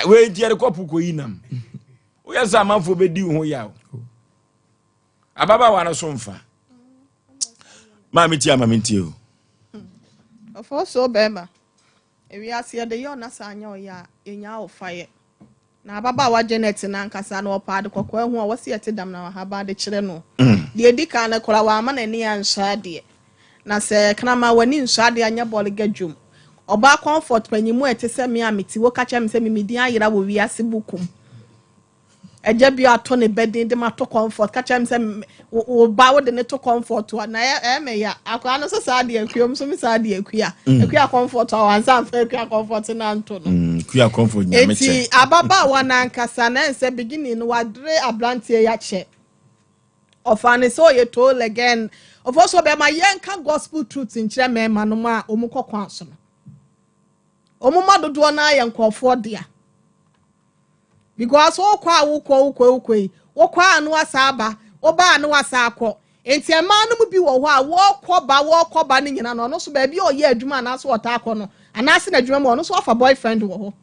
Wei nti yɛde kɔpo kɔyi nam. Woyɛ sɛ amanfoɔ bɛdi wo ho yaw. Ababaawa no so mfa. Maa metie ama mentie o. Ɔfɔ so bɛrima. Ewiase yɛde yɛ ɔna saa nyɛ ɔyɛ a yɛnya ɔfa yɛ. Na ababaawa Janet n'ankasa na ɔpa ade kɔkɔɔ ehu a wɔsi ɛte dam na wahaba ade kyerɛ no. Deɛ edi kan no koraa wama n'ani ansɔ adeɛ. Na sɛ kraman w'ani nsɔ adeɛ anyɛ bɔɔle dwom. Ɔbaa Comfort panyimu a ɛte sɛ me a mete wo ka kyerɛ me sɛ mimi din ayera wɔ wiase bukum. Ɛgya bi ato ne bɛdin de ma to Comfort ka kyerɛ me sɛ wo ba wode ne to Comfort a na ɛyɛ me ya. Akwaraa no nso saa deɛ akua mu nso mi saa deɛ akua. Akua Comfort a wansa nfa Akua Comfort na nto no. Kua Comfort Nyame Eti kyɛ. Ababaawa n'ankasa na nsɛ beginning no wadere aberanteɛ yi akyɛ. Ɔfa ne sɛ ɔyɛ toll again. Ɔfɔ so bɛrima, yɛnka gospel truth nkyerɛ mmarima no mu a wɔn kɔ kwan so no. Wɔn ma dodoɔ no ayɛ nkurɔfoɔ dea. Because wokɔ a wokɔ wokɔ wokɔ yi, wokɔ a no wasa aba, woba a no wasa akɔ. Nti mmaa no mu bi wɔ hɔ a wɔrekɔ ba wɔrekɔ ba no nyinaa no, ɔno nso baabi a ɔyɛ adwuma anaasɛ ɔtaa akɔ no anaasɛ n'adwuma mu, ɔno nso afa boyfriend wɔ hɔ.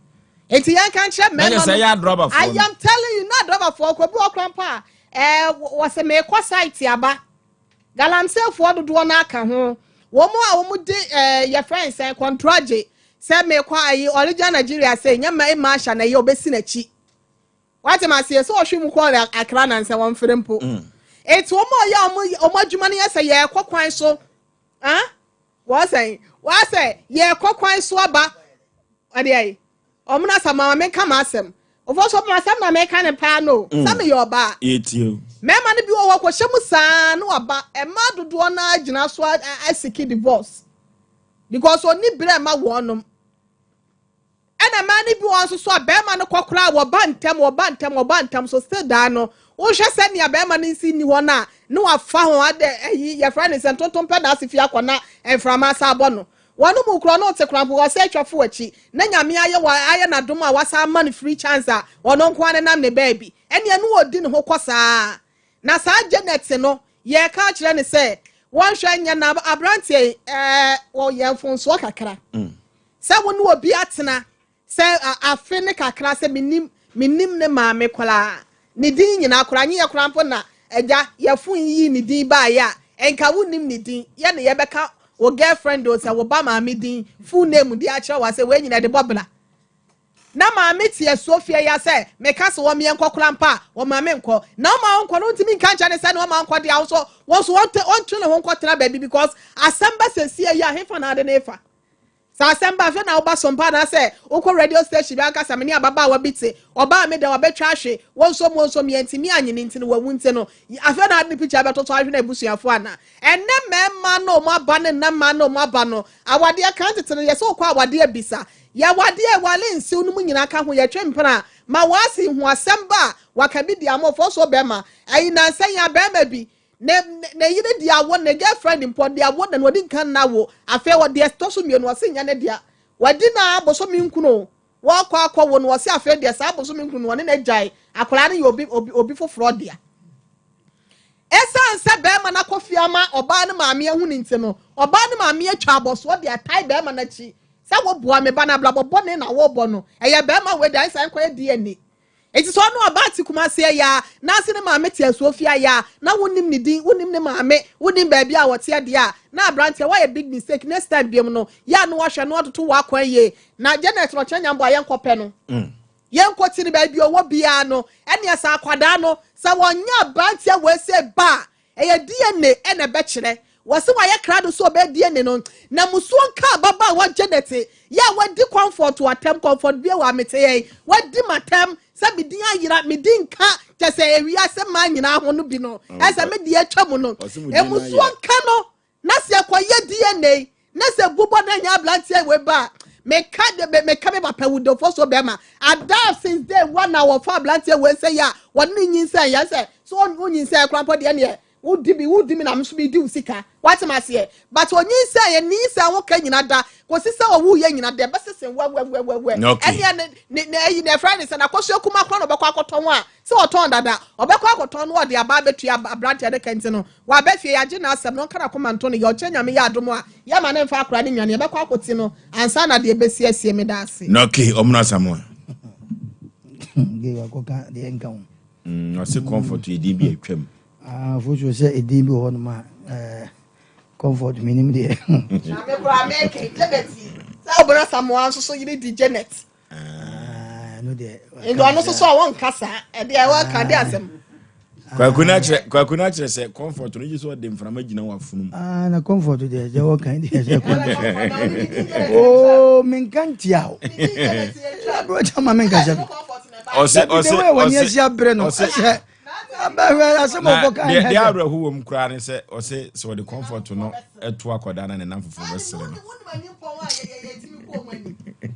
Nti yɛnka nkyerɛ Na nyɛ mmarima sɛ no. ɛyɛ adrɔbafoɔ I no. am telling you, na adrɔbafoɔ kɔ bi wɔ kora mpo a wɔsɛ meekɔ site aba. Galamseyfoɔ dodoɔ no aka ho. Wɔn a wɔn de yɛfrɛ nsɛn kɔntragye sɛ meekɔ ayi ɔregya Nigeria sɛ nyɛ ma ema ahyɛ na ɛyɛ obesi n'akyi. Wate ma seɛ sɛ ɔhwɛ mu kɔɔ Akra na nsɛ wɔn fere mpo. Eti wɔn a ɔyɛ wɔn adwuma no yɛ sɛ yɛrekɔ kwan so. Ah, wɔsɛn wɔasɛ yɛrekɔ kwan so aba ɔde ayi ɔmo na sɛ maame nka ma asɛm ɔfɔ so ɔmo asɛm na mɛka ne paa no sɛ meyɛ ɔbaa. Yɛtie o. Mmarima no bi wɔ hɔ kɔhyɛ mu saa na waba. Mmaa dodoɔ no gyina so aseek divorce because oni berɛ ma wɔnom. Ɛna mmaa no bi wɔ nso so a bɛrima no kɔ koraa, wɔba ntɛm, wɔba ntɛm, wɔba ntɛm so. Still daa no wohwɛ sɛnea bɛrima no nsi ni hɔ no a ne wafa ho ade ayi yɛfrɛ ne sɛ ntontom pɛ na ase fi akɔ na mframa asa abɔ no. Wɔn mu kura no te kora mpo wɔsɛ atwa fo akyi na Nyame ayɛ wɔ ayɛ n'adom a wasa ama no free chance a ɔno nko ara nam ne baabi ɛnea no wɔdi ne ho kɔ saa. Na saa Janet no, yɛka kyerɛ ne sɛ wɔnhwɛ nyɛ na aberanteɛ wɔyɛ mfonsoɔ kakra sɛ wo ne obi atena sɛ afe ne kakra sɛ menim ne maame koraa, ne din nyinaa koraa nye yɛ koraa mpo na agya yɛfo yi ne din baayɛ a ɛnka wonim ne din yɛ ne yɛbɛka wo girlfriend o sɛ wo ba maame din full name di akyerɛ wa sɛ wei nyina de bɔ bra na maame te asuo fie ya sɛ meka sɛ wɔn yɛn nkɔ koraa mpa a wɔn maame nkɔ na wɔn a nkɔ no ntumi nka nkyɛn ne sɛ ne wɔn a nkɔ deɛ ahosuo wɔn nso wɔn ne ho nkɔ tena baabi because asɛm bɛ sɛ sie yi ahefa na ade ne fa sɛ asɛm ba afei na woba sompa anaasɛ wokɔ radio station bi ankasa me ne ababaawa bi te ɔbaa me da wabɛtwa ahwe wɔn nso wɔn nso yɛntumi anyene nti no wawu nti no afei na ade ne picture bɛtoto ahwe na abusuafo ana. Ɛnɛ mmarima na ɔmo aba ne nna mmaa na ɔmo aba no awadeɛ kan tete no yɛ sɛ wokɔ awadeɛ bisa yɛwadeɛ wale nsiw no mu nyinaa ka ho yɛtwe mpena ma wɔasi hu asɛm ba a waka bi di ama ɔfɔ so bɛrima ɛyi nansa yi a bɛrima bi ne yere di awo ne girlfriend mpo de awo na wɔde nka nna wo. Afei wɔde ɛtɔ so mmienu wɔsi nya ne dea wɔdi na abosomi nkunu wɔkɔ akɔ wo no wɔsi afei deɛ saa abosomi nkunu no wɔne ne gyae akwaraa no yɛ obi foforɔ dea. Ɛsan sɛ bɛrima no akɔ fie ama ɔbaa no maame ahu ne nti no ɔbaa no maame atwa abɔsoɔ de atae bɛrima n'akyi sɛ wɔboa me ba no abrabɔ bɔne na wɔbɔ no ɛyɛ bɛrima wei de ayɛ sɛ nkɔyɛ DNA. Eti sɛ ɔno ɔbaa te Kumase yɛ a n'ase ne maame te asuo fie ayɛ a na wonim ne din, wonim ne maame, wonim baabi a wɔte adeɛ a na aberanteɛ wɔyɛ big mistake. Next time biom no yɛ a no wahwɛ no atoto wɔ akwan yie. Na Janet no ɔkyerɛ Nyambo a yɛnkɔ pɛ no yɛnkɔ ti no baabi ɔwɔ biara no ɛnea sɛ akwadaa no sɛ wɔnyɛ aberanteɛ wɔ ese ba a ɛyɛ DNA ɛna ɛbɛkyerɛ. Wɔsi wɔayɛ krado so ɔbɛyɛ DNA no na musuo nka ababaawa Janet yɛ a wadi Comfort atɛm. Comfort bie wɔ amete yɛn wadi matam sɛ me din ayera, me din nka kyɛ sɛ ewiase mmaa nyinaa ho no bi no ɛsɛ me deɛ atwa mu no. Ɔse mo din emusuo ayera. Nka no na sɛ ɛkɔyɛ DNA na sɛ bubɔ na nya aberanteɛ wei ba a meka de me meka me papa wudofo so bɛrima ada since day one na wɔfa aberanteɛ wei sɛ yɛ a wɔne ne nyinsɛn yɛ sɛ so wonyinsɛn koraa mpo deɛ neɛ wodi bi wodi mi na nso mi di wo sika wate ma seɛ, but onyinsɛn yɛ nyinsɛn ho ka nyina da kòsi sɛ ɔwu yɛ nyina da ɛbɛsese wɛwɛwɛwɛ. Okay. Ɛnea ne ɛyi ne ɛfrɛ ne sɛ n'akɔsua kuma kora na ɔbɛkɔ akɔtɔn a sɛ ɔtɔn dada ɔbɛkɔ akɔtɔn no ɔde aba abɛtua aberanteɛ ne kɛntɛ no wabɛ fie yagye n'asɛm no ɔnka n'akoma nto no yɛ ɔkyɛ. Nyame yɛ adom a yɛma ne mfa akora ne nwane yɛbɛkɔ akɔti no ansa na deɛ ɛbɛsi asie. Me da ase. Na okay, ɔmono Asamoa. Gay wakɔka deɛ nka ho. Ɔse Comfort yɛ din bi a atwam. Ah, Fosuo sɛ edin bi wɔ hɔnom a eh, Comfort menim deɛ. Na me koraa meke Janet yi. Sɛ wobɛrɛ Samoa nso so yere di Janet. Ah, ɛno deɛ. Nti ɔno nso so a wɔnka saa. Ɛdeɛ wɔka de asɛm. Kwaku no akyerɛ Kwaku no akyerɛ sɛ Comfort no gye sɛ ɔde mframa gyina w'afono mu. Ah, na Comfort deɛ sɛ wɔka deɛ sɛ Comfort. Oh, menka ntia o. Aburokya ma menka sɛ. Ɔsɛ ɔsɛ ɔsɛ wɔn asi abere no. Ɔsɛ Ɔsɛ abɛhwɛ asɛm na ɔkɔ kan. deɛ deɛ awerɛho wɔ mu koraa ne sɛ ɔsɛ sɛ ɔde Comfort no ɛto akɔdaa na ne nam fufuo bɛsere no.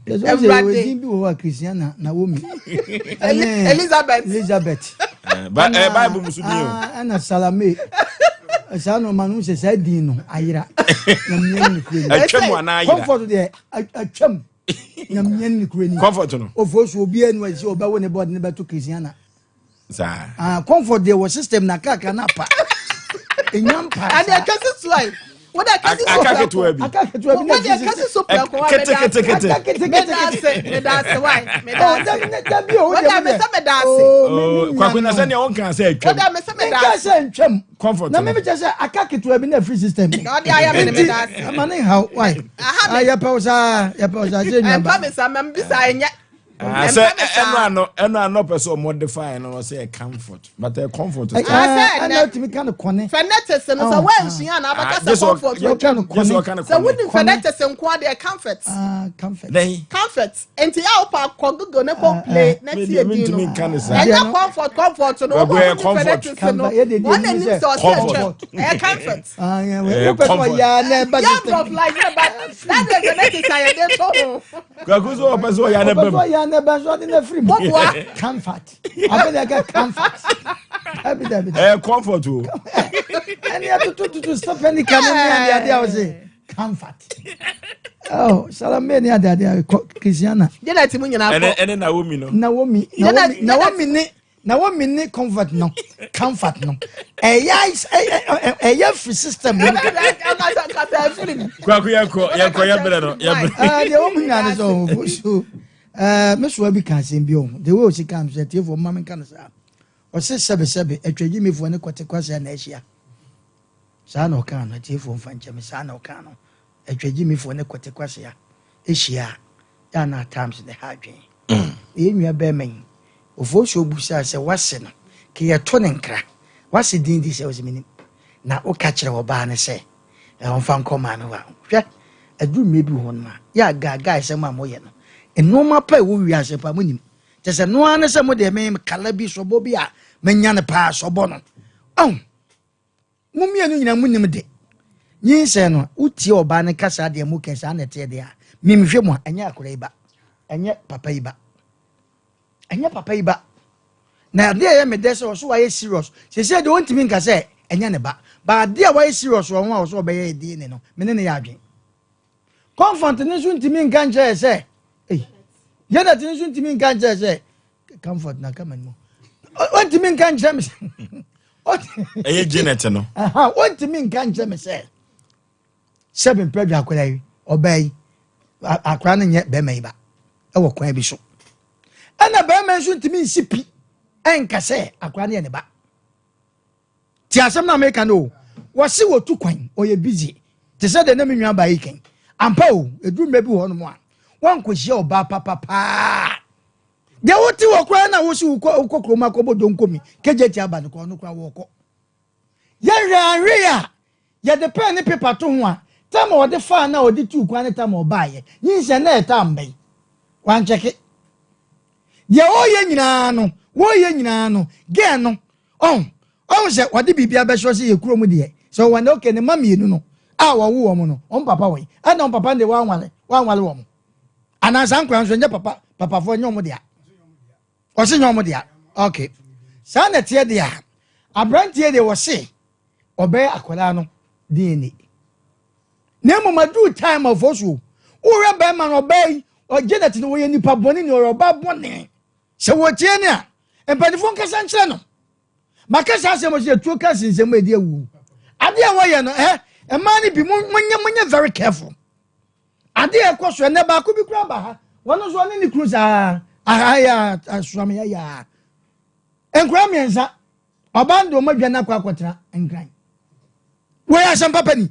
Awurade. Din bi wɔ hɔ a Christiana Naomi. Ɛne Elizabeth. Elizabeth. Ba ɛ Bible mu so din o. Ɛna Salome. Saa nneɛma no sɛ saa din no ayera. Na mmea ne kure ni. Atwam anaa ayera. Comfort deɛ atwam. Na mmea ne kure ni. Comfort no. Ofo so obi anu asi ɔbɛwo ne bɔde ne bɛto Christiana. Saa. Ah, Comfort deɛ wɔ system na kakra na pa. Enya mpa. Ɛne ɛkɛse so ayi. Wode ɛkɛse so Aka prɛko. ketewa bi. Aka ketewa bi na Wode ɛkɛse so prɛko wa Kete kete kete. Aka kete kete Meda kete. ase, meda ase wai. Meda Oh, ase. dabi dabi o. Wode mese meda ase. Oh, Kwaku na sɛnea wɔnka sɛ atwam. Wode mese meda Nka ase. sɛ ntwam. Comfort Na no. me kyɛ sɛ aka ketewa bi na free system. Na ɔde ayɛ me ne meda ase. Ama ne haw wai. Aha me. Ah, yɛpɛ wo saa, yɛpɛ wo saa sɛ nnuaba. Ɛmpa me saa, mambisa ɛnyɛ. Ah, sɛ ɛno ano ɛno ano pɛ sɛ ɔmodify no sɛ ɛ comfort but ɛ comfort Ɛ- sɛ Ah, sɛ ɛna ɛnɛ. wotumi ka no kɔne. Phonetics no sɛ Oh, woansua na abɛka Ah, sɛ gye sɛ ɔ- comfort. gye- Wɔka no gye sɛ kɔne. ɔka no Sɛ kɔne. wonim phonetics nko a deɛ comfort. Ah, comfort. Dɛn? Comfort. Nti a wopɛ akɔ Google ne kɔ play na Me tie deɛ din no. mentumi nka ne saa. Ɛnyɛ Deɛ no- comfort comfort no. Kwaku, Wɔn ɛyɛ a wonim comfort. phonetics no. Comfort. Yɛ deɛ deɛ Wɔn nim anim sɛ sɛ ɔsɛ Comfort. atwam. Ɛyɛ comfort. Ah, yeah, Eh, wopɛ sɛ comfort. ɔyɛ a na ɛba Yɛ system. drop like that but that is phonetics a yɛde to ho. Kwaku sɛ ɔpɛ sɛ ɔyɛ ne Wopɛ sɛ bɛm. ɔyɛ a na ɛba so ɔde no afiri mu. Moboa. Comfort. Afei deɛ ɛka comfort. Dabi dabi. Ɛyɛ comfort o. Ɛne ɛtotototo Stephanie ka ne ne adeade a wɔse comfort. Oh, Salome ne adeade a kɔ Christiana. Janet mu nyinaa Ɛne kɔ. ɛne Naomi no. Naomi Janet- Naomi Naomi ne Naomi ne comfort no comfort no ɛyɛ ɛyɛ free system no. Kasa kasa afiri mu. Kwaku yɛnkɔ yɛnkɔ yɛbrɛ no yɛbrɛ. Ah, deɛ wɔn mu nyinaa ne sɛ ɔho so ɛɛ mesoa bi ka asɛm bi ɔho deɛ wɔn osi ka sɛ tiefoɔ mma mi nka no saa ɔse sɛbesɛbe atwagyimifoɔ ne kɔte kwasea na ahyia saa na ɔka no tiefoɔ mfa nkyɛn mi saa na ɔka no atwagyimifoɔ ne kɔte kwasea ahyia a yɛ ana times ne ha adwene yɛn nua bɛrima yi ofosuo busaa sɛ wase no ke yɛto ne nkra wase din di sɛ ɔsɛ menim na woka kyerɛ ɔbaa no sɛ ɔmfa nkɔ maame hɔ a hwɛ aduru mmerɛ bi wɔ hɔ nom a yɛ agaagaa sɛm a moyɛ no nnoɔma pa a ɛwɔ wiase pa monim kyɛ sɛ noa ne sɛ mode me kala bi sɔbɔ bi a manya no paa sɔbɔ no ɔn mo mmienu nyinaa monim de nyinsɛn no wotie ɔbaa no kasa deɛ mu kɛ saa na ɛteɛ deɛ a memhwɛ mu a ɛnyɛ akora yi ba ɛnyɛ papa yi ba ɛnyɛ papa yi ba na adeɛ a ɛyɛ me dɛ sɛ ɔso wayɛ serious sɛsɛ deɛ ɔntumi nka sɛ ɛnyɛ ne ba ba adeɛ a wayɛ serious wɔ ho a ɔso ɔbɛyɛ DNA no me ne ne yɛ adwen Comfort ne nso ntumi nka nkyerɛ sɛ ei Janet ne nso ntumi nka nkyerɛ sɛ Comfort na kama ne mu ɔntumi nka nkyerɛ me sɛ Ɛyɛ Janet no. Aha, ɔntumi nka nkyerɛ me sɛ sɛ mempɛ dwa akwadaa yi ɔbaa yi akwadaa no nyɛ bɛrima yi ba ɛwɔ kwan bi so ɛna bɛrima nso ntumi nsi pi ɛnka sɛ akwadaa no yɛ ne ba ti asɛm na meka no o wɔsi wɔtu kwan ɔyɛ busy te sɛ deɛ na me nua baa yi kan ampa o eduru mmerɛ bi wɔ hɔnom a wɔnkɔhyia ɔbaa papapaa deɛ wote wɔ koraa na wosi wokɔ wokɔ kurom akɔbɔ donkomi kegye ti aba no kɔ ɔno koraa wɔkɔ yɛhwɛ ahwɛ a yɛde pɛn ne pepa to ho a tam a ɔde faa na ɔde tuu kwan ne tam a ɔbaayɛ nyinsɛn na ɛtam bɛn wankyɛke deɛ wɔyɛ nyinaa no wɔyɛ nyinaa no gɛɛ no ɔn ɔn sɛ wɔde biribi abɛhyɛ sɛ yɛ kurom deɛ sɛ ɔwɔ ne oke ne ma mmienu no a wɔwo wɔn no wɔn papa wɔ yi ɛna wɔn papa de wɔanwale wɔanwale wɔn anaa saa nkora nso nyɛ papa papafoɔ nyɛ wɔn dea ɔsi nyɛ wɔn dea okay saa na ɛteɛ deɛ a aberanteɛ deɛ wɔse ɔbɛyɛ akwadaa no DNA na mmom aduru time of so wohwɛ bɛrima no ɔbaa yi ɔgye no wɔyɛ nipa bɔne ne ɔyɛ ɔbaa bɔne sɛ wɔtie ne a mpanimfoɔ nkasa nkyerɛ no maka saa asɛm sɛ yɛtuo ka sensɛm a ɛdi awu adeɛ a wɔyɛ no ɛ mmaa no bi monyɛ monyɛ very careful adeɛ a ɛkɔ so ɛnɛ baako bi kura ba ha wɔn nso ɔne ne kunu saa. Aha yɛ asoame yɛ yaa. Nkura mmiɛnsa ɔbaa no de wɔn adwa no akɔ akɔtena Nkran. Wɔyɛ asɛm papa ni.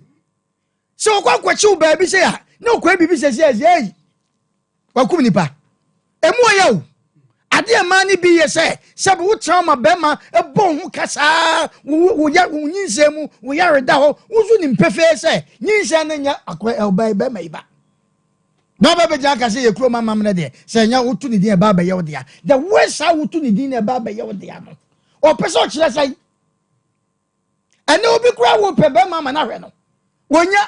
Sɛ wɔkɔ akɔkyew baabi sɛ a na ɔkɔɛ biribi sɛ sɛ ɛsɛ ei wakum nipa. Emu ɔyɛ o. Adeɛ mmaa no bi yɛ sɛ sɛbi wotena ma bɛrima bɔ ho kasaa wo wo ya wo nyinsɛn mu wo yare da hɔ wo nso nim pefee sɛ nyinsɛn no nyɛ akɔ ɔbaa bɛrima yi ba. Na ɔbɛ bɛgyina aka sɛ yɛ kurom amammerɛ deɛ sɛ ɛnyɛ woto ne din ɛba abɛyɛ wo dea. The way saa woto ne din na ɛba abɛyɛ wo dea no ɔpɛ sɛ ɔkyerɛ sɛ ɛnɛ obi kura wo pɛ bɛrima ama no ahwɛ no wɔnya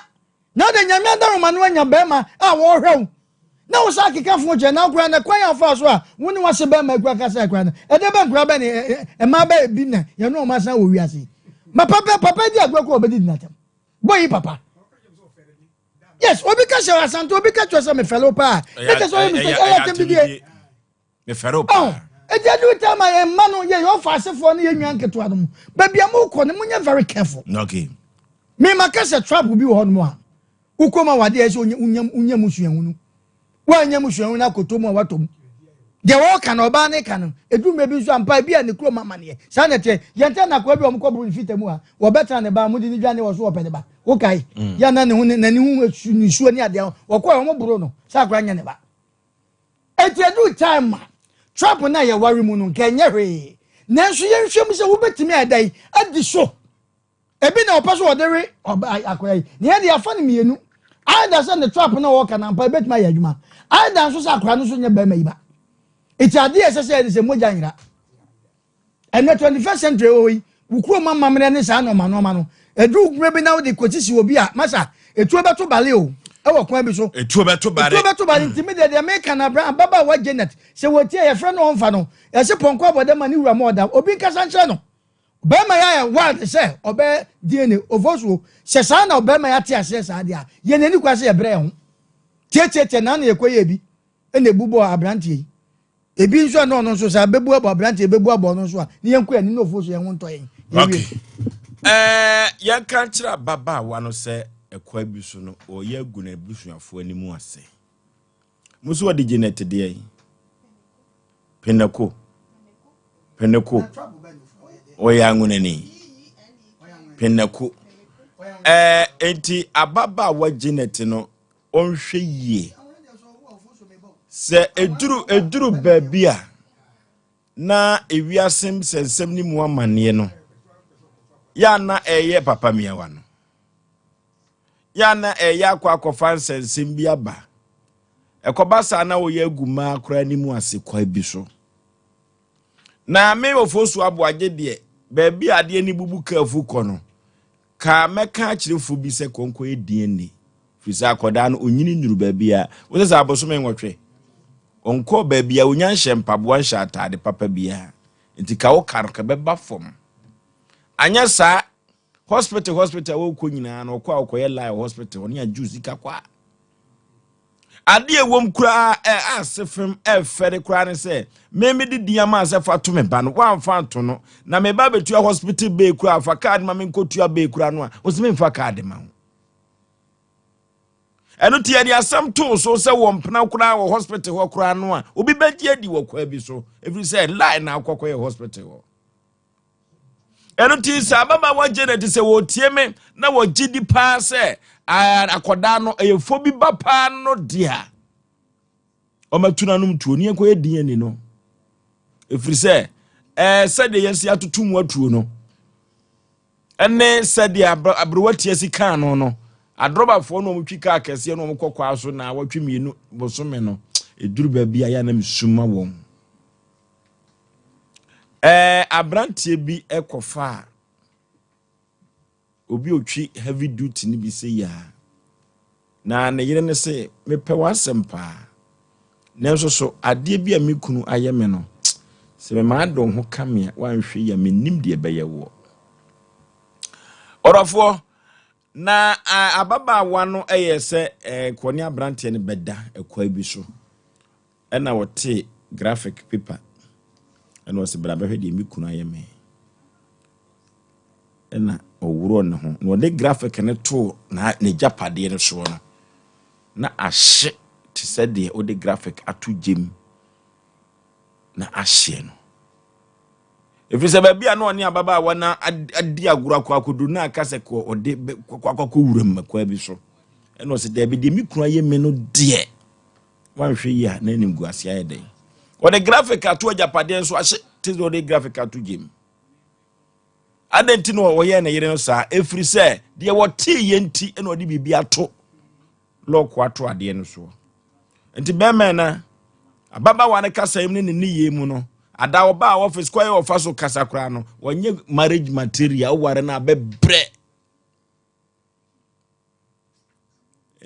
na ɔde Nyame adaroma no anya bɛrima a wɔrehwɛ wo na wo sa akeka fo kyerɛ na wokora no kwan afa so a wo ne wase bɛrima akura kasa akura no ɛdɛ bɛ nkura bɛ ne ɛma bɛ bi na yɛne ɔma asan wɔ wiase ma papa papa di agorɔ kɔ ɔbɛdi dinatam bɔ yi papa. Yes, obi ka hyɛ Asante, obi ka kyerɛ sɛ mefɛle wo paa ne kyɛ sɛ ɔyɛ mistake, ɛyɛ atɛm didie. Mefɛre wo paa. Ɛti adu time a yɛn mma no yɛ yɛ ɔfa asefoɔ ne yɛn nua nketewa no mu baabi a mokɔ no monyɛ very careful. Okay. Me ma ka sɛ trap bi wɔ hɔ nom a wokɔ mu a wadeɛ sɛ wonya mu suahunu woanya mu suahunu no akɔtɔ mu a watɔ mu deɛ wɔka no ɔbaa ne ka no ɛduru mmerɛ bi nso ampa bi a ne kurom amaneɛ saa na ɛteɛ. Yɛntɛ nakoa bi a ɔmokɔ boro ne fita mu a wɔbɛtena ne ba mode ne dwane wɔ so wɔpɛ ne ba wokae yɛ na ne ho n'ani ho nsuo ne adeɛ wɔkɔɛ ɔmo boro no sɛ akora nyɛ ne ba. Eti edu time a trap na yɛware mu no nka ɛnyɛ hwee, nanso yɛnhwɛ mu sɛ wobɛtumi ayɛ dɛn adi so. Ebi na ɔpɛ so ɔde we ɔba akora yi na yɛde afa no mmienu either sɛ ne trap na ɔwɔ kanampa ebɛtumi ayɛ adwuma, either nso sɛ akora no nso nyɛ bɛrima yi ba. Eti adeɛ ɛsɛ sɛ yɛde sɛ mogya nyera ɛnɛ 21st century wɔ yi wo kurom amammerɛ ne saa nɔɔma nɔɔma no edu mmerɛ bi na wode kɔsisi obi a masa etuo bɛto bale o ɛwɔ kwan bi so. Etuo bɛto bare. Etuo bɛto bale. Nti mi deɛ meka na abra ababaawa Janet sɛ wɔtie yɛfrɛ no ɔmfa no yɛsɛ pɔnkɔ abɔdɛ ma ne wura ma ɔda obi nkasa nkyerɛ no. Bɛrima yɛ ayɛ wild sɛ ɔbɛyɛ DNA ofosuo sɛ saa na ɔbɛrima yɛ ate aseɛ saa deɛ a yɛn ani kwa sɛ yɛbrɛ yɛn ho tietietie na na yɛkɔ yɛ bi ɛna ebu bɔ aberanteɛ yi ebi nso a na ɔno nso sɛ abebu abɔ aberanteɛ ebebu abɔ ɔno nso a ne yɛn kɔ yɛn ni na ofosuo yɛn ho ntɔ yɛn. Okay, yɛnka nkyerɛ ababaawa no sɛ ɛkwan bi so no ɔyɛ agu n'abusuafoɔ anim ase mo so wɔde Janet deɛ yi Penako Penako ɔyɛ anwonani Penako enti ababaawa Janet no ɔnhwɛ yie sɛ eduru baabi a na ewiase nsɛnsɛm ne mu amanneɛ no yɛ na ɛyɛ papa mmiawa no yɛ na ɛyɛ akɔfa nsɛnsɛm bi aba ɛkɔba saa na wɔyɛ agu mmaa koraa ne mu ase kwan bi so. Na me Ofosu Aboagye deɛ baabi a adeɛ ne bubu kaafu kɔ no ka mɛka akyerɛfo bi sɛ kɔnkɔ yɛ DNA firi sɛ akɔdaa no onyini nnuru baabi a wosɛ sɛ abosome 8 ɔnkɔ baabi a onya nhyɛ mpaboa nhyɛ ataade papa biara nti ka wo ka no ka bɛba fam. Anyɛ saa hospital wɔkɔ nyinaa no ɔkɔ a ɔkɔyɛ lie hospital ɔne agye sika kɔ a adeɛ ɛwɔ mu koraa ɛ ase fam ɛfɛre koraa ne sɛ meme de di ama sɛ fa to me ba no woamfa nto no na me ba bɛtua hospital bee koraa fa card ma menkɔtua bee koraa no a wo sɛ memfa card ma wo. Ɛno nti yɛde asɛm too so sɛ wɔ mpena koraa wɔ hospital hɔ koraa no a obi bɛgye adi wɔ kwaa bi so ɛfiri sɛ lie na akɔkɔyɛ hospital hɔ. Ɛno nti sɛ ababaawa Janet sɛ wɔtie me na wɔgye di paa sɛ akɔdaa no ɛyɛ fo bi ba paa no deɛ a ɔmatu n'anom tuo ne yɛnkɔyɛ DNA no ɛfiri sɛ sɛdeɛ yɛsi atoto mu atuo no ɛne sɛdeɛ aberewa tia si kaa no adrɔbafoɔ no ɔmotwi kaa kɛseɛ no ɔmokɔ kwaa so na wɔtwe mmienu bosome no ɛduru baabi a yɛ na mesuma wɔn. Aberanteɛ bi ɛkɔfa a obi otwi heavy duty no bi sɛ yaa na ne yere ne sɛ mepɛ w'asɛm paa nanso so adeɛ bi a me kunu ayɛ me no sɛ mema adɔ ho ka me a wanhwɛ yi a mennim deɛ ɛbɛyɛ woɔ. Ɔdɔfoɔ na ababaawa no ɛyɛ sɛ kɔ ne aberanteɛ no bɛda ɛkwan bi so ɛna wɔte graphic paper ɛna ɔsɛ bra bɛhwɛ deɛ me kunu ayɛ me ɛna ɔworɔ ne ho na ɔde graphic no too n'agyapadeɛ no soɔ no na ahye te sɛ deɛ ɔde graphic ato gyem. Na ahyeɛ no. Ɛfiri sɛ baabi a na ɔne ababaawa no adi agorɔ akɔ akɔduru na aka sɛ kɔ ɔde kɔ akɔkɔ wuram mmakwaa bi so. Ɛna ɔsɛ daabi deɛ me kunu ayɛ me no deɛ wanhwɛ yi a na animguase ayɛ dɛn. Ɔde graphic ato agyapadeɛ nso ahye te sɛ ɔde graphic ato gyem. Adɛn nti na ɔyɛɛ ne yere no saa? Ɛfiri sɛ deɛ wɔtee yɛ nti na ɔde biribi ato lɔɔko ato adeɛ no soɔ. Nti bɛrima na ababaawa no kasa mu ne ne nneyɛɛ mu no, ada ɔbaa office kwan yɛ ɔfa so kasa koraa no, wɔnyɛ marriage material, woware no abɛbrɛ.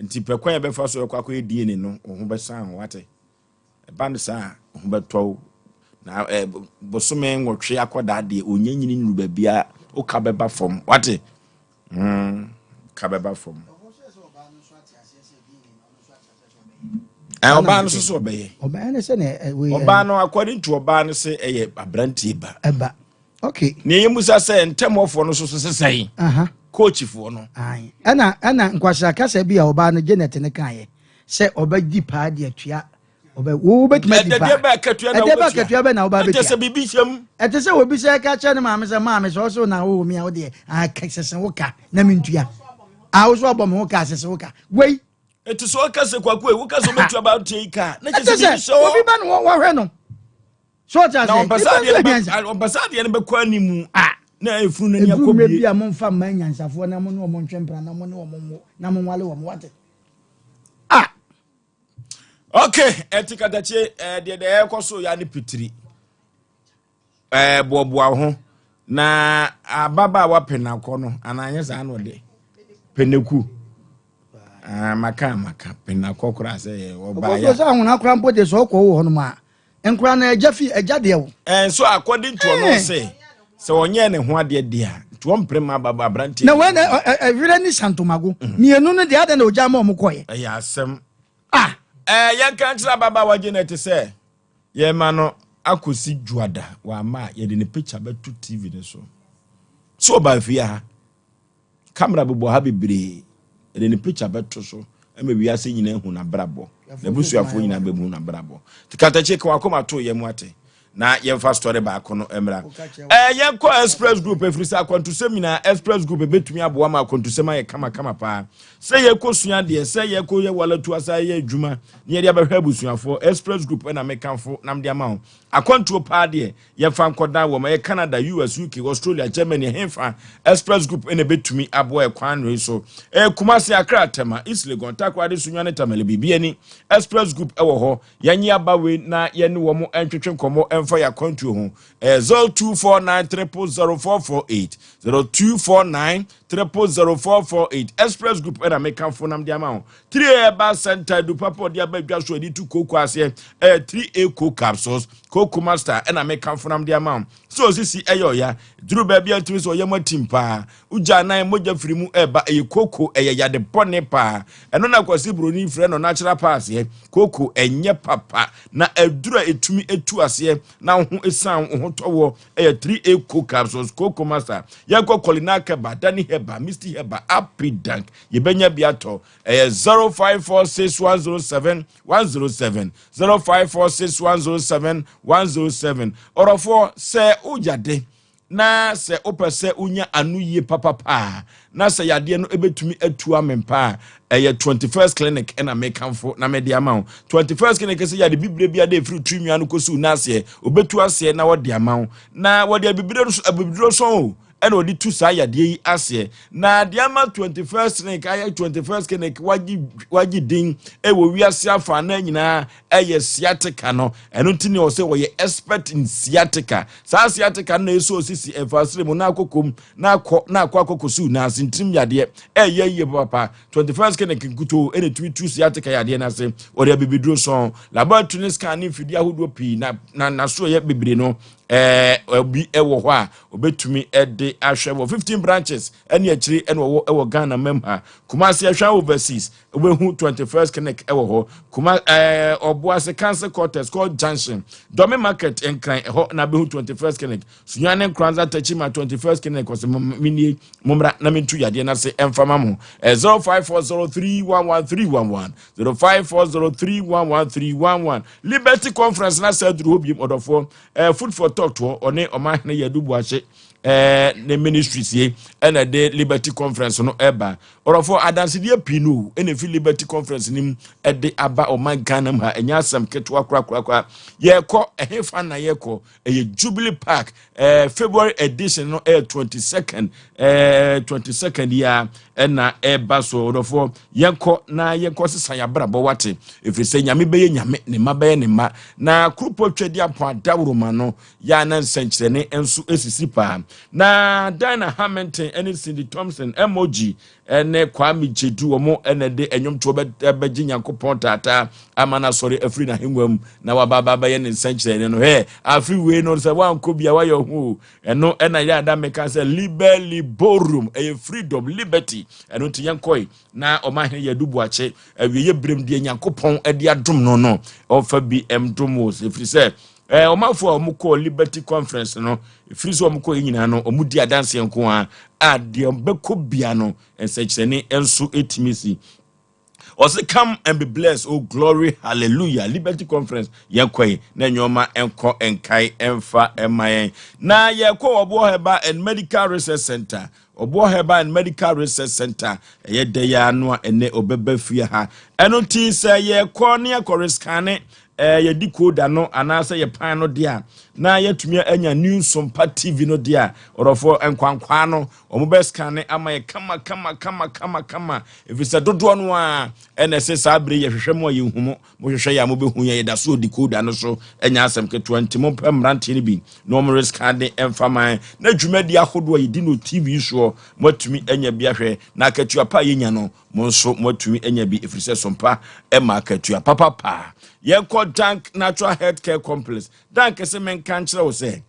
Nti pɛ kwan a ɛbɛfa so ɛkɔ akɔyɛ DNA no, wo ho bɛsan ho wate. Ɛba no saa a, wo ho bɛtɔ wo. Na ɛ bosome nwɔtwe akɔdaa deɛ ɔnya nyini nuru baabi a woka bɛba fam wate. Ka bɛba fam. Ɔbaa no nso so ɔbɛyɛ. Ɔbaa no sɛ na ɔbaa no according to ɔbaa no sɛ ɛyɛ aberanteɛ ba. Ɛba. Okay. Nea yɛn musa sɛ ntɛmɔfoɔ no nso so sesɛn. Coachfoɔ no. Ɛna ɛna nkwasea kasa bi a ɔbaa no Janet ne kaeɛ sɛ ɔbɛdi paa de atua ɔbɛ wo wobɛtumi adi paa. Ɛdɛdeɛ bɛ akatua na wobɛtua. Ɛdeɛ bɛ akatua bɛ na wobɛ abɛtua. Ɛkyɛ sɛ biribi hyɛ mu. Ɛte sɛ obi sɛ ɛka kyerɛ ne maame sɛ maame sɛ ɔsɛ na wo mi a wodeɛ sese wo ka na mentua. A wo so abɔ me ho ka sese wo ka. Wei. Ɛte sɛ ɔka sɛ kwaku wo ka sɛ ɔbɛtua ba wotua yi ka na kyɛ sɛ biribi hyɛ hɔ. Obi ba no wɔhwɛ no. So ɔte ase. Na ɔmpɛ sɛ adeɛ no ɔmpɛ sɛ adeɛ no bɛkɔ anim. Ah. Na efunu n'ani akɔ bie. Eduru bi a momfa mma anyansafoɔ na mo ne wɔn ntwe mpena na mo ne wɔn nwo na mo nwale wɔn wate. Ah. Okay, ɛte katakye ɛɛ deɛ deɛ ɛkɔ so ya ne pitiri. Ɛɛ boaboa ho na ababaawa penakɔ no anaa anyɛ saa na ɔde peneku. Ah, maka maka penakɔ koraa sɛ ɔbaa ya. Ɔbɔ sɛ ahona koraa mpo de sɛ ɔkɔ wɔ hɔ nom a nkora na agya fi agya deɛ wo. Ɛn so according to ɔno sɛ sɛ ɔnyɛ ne ho adeɛ deɛ a nti ɔmpere ma ababa aberanteɛ. Na wei na ɛwerɛ ne santomago mmienu no deɛ adɛn na ɔgya ma ɔmo kɔɛ. Ɛyɛ asɛm. Ah. Ɛɛ yɛnka nkyerɛ ababaawa Janet sɛ yɛma no akɔsi dwoada wama a yɛde ne picture bɛto TV no so. So ɔbaa fie ha. Camera bobɔ ha bebree. Yɛde ne picture bɛto so ma wiase nyinaa ahu n'abrabɔ. N'abusuafoɔ nyinaa bɛhu n'abrabɔ. Nti Katakye ka wakoma to yɛn mu ate. Na yɛmfa story baako no mmra. Ɛɛ yɛnkɔ Express Group ɛfiri sɛ akwantusɛm nyinaa Express Group ɛbɛtumi aboa ma akwantusɛm ayɛ kamakama paa. Sɛ yɛkɔ sua adeɛ, sɛ yɛkɔ yɛ walatu asa yɛ adwuma na yɛde abɛhwɛ abusuafoɔ, Express Group ɛna mekamfo na mede ama wo. Akwantuo paa deɛ Yɛmfa nkɔdan wɔn, ɛyɛ Canada, US, UK, Australia, Germany, ɛhefa? Express Group na ɛbɛtumi aboa ɛkwan wei so. Ɛyɛ Kumasi, Accra, Tema, East Legon, Takoradi, Sunyani, Tamale, biribi ani. Express Group ɛwɔ hɔ. Yɛnye aba wei na yɛne wɔn ntwetwe nkɔmmɔ ɛmfa yɛn akwantuo ho. Ɛyɛ 0249 000 448, 0249 000 448. Express Group ɛna mekamfo nam de ama wo. 3A Herbal Center, adu papa ɔde aba dwa so ɛde tu kooko aseɛ, ɛyɛ 3A Coke Capsules. Koko master ɛna me kamfo nam de ama wo sɛ osisi ɛyɛ ɔya duru baabi a ntumi sɛ ɔyɛ mu atim paa wogya nan mogya firi mu ɛba ɛyɛ koko ɛyɛ yade bɔne paa ɛno na kwasi buroni frɛ no natural pass yɛ koko ɛnyɛ papa na aduru a ɛtumi ɛtu aseɛ na wo ho ɛsan wo ho tɔwoɔ ɛyɛ 3A co capsules. Koko master yɛnkɔ Colina Keba Dani Heba Misty Heba Apidank yɛbɛnya bi atɔ ɛyɛ 05461071 107 0546 107 107. Ɔrɔfoɔ, sɛ woyade na sɛ wopɛ sɛ wonya ano yie papapa na sɛ yadeɛ no ɛbɛtumi atu amempa a, ɛyɛ 21st Clinic ɛna mekamfo na mede ama wo. 21st Clinic sɛ yade bibire bi ade ɛfiri tiri nwa no kɔsi wo n'aseɛ, ɔbɛtu aseɛ na wɔde ama wo na wɔde abibire abibire sɔn o ɛna ɔde tu saa yadeɛ yi aseɛ. Na deɛ ama 21st Clinic ayɛ 21st Clinic wagye wagye din ɛwɔ wiase afa na nyinaa ɛyɛ sciatica no. Ɛno nti ne ɔsɛ wɔyɛ expert in sciatica. Saa sciatica no na ɛsɛ osisi ɛfa mu na akɔkɔm na akɔ na akɔ akɔkɔsiw na asentim yadeɛ ɛyɛ yie papa. 21st Clinic nkutoo ɛna ɛtumi tu sciatica yadeɛ no ase. Wɔde abibiduro sɔn laboratory ne scan ne mfidie ahodoɔ pii na na naso ɛyɛ bebree no. Obi ɛwɔ hɔ a obetumi ɛde ahwɛ wɔ 15 branches ɛne akyiri ɛna ɔwɔ ɛwɔ Ghana mɛm ha. Kumasi ɛhwɛ Overseas, wobɛhu 21st Clinic ɛwɔ hɔ. Kuma Ɔboase Council Quarters, Court Junction, Dɔmi Market, Nkran ɛhɔ na bɛhu 21st Clinic. Sunyani, Nkranza, Tachima, 21st Clinic ɔsɛ minie mommra na mentu yadeɛ no ase ɛmfama mo. 0540311311, 0540311311. Liberty Conference na sɛ aduru hɔ biem. Ɔdɔfoɔ, Food for Thought toɔ ɔne ɔmahene Yɛdu Buakye ne ministry sie ɛna de Liberty Conference no ɛba. Ɔrɔfo, adansedeɛ pii no ɛna efi Liberty Conference nim ɛde aba ɔman Ghana mu ha. Ɛnyɛ asɛm ketewa korakorakora. Yɛkɔ ɛhefa na yɛkɔ? Ɛyɛ Jubilee Park. February edition no ɛyɛ 22nd, 22nd yi a ɛna ɛba so. Ɔdɔfoɔ, yɛnkɔ na yɛnkɔ sesa yɛabrabɔ wate, ɛfiri sɛ Nyame bɛyɛ Nyame, ne mma bɛyɛ ne mma na kuropɔ twɛdi apɔ adaworoma no yɛa na nsɛnkyerɛnne nso esisi paa. Na Diana Hamilton ɛne Cindy Thompson, Mog ɛne Kwame Gyedu, wɔn ɛna de ɛnwomtoɔ bɛgye Nyankopɔn taataa ama no asɔre afiri n'ahengua mu na waba aba bɛyɛ ne nsɛnkyerɛnne no. Hɛ, afi wei no sɛ wankɔ bia wayɛ ho ɛno ɛna yɛ ada meka sɛ liber liberum, ɛyɛ freedom, liberty. Ɛno nti yɛnkɔe na ɔmahene yɛ Adubuakye awieyɛ berem deɛ Nyankopɔn de adom no ɔmfa bi ɛmdom wɔ, ɛfiri sɛ ɔmanfoɔ a wɔn kɔɔ Liberty Conference no, ɛfiri sɛ wɔn kɔɔ yi nyinaa no, wɔn di adanseɛ nko a a deɛ bɛkɔ bia no, nsɛnkyerɛnne nso etumi si. Ɔsɛ come and be blessed. Oh glory, hallelujah! Liberty Conference, yɛnkɔ yi na nneɛma nkɔ nkae ɛmfa ɛma yɛn. Na yɛkɔ Ɔboɔ Herbal and Medical Research Center. Ɔboɔ Herbal and Medical Research Center ɛyɛ dɛ yɛ ano a ɛnɛ ɔbɛba fie ha. Ɛno nti sɛ yɛkɔ ne yɛkɔ rescan yɛdi decoder no anaasɛ yɛ pan no deɛ a, na yɛatumi anya New Sompa TV no deɛ a, ɔdɔfoɔ, nkwankwaa no wɔn bɛ scan ama yɛ kama kama kama kama kama, ɛfiri sɛ dodoɔ no a ɛna ɛsɛ saa bere yɛhwehwɛ mu a yɛnhu mo. Mohwehwɛ yɛ a mobɛhu yɛ. Yɛda so decoder no so, ɛnya asɛm ketewa. Nti mompɛ mmeranteɛ no bi na wɔn rescan de ɛmfa man na dwumadi ahodoɔ a yɛdi no TV soɔ, moatumi anya bi ahwɛ, na akatua pa a yɛnya no, mo nso moatumi anya bi, ɛfiri sɛ Sompa ɛma akatua papapaa. Yɛnkɔ Dank Natural Health Care Complex. Dank sɛ menka nkyerɛ wo sɛ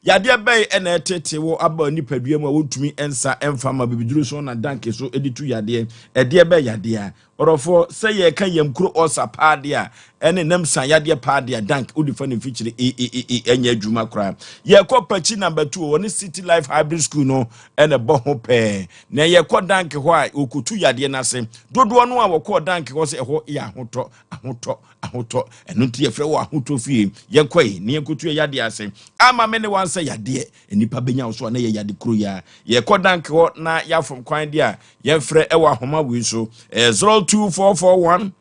yadeɛ bɛyi ɛna ɛtete wɔ aba nipadua mu a wɔntumi nsa ɛmfa ma bibiduro so na Dank so de tu yadeɛ. Ɛdeɛ bɛ yadeɛ a, ɔrɔfoɔ, sɛ yɛka yam kuro ɔsa paa deɛ a, ɛne nam san yadeɛ paa deɛ a, Dank wode fa ne mfikyire ee ɛnyɛ adwuma koraa. Yɛkɔ Pakyi Number 2, wɔne City Life Hybrid School no ɛna ɛbɔ ho pɛɛ. Na yɛkɔ Dank hɔ a, wɔkɔtu yadeɛ no ase. Dodoɔ no a wɔkɔɔ Dank hɔ sɛ ɛhɔ yɛ ahotɔ, ahotɔ, ahotɔ. Ɛno nti yɛfrɛ wɔ Ahotɔ Fie. Yɛnkɔ yi ne yɛnkɔtu yɛ yadeɛ ase ama me ne wansɛ yadeɛ nnipa bɛnya wo so a na yɛ yade kuro yi a. Yɛkɔ Dank hɔ na yɛafom kwan deɛ a, yɛmfrɛ ɛwɔ ahoma wei so, ɛyɛ 02441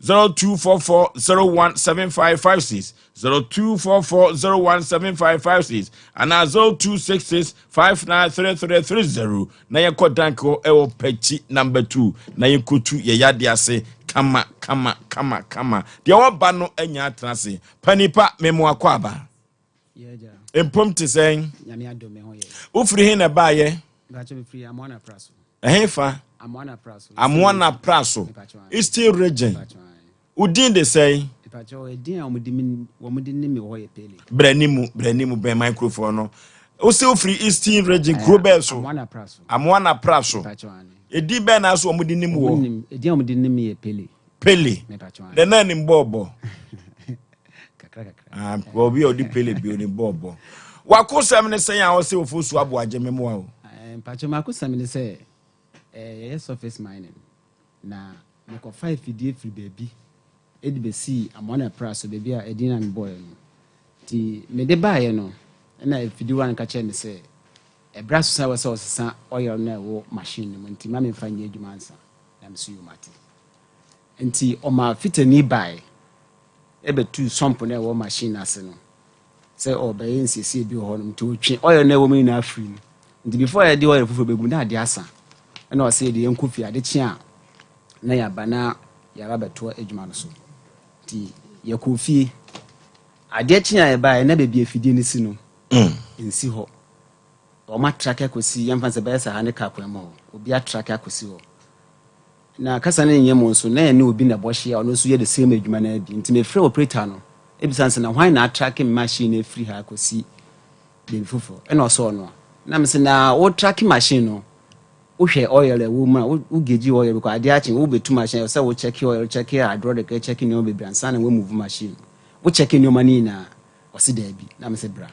0244 017556, 0244 017556 anaa 0266 593330, na yɛkɔ Dank hɔ ɛwɔ Pɛkyi Number 2 na yɛnkɔtu yɛ yade ase kama kama kama kama. Deɛ wɔba no anya atena ase panipa memo akɔ aba. Mpom te sɛn? Wofiri he na ɛbaayɛ? Ɛhe fa? Amoa na Pra so, Eastern Region. Wodin de sɛn? Brɛ mu, brɛ mu, bɛn microphone no. Wosɛ wofiri Eastern Region, kuro bɛɛ so? Amoa na Pra so. Ɛdin bɛɛ na so ɔmode nim wɔ? Pele na na nim bɔɔbɔ. Obi a ɔde Pele bi onim bɔɔbɔ. Wakosɛm ne sɛn a ɔsɛ ofo so aboagye memoa o? Mpakyɛ, makosɛm ne sɛ yɛyɛ surface mining na mekɔfa afidie firi baabi ɛde bɛsii Amoana Pra so, baabi a ɛdin na mebɔeɛ no. Nti mede baeɛ no, ɛna afidie wa no ka kyerɛ me sɛ ɛberɛ aso sɛ wɔ sɛ ɔsesa oil no a ɛwɔ machine no mu, nti ma memfa nyɛ adwuma ansa. Na meso yɛ mate. Nti ɔma fitani baeɛ ɛbɛtu sump no a ɛwɔ machine no ase no sɛ ɔbɛyɛ nsiesie bi wɔ hɔ nom, nti ɔtwe oil no a ɛwɔ mu nyinaa firi mu. Nti before yɛde oil foforɔ bɛgu mu na ade asa, ɛna ɔsɛ yɛde yɛnkɔ fie, ade kye a na yɛaba na yɛaba bɛtoa adwuma no so. Nti yɛkɔ fie, adeɛ kye a yɛbaeɛ na baabi afidie no si no nsi hɔ. Ɔma atrack akɔsi, yɛmfa sɛ bɛyɛ sɛ ha ne kaa kwan mu hɔ, obi atrack akɔsi hɔ. Na kasa no nyɛ mu nso na yɛne obi na ɛbɔ hyia, ɔno nso yɛ the same adwuma no bi. Nti mefrɛ operator no. Ebisa no sɛ na hwan na atrake me machine no afiri ha akɔsi baabi foforɔ? Ɛna ɔsɛ ɔno a. Na mese na wo trake machine no, wohwɛ oil a ɛwɔ mu a, wo gauge oil because adeɛ akye wobɛtu machine ɛwɔ sɛ wo check oil, check hydraulic, check nneɛma bebree ansa na woamove machine no. Wo check nneɛma no nyinaa? Ɔse daabi. Na mese bra.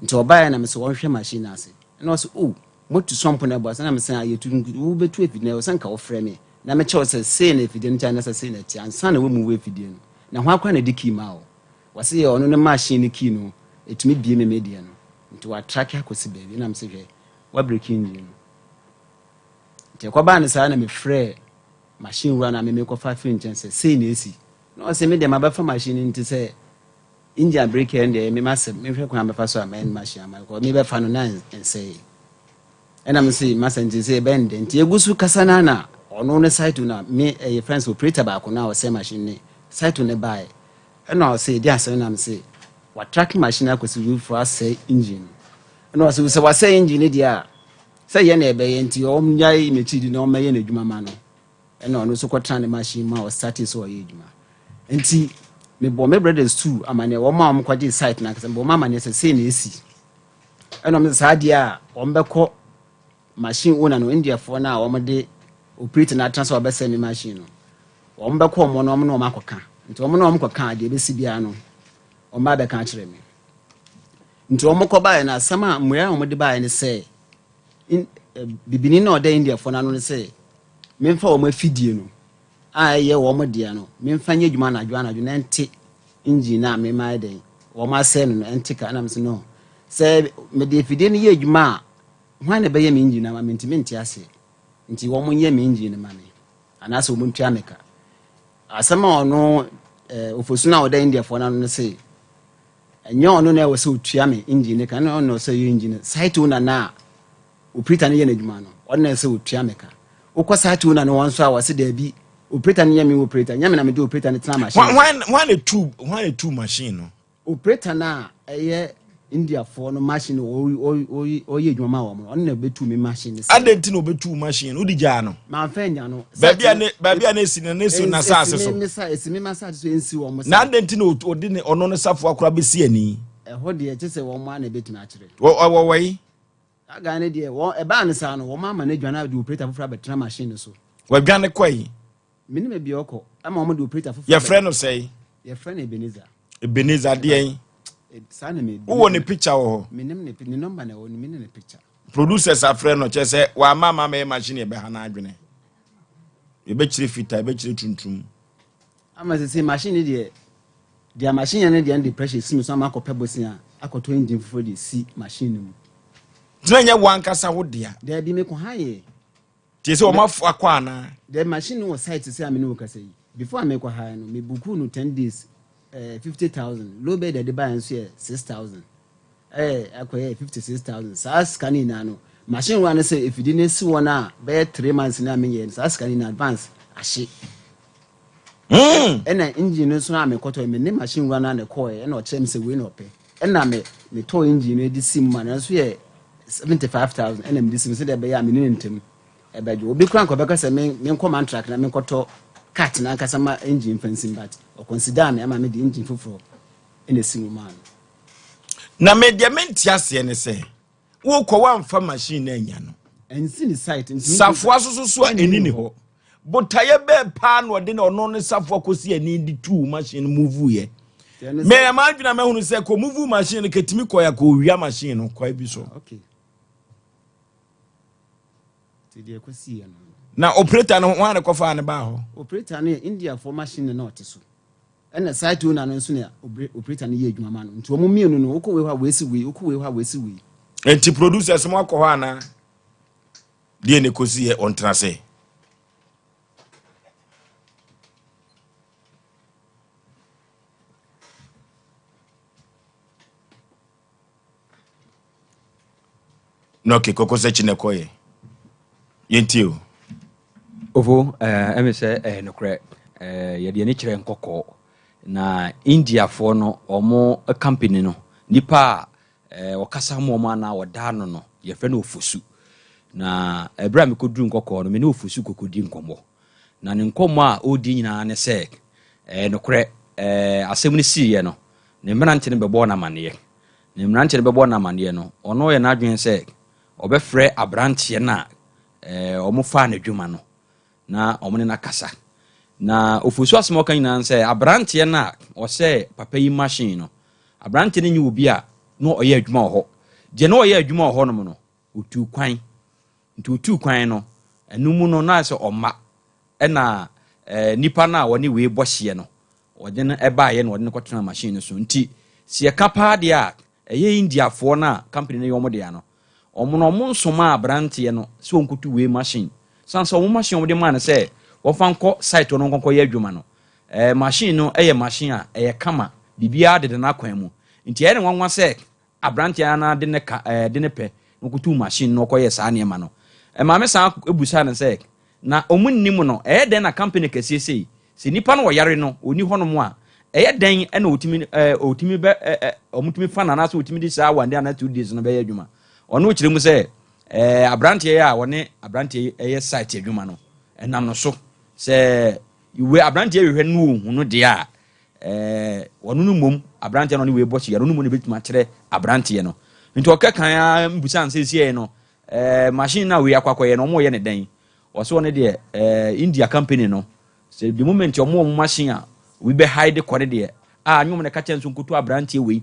Nti ɔbaeɛ na mese ɔnhwɛ machine no ase. Ɛna ɔse oh, moatu sɔmpo no abɔ ase. Na mese ah yɛtu, wobɛtu afidie no ɛwɔ sɛ nka wofrɛ me na mekyerɛ wo sɛ sei na afidie no kyɛ anaasɛ sei na ɛteɛ ansa na woamove afidie no. Na hwan koraa na ɛde key maa wo? Wɔse yɛ ɔno ne machine no key no ɛtumi bie me me deɛ no nti watrake akɔsi baabi na mese hwɛ wabreki engine no. Nti ɛkɔbaa no saa na mefrɛɛ machine wura no a me mekɔfa firi nkyɛn sɛ sei na ɛsi. Na ɔse me deɛ mabɛfa machine no nti sɛ engine abreki ɛno deɛ ɛyɛ me masɛm menhwɛ kwan a mɛfa so a mɛyɛ no machine ama no mebɛfa no na ɛnsɛe. Ɛna me se masa nti sɛ ɛbɛn dɛ nti egu so kasa na na ɔno ne site na me ɛyɛ friends operator baako na ɔsɛ machine ne site ne baeɛ ɛna ɔse ɛdi asɛm na me se watrake machine akɔsi wifo asɛe engine no ɛna ɔse sɛ wasɛe engine no deɛ a sɛ yɛ na ɛbɛyɛ nti ɔnyae n'akyi di na ɔmmɛyɛ n'adwuma ma no ɛna ɔno nso kɔtena ne machine mu a ɔsate sɛ ɔyɛ adwuma nti mebɔ me brothers tu amaneɛ wɔn a wɔn kɔgye site no ankasa mebɔ wɔn amaneɛ sɛ sei na esi Ɛna wɔn sɛ saa deɛ a wɔbɛkɔ machine owner no Indiafoɔ no a wɔde operate no atena sɛ wɔbɛsɛ me machine no wɔn bɛkɔ wɔn no wɔn ne wɔn akɔka nti wɔn ne wɔn kɔka deɛ ɛbɛsi biara no wɔn ba bɛka akyerɛ me nti wɔn kɔ baeɛ no asɛm a mmuaeɛ a wɔde baeɛ no sɛ bibini na ɔda Indiafoɔ no ano no sɛ memfa wɔn afidie no a ɛyɛ wɔn dea no memfa nyɛ adwuma anadwo anadwo na ɛnte engine no a mema ayɛ dɛn wɔn asɛe no no ɛnte ka ɛna mese no sɛ mede afidie no yɛ adwuma a hwan na ɛbɛyɛ me engine no ama me nti mente aseɛ nti wɔn nyɛ me engine no ma me anaasɛ wɔn ntua me ka asɛm a ɔno eh, ofosu no a ɔda indiafoɔ no ano no se ɛnyɛ ɔno na ɛwɔ sɛ ɔtua me engine no ka ɛna ɔno na ɔsɛ yɛ engine no site owner no a Operator no yɛ n'adwuma no, ɔno na ɛsɛ sɛ ɔtua me ka. Wokɔ saa tuo na no hɔ nso a, wɔse daabi, operator no nyɛ me operator, nyɛ me na mede operator no tena machine so. Hwan hwan na tu hwan na tu machine no? Operator no a ɛyɛ Indiafoɔ no machine no ɔyɛ adwuma ma wɔn no, ɔno na ɔbɛtu me machine no sɛ. Adɛn nti na ɔbɛtu wo machine no? Wode gyaa no? Mamfa annya no. Baabi a ne baabi a na esi no na esi n'asaase so. Esi me m'asaase so ensi wɔn sa. Na adɛn nti na ɔde ne ɔno ne safoa koraa bɛsi ani? Ɛhɔ deɛ kyɛ sɛ wɔn ara na ɛbɛtumi akyerɛ. Wɔ wɔ yi? Saa guy no deɛ, wɔn ɛbaa no saa no, wɔn ama no adwane de operator foforɔ abɛtena machine no so. Wadwane kɔ yi? Menim baabi a ɔkɔ. Ama wɔn de operator foforɔ. Yɛfrɛ no sɛn? Yɛfrɛ no Ebenezer. Ebenezer deɛn? Saa na me. Wowɔ ne picture wɔ hɔ? Menim ne ne number na ɛwɔ ne ne ne picture. Producers afrɛ no kyerɛ sɛ wama ama mɛyɛ machine yɛbɛha n'adwene. Yɛbɛkyerɛ fitaa, yɛbɛkyerɛ tuntum. Ama sese machine no deɛ deɛ machine yɛ no deɛ no de pressure si me so ama akɔpɛ bosea akɔtɔ engine foforɔ de si machine no mu. Tena nyɛ wankasa wo dea. Daabi mekɔ ha yɛ. Tie sɛ wɔn afo akɔ anaa. The machine no wɔ site sɛ a me ne wo kasa yi. Before a mekɔ ha no me bukuu no ten days eh, 50,000 low bed ɛde baeɛ nso yɛ 6,000. Ɛɛ akɔyɛ 56,000 saa sika no nyinaa no machine wura no sɛ efidi no esi wɔn a bɛyɛ 3 months no a menyɛ no saa sika no nyinaa advance ahye. Ɛna engine no nso a mekɔtɔ me ne machine wura no a na ɛkɔɛ ɛna ɔkyerɛ me sɛ wei na ɔpɛ ɛna me metɔɔ engine no de si mu ma no nso yɛ 75,000 ɛna mede si mu sɛdeɛ ɛbɛyɛ a me ne ne ntam ɛbɛdwo obi kora nka ɔbɛka sɛ me menkɔ mantrak na menkɔtɔ cat na ankasa ma engine mfa nsim but ɔconsider me ama mede engine foforɔ ɛna esi mu maa no. Na me deɛ mente aseɛ ne sɛ wokɔ woamfa machine no anya no. Ɛnsi ne site. Safoa soso so a ɛni ne hɔ. Botaeɛ bɛɛ paa na ɔde na ɔno ne safoa kɔsi ani de tuu machine no muvu yɛ. Me ɛma adwene a mahunu sɛ kɔ muvu machine no kɛtumi kɔɛ a kɔwia machine no kɔɛ bi so. Ah, okay. Na operator no ho a ne kɔfaa ne baa hɔ. Operator no yɛ Indiafoɔ machine no na ɔte so. Ɛna site owner no nso na operator no yɛ adwuma ma no. Nti wɔn mmienu no, wokɔ wei hɔ a wei si wei, wokɔ wei hɔ a wei si wei. Nti producers mo akɔ hɔ anaa? Deɛ ne kɔsi yɛ ɔntena se. Na okay, kɔkɔ sɛ kyi na ɛkɔyɛ. Yɛntie o. Ofo, ɛmi sɛ ɛyɛ nokorɛ, yɛde ani kyerɛ nkɔkɔɔ na Indiafoɔ no wɔn company no nipa a ɔkasa ma wɔn anaa ɔda ano no yɛfrɛ no Ofosu. Na ɛberɛ a mekɔduru nkɔkɔɔ no me ne Ofosu kɔkɔdi nkɔmmɔ. Na ne nkɔmmɔ a ɔredi nyinaa ne sɛ ɛyɛ nokorɛ, asɛm no siiɛ no. Ne mmerante no bɛbɔɔ no amanneɛ. Ne mmeranteɛ no bɛbɔɔ no amanneɛ no, ɔno yɛ n'adwene sɛ ɔbɛfrɛ aberanteɛ no a ɛɛ wɔfaa n'adwuma no na wɔn ne no akasa. Na Ofosu asɛm a ɔka nyinaa ne sɛ aberanteɛ no a ɔsɛɛ papa yi machine no, aberanteɛ no nyɛ obi a na ɔyɛ adwuma wɔ hɔ. Deɛ na ɔyɛ adwuma wɔ hɔnom no, ɔtuu kwan. Nti ɔtuu kwan no, ɛno mu no na ayɛ sɛ ɔmma. Ɛna eh, nipa no a ɔne wei bɔ hyeɛ no, ɔde no baeɛ na ɔde no kɔtenaa machine no so. Nti sɛ yɛka paa deɛ a, ɛyɛ Indiafoɔ no a company no yɛ wɔn dea no, Wɔn no wɔn nsomaa abranteɛ no sɛ ɔnkɔtu wei machine. Sane sɛ wɔn machine a wɔde maa no sɛ wɔmfa nkɔ site hɔ no nkɔnkɔyɛ adwuma no, eh, machine no yɛ machine a ɛyɛ kama, biribiara deda n'akwan mu. Nti ɛyɛ no nwanwa sɛ abranteɛ no ara de ne ka, eh, de ne pɛ na ɔkɔtuu machine no ɔkɔyɛɛ saa nneɛma no. Maame san busaa no sɛ, Na ɔmo nnim no, ɛyɛ dɛn na company kɛseɛ sei, sɛ nipa no ɔyare no ɔnni hɔ nom a, ɛyɛ dɛn na ɔtumi ɛɛ ɔtumi bɛ ɛ ɛ ɔmo tumi fa no anaasɛ ɔtumi de saa one day anaa 2 days no bɛyɛ adwuma? Ɔno ɔkyerɛ mu sɛ ɛɛ abranteɛ yi a ɔne abranteɛ yi ɛyɛ site adwuma no, ɛnam no so sɛ wei abranteɛ hwehwɛ no ɔhu no deɛ a, ɛɛ ɔno no mmom abranteɛ no ɔne wei bɔ hyia no, ɔno mmom na ɛbɛtumi akyerɛ abranteɛ no. Nti ɔkɛ kan ara mbusa no sɛ seesei no Eh machine no a wei akɔ akɔyɛ no ɔmo yɛ ne dɛn? Ɔse ɔno deɛ eh India company no sɛ the moment ɔmo ɔmo machine a obi bɛ hide kɔ ne deɛ a nyɛ ɔmo na ɛka kyerɛ no sɛ ɔnkotu abranteɛ wei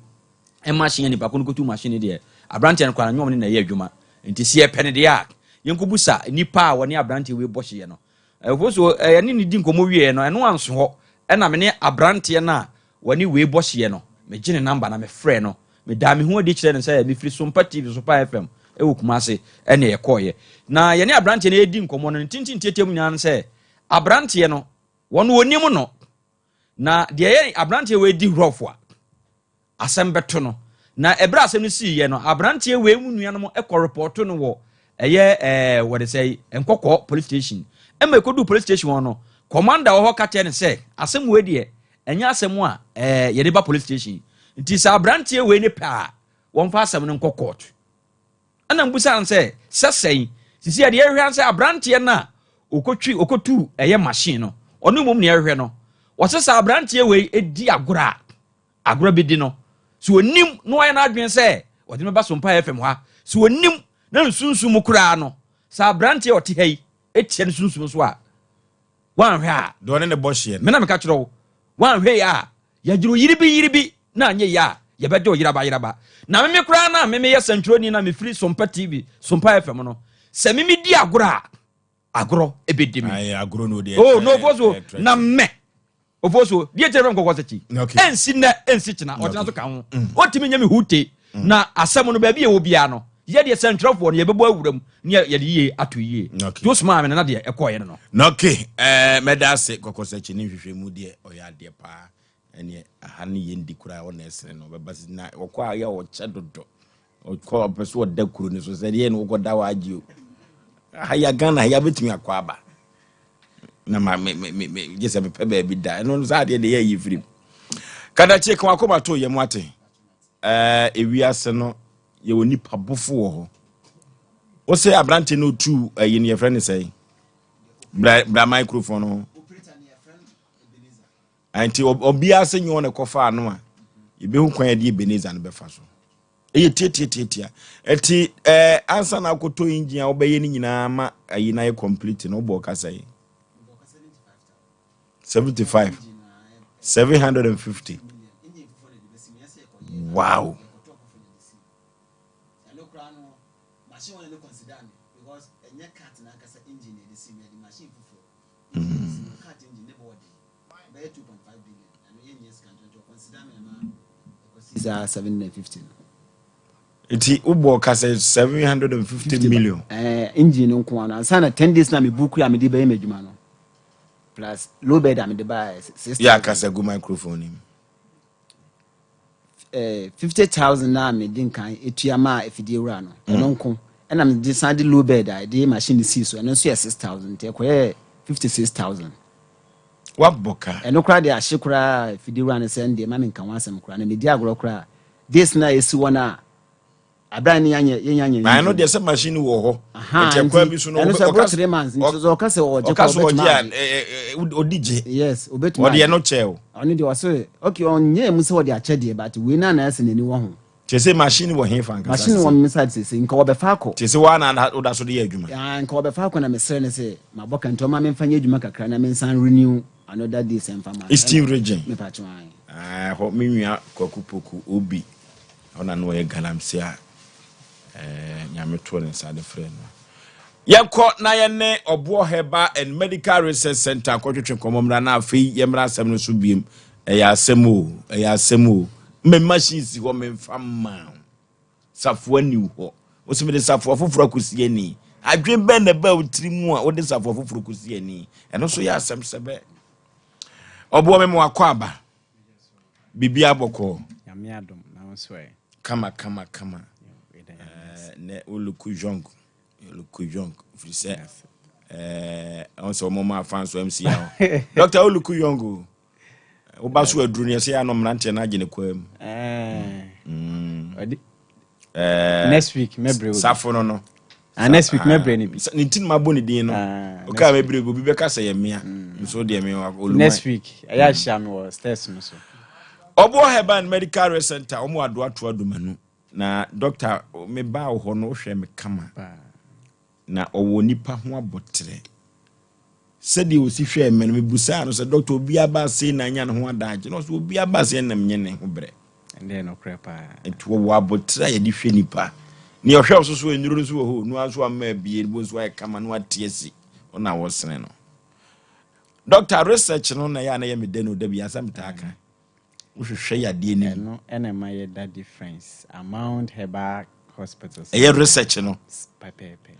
machine a nipa ko no kotu machine no deɛ abranteɛ no koraa no nyɛ ɔmo ne na ɛyɛ adwuma nti sɛ yɛpɛ no deɛ a yɛnkɔbusa nipa a wɔne abranteɛ wei bɔ hyeɛ no. Ɛfo so yɛne no di nkɔmmɔ wieɛ no ɛno anso hɔ ɛna me ne abranteɛ no a Wɔne wei bɔ hyeɛ no, megye ne number na mefrɛɛ no. Medaa me ho adi kyerɛɛ no sɛ mefiri Sompa TV, Sompa FM wɔ Kumasi ɛne yɛkɔeɛ. Na yɛne aberanteɛ no redi nkɔmmɔ no, ne tenten tiatia mu nyinaa ne sɛ, aberanteɛ no, wɔn wɔnim no. Na deɛ ɛyɛ aberanteɛ wei di rough a, asɛm bɛto no. Na ɛberɛ a asɛm no siiɛ no, aberanteɛ wei mu nuanom kɔ repɔto no wɔ ɛyɛ ɛɛ wɔde sɛ Nkɔkɔɔ police station. Ɛma ɛkɔduu police station hɔ no, commander wɔ hɔ ka kyerɛ no sɛ, asɛm wei deɛ, ɛnyɛ asɛm a ɛɛ yɛde ba police station. Nti sɛ aberanteɛ wei ne pɛ a, wɔmfa asɛm no nkɔ court. Ɛna mbusa no sɛ, sɛ sɛn? Sisi a deɛ yɛhwehwɛ ara sɛ aberanteɛ no a ɔkɔtwi ɔkɔtuu ɛyɛ machine no, ɔno mmom na yɛhwehwɛ no. Wɔse sɛ aberanteɛ wei di agorɔ a, agorɔ bɛdi no. Sɛ ɔnim na wayɛ n'adwene sɛ ɔde no bɛba Sompa FM ha, sɛ ɔnim na ne sunsum mu koraa no, sɛ aberanteɛ a ɔte ha yi tia ne sunsum so a, woanhwɛ a. Deɛ ɔne ne bɔ hyeɛ no. Me na meka kyerɛ wo, woanhwɛ yie a, yɛgyere wo yiribi yiribi na anyɛ yie a, yɛbɛgye wo yeraba yeraba. Na me me koraa no a me meyɛ sɛntwerɛni na mefiri Sompa TV, Sompa FM no, sɛ me medi agorɔ a, agorɔ ɛbɛdi me. Aye, agorɔ no deɛ. Oh, no, Ofosuo, na mɛ. Ofosuo, deɛ kyerɛ fɛm kɔkɔ sɛkyi. Ɛnsi nnɛ, ɛnsi kyena, ɔkyena so ka ho. Ɔntumi nyɛ me hute. Na asɛm no, baabi a ɛwɔ biara no, yɛ deɛ sɛntwerɛfoɔ no, yɛbɛbɔ awura mu ne yɛde yie ato yie. Nti wosomaa me no, na deɛ ɛkɔɔeɛ no no. Na okay, eh, mɛda ase kɔkɔ sɛkyi ne nhwehwɛmu deɛ ɔyɛ adeɛ paa. Ɛneɛ aha ne yɛndi koraa ɔna ɛsene no ɔbɛba na ɔkɔ a yɛ ɔkyɛ dodo. Ɔkɔ ɔpɛ so ɔda kuro no so sɛ deɛ no wokɔda hɔ agye o. Ha ya Ghana ha ya bɛtumi akɔ aba. Na ma me me me gye sɛ mepɛ baabi da. Ɛno no saa adeɛ deɛ yɛ firim. Kadakye ka wakoma to yɛ mu ate. Ɛɛ ewiase no yɛwɔ nipa bofo wɔ hɔ. Wo sɛ aberante no otu ɛyi no yɛfrɛ no sɛ bra bra microphone no. Nti obiara sɛ nyɛ ɔna ɛkɔfa ano a yɛbɛhu kwan yɛde Ebenezer no bɛfa so. Ɛyɛ tiatiatiatia. Ɛti ɛɛ ansa na akɔtɔ engine a wobɛyɛ no nyinaa ma ayi na ayɛ complete no wobɔ ɔkasa yi. 75 750 wow. Mm. Nti wobɔ ka sɛ 750 million. Eh, engine no nko ano ansa na 10 days na me book a mede bɛyɛ m'adwuma no plus low bed a mede ba 6000. Yɛ akasa gu microphone nim. Eh, 50,000 na mede nkan etua ma afidie wura no. Mm. Ɛno nko. Ɛna mede san de low bed a ɛde machine sii so ɛno nso yɛ 6,000 nti ɛkɔyɛ 56,000. Wabɔ ka. Ɛno koraa deɛ ahye koraa fidie wura no sɛ ɛndeɛ ma menka ho asɛm koraa na medi agorɔ koraa days no a ɛsi hɔ no a Abira ne yanyɛ yɛn yanyɛ. Maa no deɛ sɛ machine wɔ hɔ. Nti ɛkwan bi so no ɛno sɛ ɛboro 3 months nti sɛ ɔka sɛ ɔgye kɔ, ɔka sɛ ɔgye a, ɔdi gye. Yes, obetumi. Ɔde ɛno kyɛ o. Ɔno deɛ ɔsɛ okay, ɔnyɛ mu sɛ ɔde akyɛ deɛ, but wei na na ɛsɛ n'ani wɔ ho. Kyɛ sɛ machine wɔ he fa nkasa? Machine wɔ me side sese, nka wɔbɛfa akɔ. Kyɛ sɛ waa na woda so de yɛ adwuma. Nka wɔbɛfa akɔ, na mesrɛ no sɛ mabɔ ka, nti ɔma memfa nyɛ adwuma kakra na mensan renew another day sɛ mfa ma. Eastern Region. Mepatwo. Hɔ me nua Kwaku Poku Obi, ɔna no ɔyɛ galamsey a Nyame too ne nsa de frɛ no. Yɛnkɔ na yɛne Ɔboɔ Herbal and Medical Research Center nkɔtwetwe nkɔmmɔ mmra, na afei yɛmmra asɛm no so biem. Ɛyɛ asɛm o, ɛyɛ asɛm o. Me machine si hɔ, memfa mma safoa ni hɔ. Wosi mede safoa foforɔ akɔsi ani. Adwen bɛn na ɛbaa wo tiri mu a wode safoa foforɔ kɔsi ani? Ɛno nso yɛ asɛm sɛ bɛ ɔboɔ me ma wakɔ aba biribi abɔkɔɔ. Nyame adom, na wo nso ɛ? Kama kama kama. Nɛ wo look young, you look young, firi sɛ ɛho sɛ ɔmo ma afa nso MC ahɔ. Doctor, wo look young o. Woba so aduru no, yɛsɛ yɛ ano mmeranteɛ no agye ne kwaa mu. Next week mɛbrɛ obi. Safo no. Ah, next week mɛbrɛ no bi. Ne ti no mabɔ ne din no. Ɔkaa mɛbrɛ bi, obi bɛka sɛ yɛ mmea nso deɛ me oluma. Next week ɛyɛ ahyia me wɔ stairs no so. Ɔboɔ Herbal and Medical Research Center, ɔmo adoatoa domanu na doctor mebaa wɔ hɔ no, wohwɛ me kama na ɔwɔ nipa ho abɔterɛ. Sɛdeɛ ɔsi hwɛɛ me no, mebusaa no sɛ, "Doctor, obi aba ase na anya ne ho adagye?" Na ɔsɛ obi aba ase nam nyɛ ne ho berɛ. Ɛndeɛ nokorɛ paa. Nti wɔwɔ abɔterɛ a yɛde hwɛ nipa ne ɔhwɛ wo so so. Nnuro no so wɔ hɔ no nso ama abie bo nso ayɛ kama na wate asi ɔna wɔsene no. Doctor, research no na ɛyɛ a na yɛ me dɛ no da bi asɛm taa ka wohwehwɛ yadeɛ no mu. Ɛno ɛna ɛma yɛda difference among herbal hospitals. Ɛyɛ research no. Pɛpɛɛpɛ.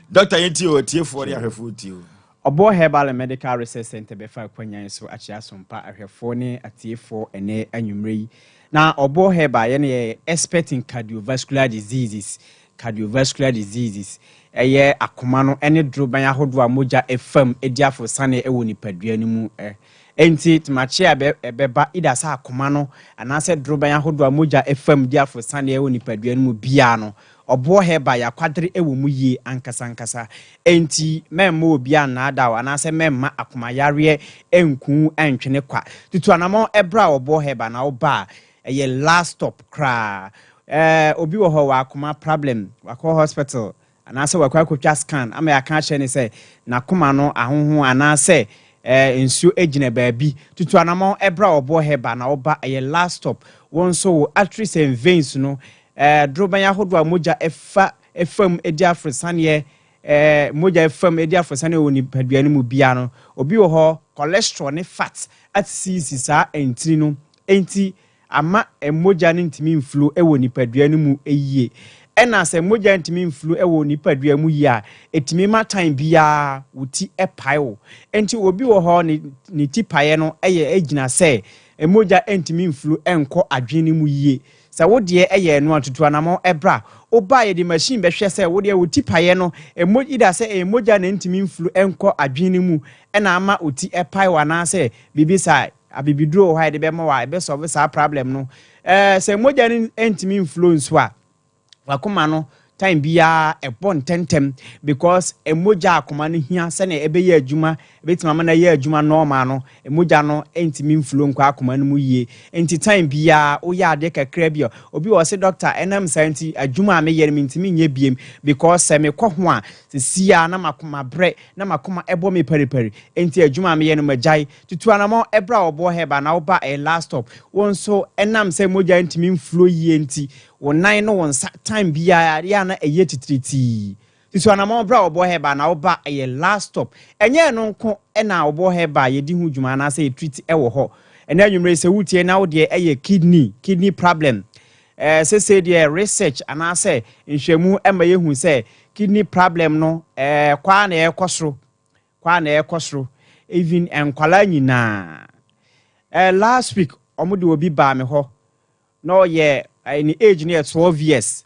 Doctor, yɛntie o, atiefoɔ ne ahwɛfoɔ tie o. Ɔboɔ Herbal and Medical Research Center bɛfa akwanyan so akyerɛ asompa ahwɛfoɔ ne atiefoɔ ɛnɛ anwummerɛ yi. Na Ɔboɔ Herbal, yɛne yɛ expert in cardiovascular diseases. Cardiovascular diseases ɛyɛ akoma no ne doroban ahodoɔ a mogya ɛfam di afosane ɛwɔ nipadua no mu. Ɛ enti tomakye a ɛbɛba ida sɛ akoma no anaasɛ doroban ahodoɔ a mogya ɛfam di afosane ɛwɔ nipadua no mu biara no, Ɔboɔ Herbal yɛakwadere ɛwɔ mu yie ankasa ankasa. Enti mɛmma obi annaada wo anaasɛ mɛmma akomayareɛ nku ntwene kwa. Tutu anammɔn ɛberɛ a Ɔboɔ Herbal na woba a, ɛyɛ last stop koraa. Obi wɔ hɔ wɔ akoma problem, wakɔ hospital anaasɛ wakɔ akɔtwa scan ama yɛaka akyerɛ ne sɛ n'akoma no ahoho anaasɛ nsuo gyina baabi. Tutu anammɔn ɛberɛ a Ɔboɔ Herbal na woba, ɛyɛ last stop. Wɔn nso wɔ arteries and veins no, doroban ahodoɔ a mogya ɛfa ɛfam di aforosaneɛ, mogya ɛfam di aforosaneɛ wɔ nipadua no mu bia no, obi wɔ hɔ cholesterol ne fat asisi saa ntini no, enti ama mogya no ntumi mflow wɔ nipadua no mu yie. Ɛna sɛ mogya ntumi mflow wɔ nipadua mu yie a, ɛtumi ma time biara wo ti pae wo. Nti obi wɔ hɔ ne ti paeɛ no yɛ gyina sɛ mogya ntumi mflow nkɔ adwene no mu yie. Sɛ wo deɛ ɛyɛ ɛno a, tutu anammɔn ɛbra. Woba, yɛde machine bɛhwɛ sɛ wo deɛ wo ti paeɛ no ɛmo ida sɛ ɛyɛ mogya na ntumi mflow nkɔ adwene no mu ɛna ama wo ti ɛpae wo anaasɛ biribi saa. Abibiduro wɔ hɔ a yɛde bɛma wo a ɛbɛsolve saa problem no. Sɛ mogya no ntumi mflow nso a, wakoma no time biara ɛbɔ ntɛntɛm because mogya akoma no hia sɛnea ɛbɛyɛ adwuma, ɛbɛtumi ama no ayɛ adwuma normal no, mogya no ntumi mflow nkɔ akoma no mu yie. Nti time biara woyɛ adeɛ kakra bi a, obi wɔ sɛ, "Doctor, ɛnam saa nti adwuma a meyɛ no mentumi nyɛ biem because sɛ mekɔ ho a sesia na makoma brɛ na makoma ɛbɔ me paripari, nti adwuma a meyɛ no magyae." Tutu anamɔ ɛbrɛ a Ɔboɔ Herbal na woba, ɛyɛ last stop. Wɔn nso ɛnam sɛ mogya ntumi mflow yie nti wɔn nan no wɔn nsa time biara yɛ ana ɛyɛ titiritii. Tutu anamɔ brɛ a Ɔboɔ Herbal na woba, ɛyɛ last stop. Ɛnyɛ ɛno nko ɛna Ɔboɔ Herbal yɛdi ho dwuma anaasɛ yɛtreat ɛwɔ hɔ. Ɛnɛ anwummerɛ sɛ wotie na wodeɛ ɛyɛ kidney problem, sese deɛ research anaasɛ nhwɛmu ɛma yɛhu sɛ kidney problem no kwaa na ɛkɔ soro, kwaa na ɛkɔ soro, even nkwalaa nyinaa. Last week ɔmo de obi baa me hɔ na ɔyɛ ne age no yɛ 12 years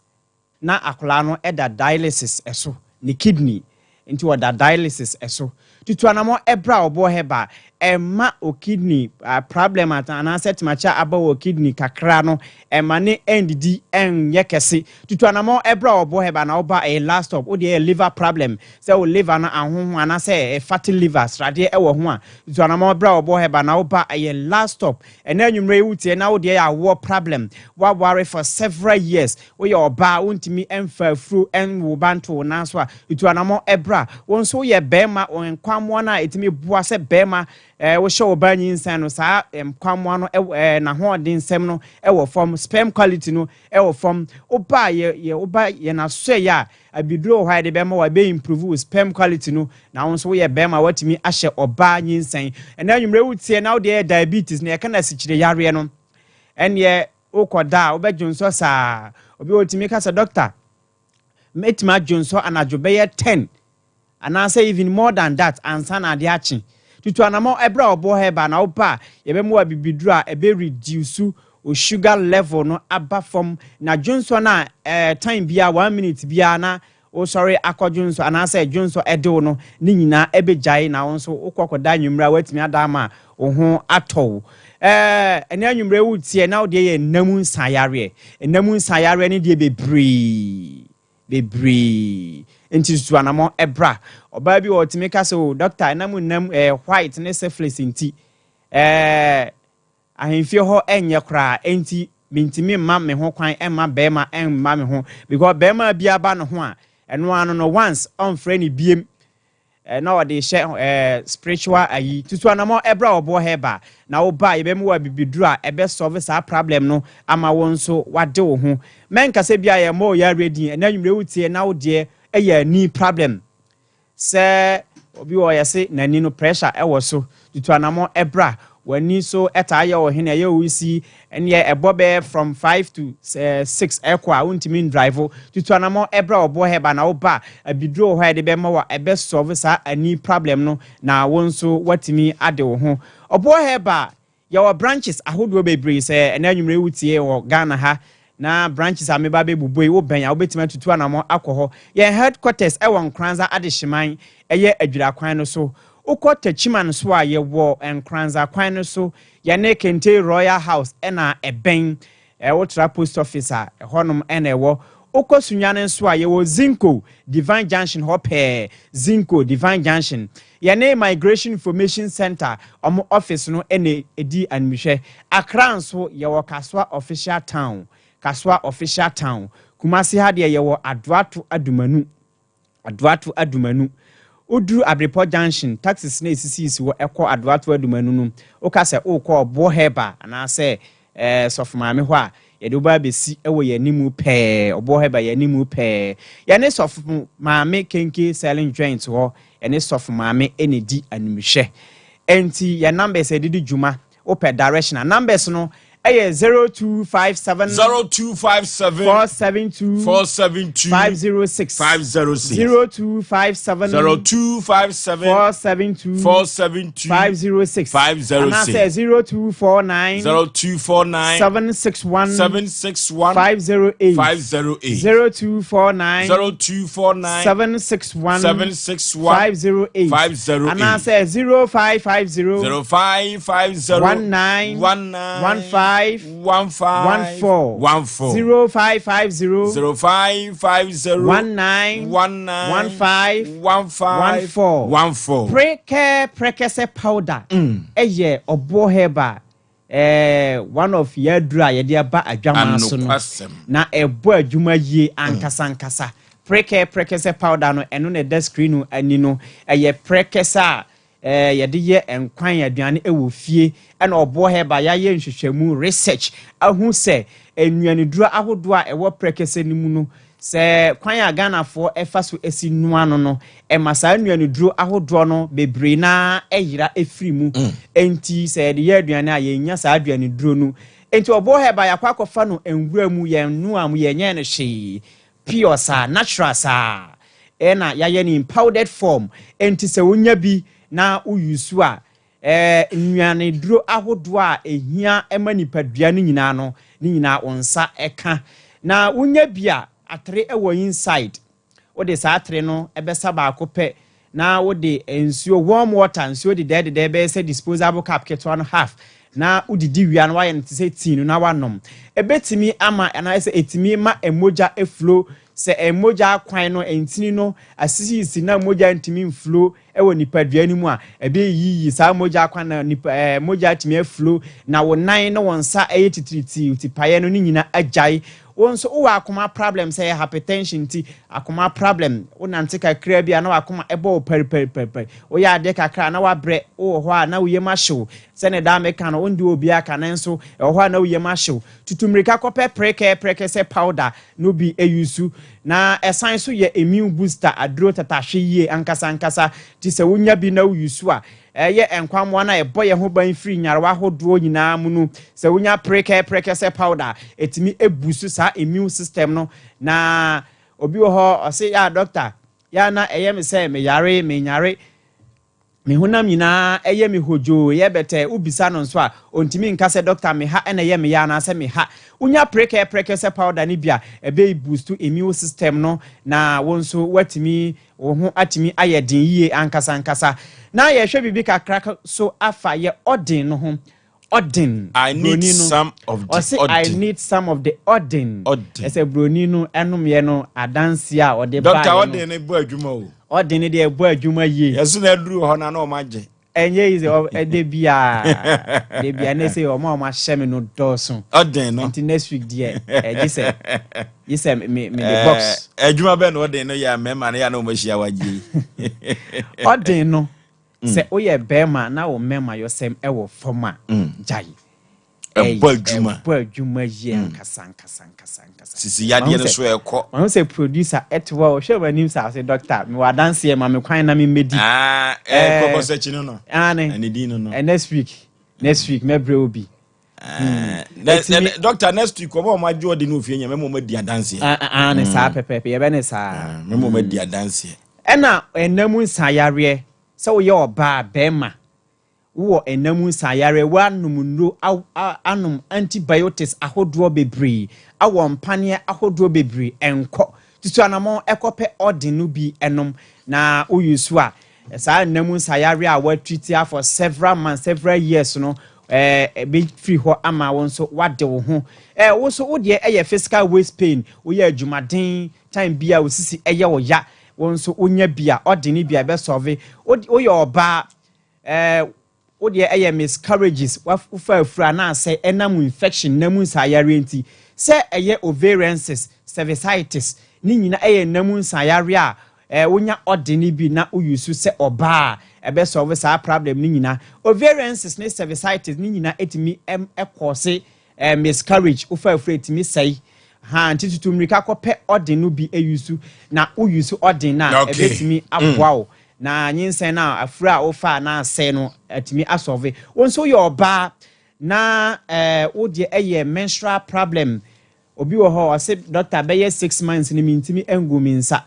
na akwadaa no ɛda dialysis ɛso, ne kidney nti ɔda dialysis ɛso. Tutu anamɔ ɛbrɛ a Ɔboɔ Herbal. Ɛmma o kidney problem anaasɛ temakyɛ aba wɔ kidney kakra no, ɛma ne ɛndidi ɛnyɛ kɛse. Tutu anamɔ ɛbrɛ a Ɔboɔ Herbal na ɔba. Ɛyɛ last stop. Wode ɛyɛ liver problem, sɛ wo liver no ahoho anaasɛ fatty liver, sradeɛ ɛwɔ ho a, tutu anamɔ ɛbrɛ a Ɔboɔ Herbal na woba. Ɛyɛ last stop. Ɛnɛ anwummerɛ yi wotie na wode ɛyɛ awoɔ problem, woaware for several years, woyɛ ɔbaa, wontumi ɛmfa afuro ɛnwo ba nto wo nan so a, tutu anamɔ ɛbrɛ. Wo nso woyɛ bɛrima, nkwammoa no a ɛtumi boa sɛ bɛrima wohyɛ ɔbaa nyinsɛn no, saa nkwammoa no n'ahoɔden nsɛm no ɛwɔ fam, sperm quality no ɛwɔ fam, woba yɛ yɛ woba yɛ n'asɔɛ yɛ a, abiduro wɔ hɔ a yɛde bɛma wɔ ɛbɛ improve wo sperm quality no, na wo nso woyɛ bɛrima, watumi ahyɛ ɔbaa nyinsɛn. Ɛnna anwummerɛ wotie na wode yɛ diabetes na yɛka no asikyire yareɛ no, ɛneɛ wokɔ da a wobɛdwo nsɔ saa. Obi wɔ tumi ka sɛ, "Doctor, mɛtumi adwo nsɔ anadwo bɛyɛ 10 anaasɛ even more than that ansa na ade akye." Tutu anamɔ ɛbrɛ a Ɔboɔ Herbal na woba a, yɛbɛma wa bibiduro a ɛbɛ reduce o sugar level no aba fam, na dwonsɔ no a time biara, 1 minute biara na wosɔre akɔ dwonsɔ anaasɛ dwonsɔ ɛde wo no ne nyinaa ɛbɛgyae, na wo nso wokɔ kɔda anwummerɛ a, woatumi ada ama wo ho atɔ wo. Ɛne anwummerɛ wotie na wodeɛ yɛ nnamu nsayareɛ. Nnamu nsayareɛ no deɛ, bebree bebree, nti susu anamɔ ɛbra. Ɔbaa bi wɔ ɔtumi ka sɛ, "O doctor, ɛnam nnam white ne syphilis nti ahemfie hɔ ɛnyɛ koraa, nti mintimi mma me ho kwan ɛmma bɛrima ɛmma me ho," because bɛrima bi aba ne ho a, ɛno ano no once ɔmfrɛ ne biem na ɔde hyɛ spiritual ayi. Tutu anamɔ ɛbrɛ Ɔboɔ Herbal na woba, yɛbɛmu wɔ abibiduro a ɛbɛ solve saa problem no ama wo nso wade wo ho. Mɛnkasa bi a yɛmmɔ oyɛ ready. Ɛna anwummerɛ wotie na wo deɛ ɛyɛ ani problem, sɛ obi wɔ yɛse n'ani no pressure ɛwɔ so, tutu anamɔ ɛbra. W'ani so ɛtaa yɛ ɔhene, ɛyɛ osi ɛneɛ ɛbɔ bɛyɛ from 5 to 6 ɛkɔ a, wontumi n drive, tutu anamɔ ɛbra Ɔboɔ Herbal na woba, abiduro wɔ hɔ a yɛde bɛma wɔ ɛbɛ solve saa ani problem no, na wo nso watumi ade wo ho. Ɔboɔ Herbal, yɛwɔ branches ahodoɔ bebree. Sɛ ɛnɛ anwummerɛ wotie wɔ Ghana ha na branches a meba bɛbobɔ yi, wobɛn a, wobɛtumi atutu anammɔ akɔ hɔ. Yɛn headquarters ɛwɔ Nkranza Adehyeman, ɛyɛ Adwira kwan no so. Wokɔ Takyiman so a, yɛwɔ Nkranza kwan no so, yɛne Kente Royal House ɛna ɛbɛn. Ɛwotra post office a, ɛhɔnom ɛna ɛwɔ. Wokɔ Sunyane nso a, yɛwɔ Zinco Divine Junction hɔ pɛɛ. Zinco Divine Junction, yɛne Migration Information Center ɔmo office no ɛna ɛdi animhwɛ. Accra nso, yɛwɔ Kasoa Official Town, Kasoa Official Town. Kumasi ha deɛ, yɛwɔ Adoato Adumanu, Adoato Adumanu. Woduru Abrepɔ Junction, taxis na esisisi hɔ ɛkɔ Adoato Adumanu no, woka sɛ wokɔ Ɔboɔ Herbal anaasɛ Sɔfo Maame hɔ a, yɛde wo ba abɛsi wɔ yɛn anim pɛɛ. Ɔboɔ Herbal, yɛn anim pɛɛ, yɛne Sɔfo Maame Kenke Selling Joint hɔ, yɛne Sɔfo Maame ɛna di animhwɛ. Nti yɛn numbers a yɛde di dwuma, wopɛ direction a, numbers no ɛyɛ 0257 0257 472 472 506. 506. 0257 0257 472 472 506. 506. Anaasɛ 0249 0249 761 761 508. 508. 0249 0249 761 761 508. 508. Anaasɛ 0550 0550 19 19 15 15 14. 14. 0550 0550 19 19 15 15 14. 14. Prekɛ Prekɛsɛ powder ɛyɛ Ɔboɔ Herbal one of yɛaduru a yɛde aba adwaman so no. Anokwasɛm. Na ɛbɔ adwuma yie ankasa ankasa. Prekɛ Prekɛsɛ powder no, ɛno na ɛda screen no ani no. Ɛyɛ prekɛsɛ a yɛde yɛ nkwan aduane ɛwɔ fie, ɛna Ɔboɔ Herbal yɛayɛ nhwehwɛmu, research, ahu sɛ nnuaneduro ahodoɔ a ɛwɔ prekɛsɛ no mu no, sɛ kwan a Ghanafoɔ ɛfa so asi noa no, ɛma saa nnuaneduro ahodoɔ no bebree naa ɛyera ɛfiri mu. Enti sɛ yɛde yɛ aduane a, yɛnya saa aduaneduro no. Enti Ɔboɔ Herbal, yɛakɔ akɔfa no nwura mu, yɛn noa mu, yɛnyɛ no hwee, pure saa, natural saa, ɛna yɛayɛ no in powdered form. Enti sɛ wonya bi na woyusu a, nnuaneduro ahodoɔ a ehia ɛma nipadua no nyinaa no, ne nyinaa wo nsa ɛka. Na wonya bi a, atere ɛwɔ inside, wode saa atere no ɛbɛsa baako pɛ. Na Na wode nsuo, warm water, nsuo dedɛɛdedɛɛ bɛyɛ sɛ disposable cup ketewa no half, na wodidi wie a na woayɛ no te sɛ tea no na woanom. Ɛbɛtumi ama anaasɛ ɛtumi ma mogya flow. Sɛ mogya akwan no, ntini no asisisisi na mogya ntumi mflow wɔ nipadua no mu a, ɛbɛyiyi saa mogya akwan na nipa ɛɛ mogya atumi aflow na wo nan ne wo nsa ɛyɛ titiritii, tipaeɛ no ne nyina agyae. Wo nso wowɔ akoma problem, sɛ ɛyɛ hypertension nti akoma problem, wonante kakra bi a na wakoma ɛbɔ wo pɛripɛripɛripɛri, woyɛ adeɛ kakra a na wabrɛ, wowɔ hɔ a na wo yam ahyew, sɛne daa meka no, wonde obi aka nanso ɛwɔ hɔ a na wo yam ahyew. Tutu mmirika kɔpɛ prekɛ prɛkɛsɛ powder no bi eyusu, na ɛsan so yɛ immune booster aduro tatahwe yie ankasa ankasa. Ti sɛ wonya bi na woyusu a, ɛyɛ nkwammoa no a ɛbɔ yɛn ho ban firi nyarewa ahodoɔ nyinaa mu no. Sɛ wonya prekɛ prɛkɛsɛ powder, ɛtumi ebusu saa immune system no. Na obi wɔ hɔ, ɔse, "Yɛ doctor, yɛ na ɛyɛ me sɛ meyare, menyare, me honam nyinaa ɛyɛ me hodwoo, yɛ bɛtɛ." Wobisa no nso a, ɔntumi nka sɛ, "Doctor, me ha ɛna ɛyɛ me ya anaasɛ me ha." Wonya prekɛ prɛkɛsɛ powder no bi a, ɛbɛyi boost immune system no na wo nso woatumi wo ho atumi ayɛ den yie ankasa ankasa. Na yɛhwɛ biribi kakra so afa yɛ ɔden no ho, ɔden. I need some of the Ɔse, "I ɔden." need some of the ɔden." Ɔden. Ɛsɛ buroni no ɛnomyɛ no adanseɛ a ɔde Doctor, baeɛ no. ɔden ne bɔ adwuma o. Ɔden no deɛ, ɛbɔ adwuma yie. Yɛso na aduru hɔ na ɔmo agye. Ɛnyɛ yi sɛ ɛde bia de bia ne sɛ ɔmo a ɔmo ahyɛ me no dɔɔso. Ɔden no. Nti next week deɛ, ɛgye sɛ gye sɛ me de box. Adwuma bɛɛ na ɔden no yɛ a mmarima no yɛ a na ɔmo ahyia wagye yi? Ɔden no, sɛ woyɛ bɛrima na wo mmarima yɔsɛm ɛwɔ fam a, gyae. Ɛbɔ adwuma. Ɛbɔ adwuma yie ankasa ankasa ankasa ankasa. Sisi yadeɛ no so ɛkɔ. Mahu sɛ producer ɛte hɔ a, ɔhwɛ m'anim sɛ ase, "Doctor, mewɔ adanseɛ, ma me kwan na memmɛdi." Ah, kɔkɔ sɛ kyi no. Ane. Ɛne din no. Next week mɛbrɛ wo bi. Doctor, next week ɔmo a ɔmo agye ɔde no ofie nya mɛma ɔmo adi adanseɛ. Ane, saa pɛpɛɛpɛ, yɛbɛ ne saa. Mɛma ɔmo adi adanseɛ. Ɛna ɛnam nsayareɛ, sɛ woyɛ ɔbaa, bɛrima, wowɔ ɛnam nsayareɛ, woanom nnuro, anom antibiotics ahodoɔ bebree, awɔ mpaneɛ ahodoɔ bebree, ɛnkɔ, tutu anammɔn ɛkɔpɛ ɔden no bi ɛnom na woyi so a, saa ɛnam nsayareɛ a wɔatreat for several months, several years no, ɛbɛfiri hɔ ama wo nso wade wo ho. Wo nso wo deɛ ɛyɛ physical waist pain, woyɛ adwumaden time bi a wo sisi ɛyɛ wo ya, wo nso wonya bi a, ɔde ne bi a ɛbɛsolve. Woyɛ ɔbaa, wo deɛ ɛyɛ miscarriages, wofa afuru anaasɛ ɛnam infection nam nsayareɛ nti, sɛ ɛyɛ ovarian cyst, cervicitis, ne nyina ɛyɛ nam nsayareɛ a, wonya ɔde ne bi na woyi so sɛ ɔbaa a, ɛbɛsolve saa problem ne nyinaa. Ovarian cyst ne cervicitis ne nyinaa ɛtumi ɛkɔɔse miscarriage, wofa afuru, ɛtumi sɛe ha. Nti tutu mmirika kɔpɛ ɔde no bi ayi so na woyi so ɔde no a, ɛbɛtumi aboa wo na nyinsɛn no a afuru a wofa na asɛe no atumi asolve. Wo nso yɛ ɔbaa na wo deɛ ɛyɛ menstrual problem. Obi wɔ hɔ, ɔse, "Doctor, bɛyɛ 6 months ni mintimi ngu mi nsa."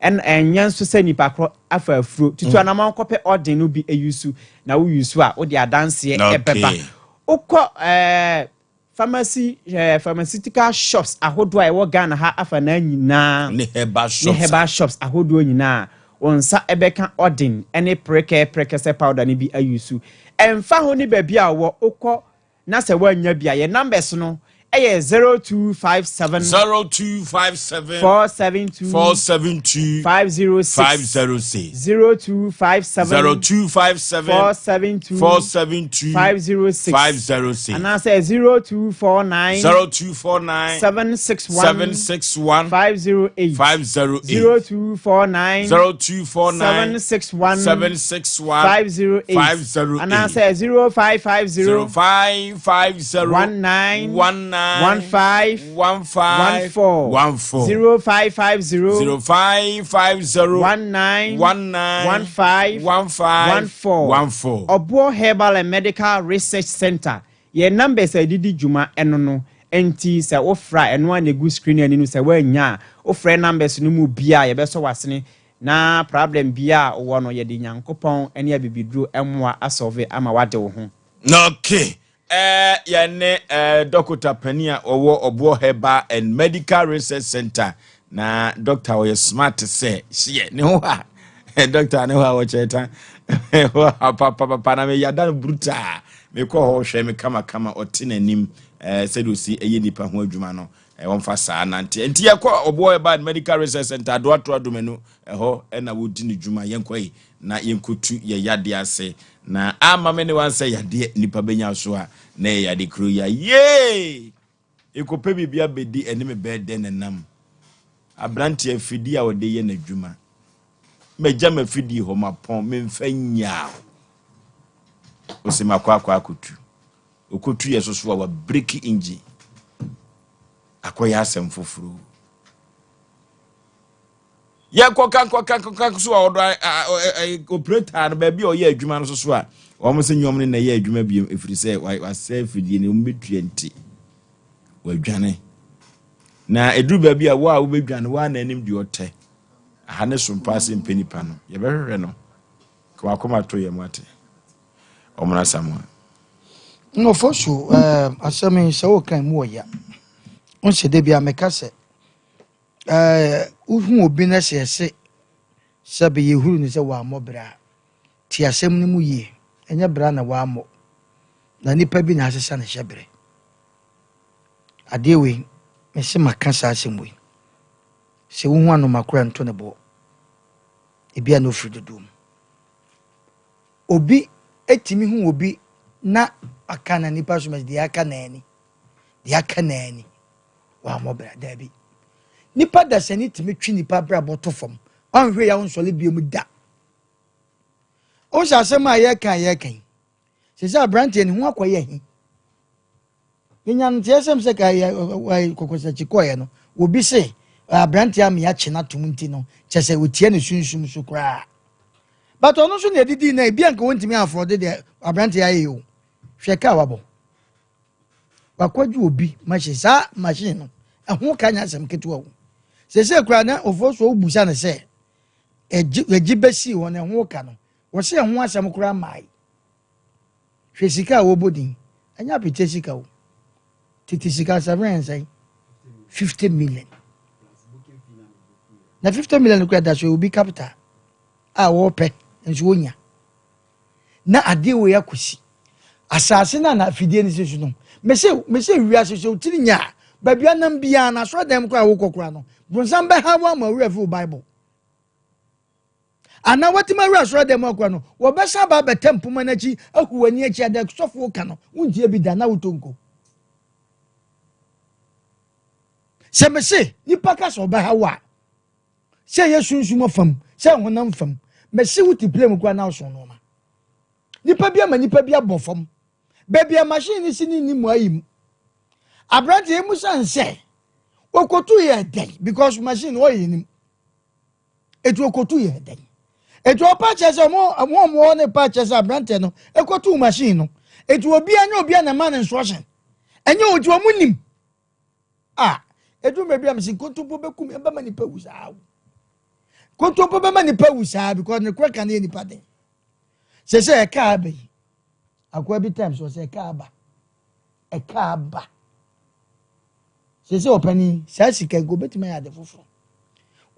Ɛnyɛ nso sɛ nipa korɔ afa afuro. Tutu anamɔ kɔpɛ ɔden no bi ayi so na woyi so a, wode adanseɛ ɛbɛba. Wokɔ pharmacy, pharmaceutical shops ahodoɔ a ɛwɔ Ghana ha afa na nyinaa ne herbal ne shops. Herbal shops ahodoɔ nyinaa, wɔn nsa ɛbɛka ɔden ne prekɛ prɛkɛsɛ powder no bi ayi so. Ɛmfa ho ne baabi a wɔ wokɔ na sɛ woanya bi a, yɛ numbers no ɛyɛ 0257 0257 472 472 506. 506. 0257 0257 472 472 506. 506. Anaasɛ 0249 0249 761 761 508. 508. 0249 0249 761 761 508. 508. Anaasɛ 0550 0550 19 19 15 15 14. 14. 0550 0550 19 19 15 15 14. 14. Ɔboɔ Herbal and Medical Research Center, yɛn numbers a yɛdedi dwuma ɛno no. Nti sɛ wofra ɛno a na egu screen ani no, sɛ woanya a, wofrɛ numbers no mu bia a, yɛbɛsɔ w'asene na problem bia a wowɔ no, yɛde Nyankopɔn ne abibiduro mmoa asolve ama wade wo ho. Okay, yɛne dɔkota panin a ɔwɔ Ɔboɔ Herbal and Medical Research Center, na doctor ɔyɛ smart sɛ hyeɛ ne ho ha. Doctor ne hɔ a wɔkyerɛ ta hɔ papapapa na meyada no brutaa. Mekɔ hɔ hwɛ me kamakama, ɔte n'anim sɛdeɛ ɔsi ɛyɛ nipa ho adwuma no, wɔmfa saa nante. Nti yɛkɔ Ɔboɔ Herbal Medical Research Center, Adoato Adomanu, ɛhɔ ɛna wɔdi ne dwuma. Yɛnkɔ yi na yɛnkɔtu yɛ yadeɛ ase na ama me ne wansɛ yadeɛ nipa bɛnya so a na yɛ yade kuro yi a yee ɛkɔpɛ biribi abɛdi ɛne me bɛɛ dɛ nenam. Aberanteɛ, afidie a ɔde yɛ n'adwuma, magya m'afidie hɔ, mapɔn, memfa nyaa ɔsɛ makɔ akɔ akɔtu. Ɔkɔtu yɛ soso a wabreak engine, akɔyɛ asɛm foforɔ. Yɛkɔka nkɔka nkɔka so a ɔdɔ operator no baabi a ɔyɛ adwuma no soso a wɔn sɛ nyɔm no na ɛyɛ adwuma biom, ɛfiri sɛ wasɛ afidie no, wɔn bɛtua nti wadwane. Na ɛduru baabi a wo a wobɛdwane wo a n'anim deɛ ɔtɛ aha ne so mpa ase mpɛ nipa no, yɛbɛhwehwɛ no ka wakoma to yɛ mu ate ɔmono Asamoa. Nnɔfo so asɛm yi sɛ woka mu wɔ ya wonsɛ da bia meka sɛ wohu obi no sɛ ɛse sɛ bɛyɛ huru no sɛ wɔammɔ berɛ a te asɛm no mu yie. Ɛnyɛ berɛ na wɔammɔ na nipa bi na asesa ne hyɛ berɛ. Adeɛ wei mese maka saa asɛm wei sɛ wohu anomakora nto ne boɔ. Ebia na ofiri dodoɔ mu obi etimi hu obi na aka na nipa so mɛ deɛ aka n'ani, deɛ aka n'ani wɔammɔ bra. Daabi, nipa dasani tumi twi nipa brabɔ to fam, ɔnhwɛ ya nsɔle bio mu da. Ɔhyɛ asɛm a yɛka yɛka yi sɛ aberanteɛ ne ho akɔyɛ he yɛnya no nteɛ sɛm sɛ ka kɔkɔsakyi kɔɔɛ no, obi se aberanteɛ ama yɛakye no atom nti no kyɛ sɛ otie ne sunsum so koraa, but ɔno nso na ɛdidi na ebi anka wɔntumi afɔde deɛ aberanteɛ ayɛ yi o. Hwɛ kaa wabɔ, wakɔgye obi machine. Saa machine no ɛho ka nyɛ asɛm ketewa o. Sese koraa na ofo so obusa ne sɛ ɛgye ɛgye bɛsi hɔ na ɛho ka no, wɔsi ɛho asɛm koraa maa yi. Hwɛ sika a wɔbɔ din, ɛnyɛ apete sika o, tete sika seven and sɛn 50 million na 50 million koraa da so obi capital a wɔrepɛ nso wonya na adeɛ wei akɔsi asase no a na afidie no si so no. Mese mese wiase sɛ wotiri nya a baabi anam biara na asɔre dɛm koraa a wokɔ koraa no, bonsam bɛha wo ama owura fi wo Bible anaa watumi awura asɔre dɛm akora no, wɔbɛsa aba abɛtɛ mpoma no akyi ahu w'ani akyi ada sɔfoɔ ka no wontie bi da na wotɔ nko. Sɛ mese nipa ka sɛ ɔbɛha wo a, sɛ ɛyɛ sunsum fam sɛ honam fam, mese wote plane mu koraa na woso nneɛma, nipa bi ama nipa bi abɔ fam baabi a machine no si ne ni mu ayi mu. Aberanteɛ mu san sɛ okotu yɛ dɛn because machine ɔyɛ nim etu okotu yɛ dɛn etu ɔpa kyerɛ sɛ ɔmo ɔmo ɔmo wɔ ne pa kyerɛ sɛ aberanteɛ no ekotu machine no etu obiara nye obiara na ɛma ne instruction ɛnyɛ otu ɔmo nim a edu baabi a mesi nkontompo bɛkum ɛbɛma nipa wu saa o, nkontompo bɛma nipa wu saa because ne kora ka ne yɛ nipa den. Sɛ ɛka aba yi akoa bi times wɔ sɛ ɛka aba, ɛka aba sɛ ɔpanin saa sika nko obetumi ayɛ ade foforɔ.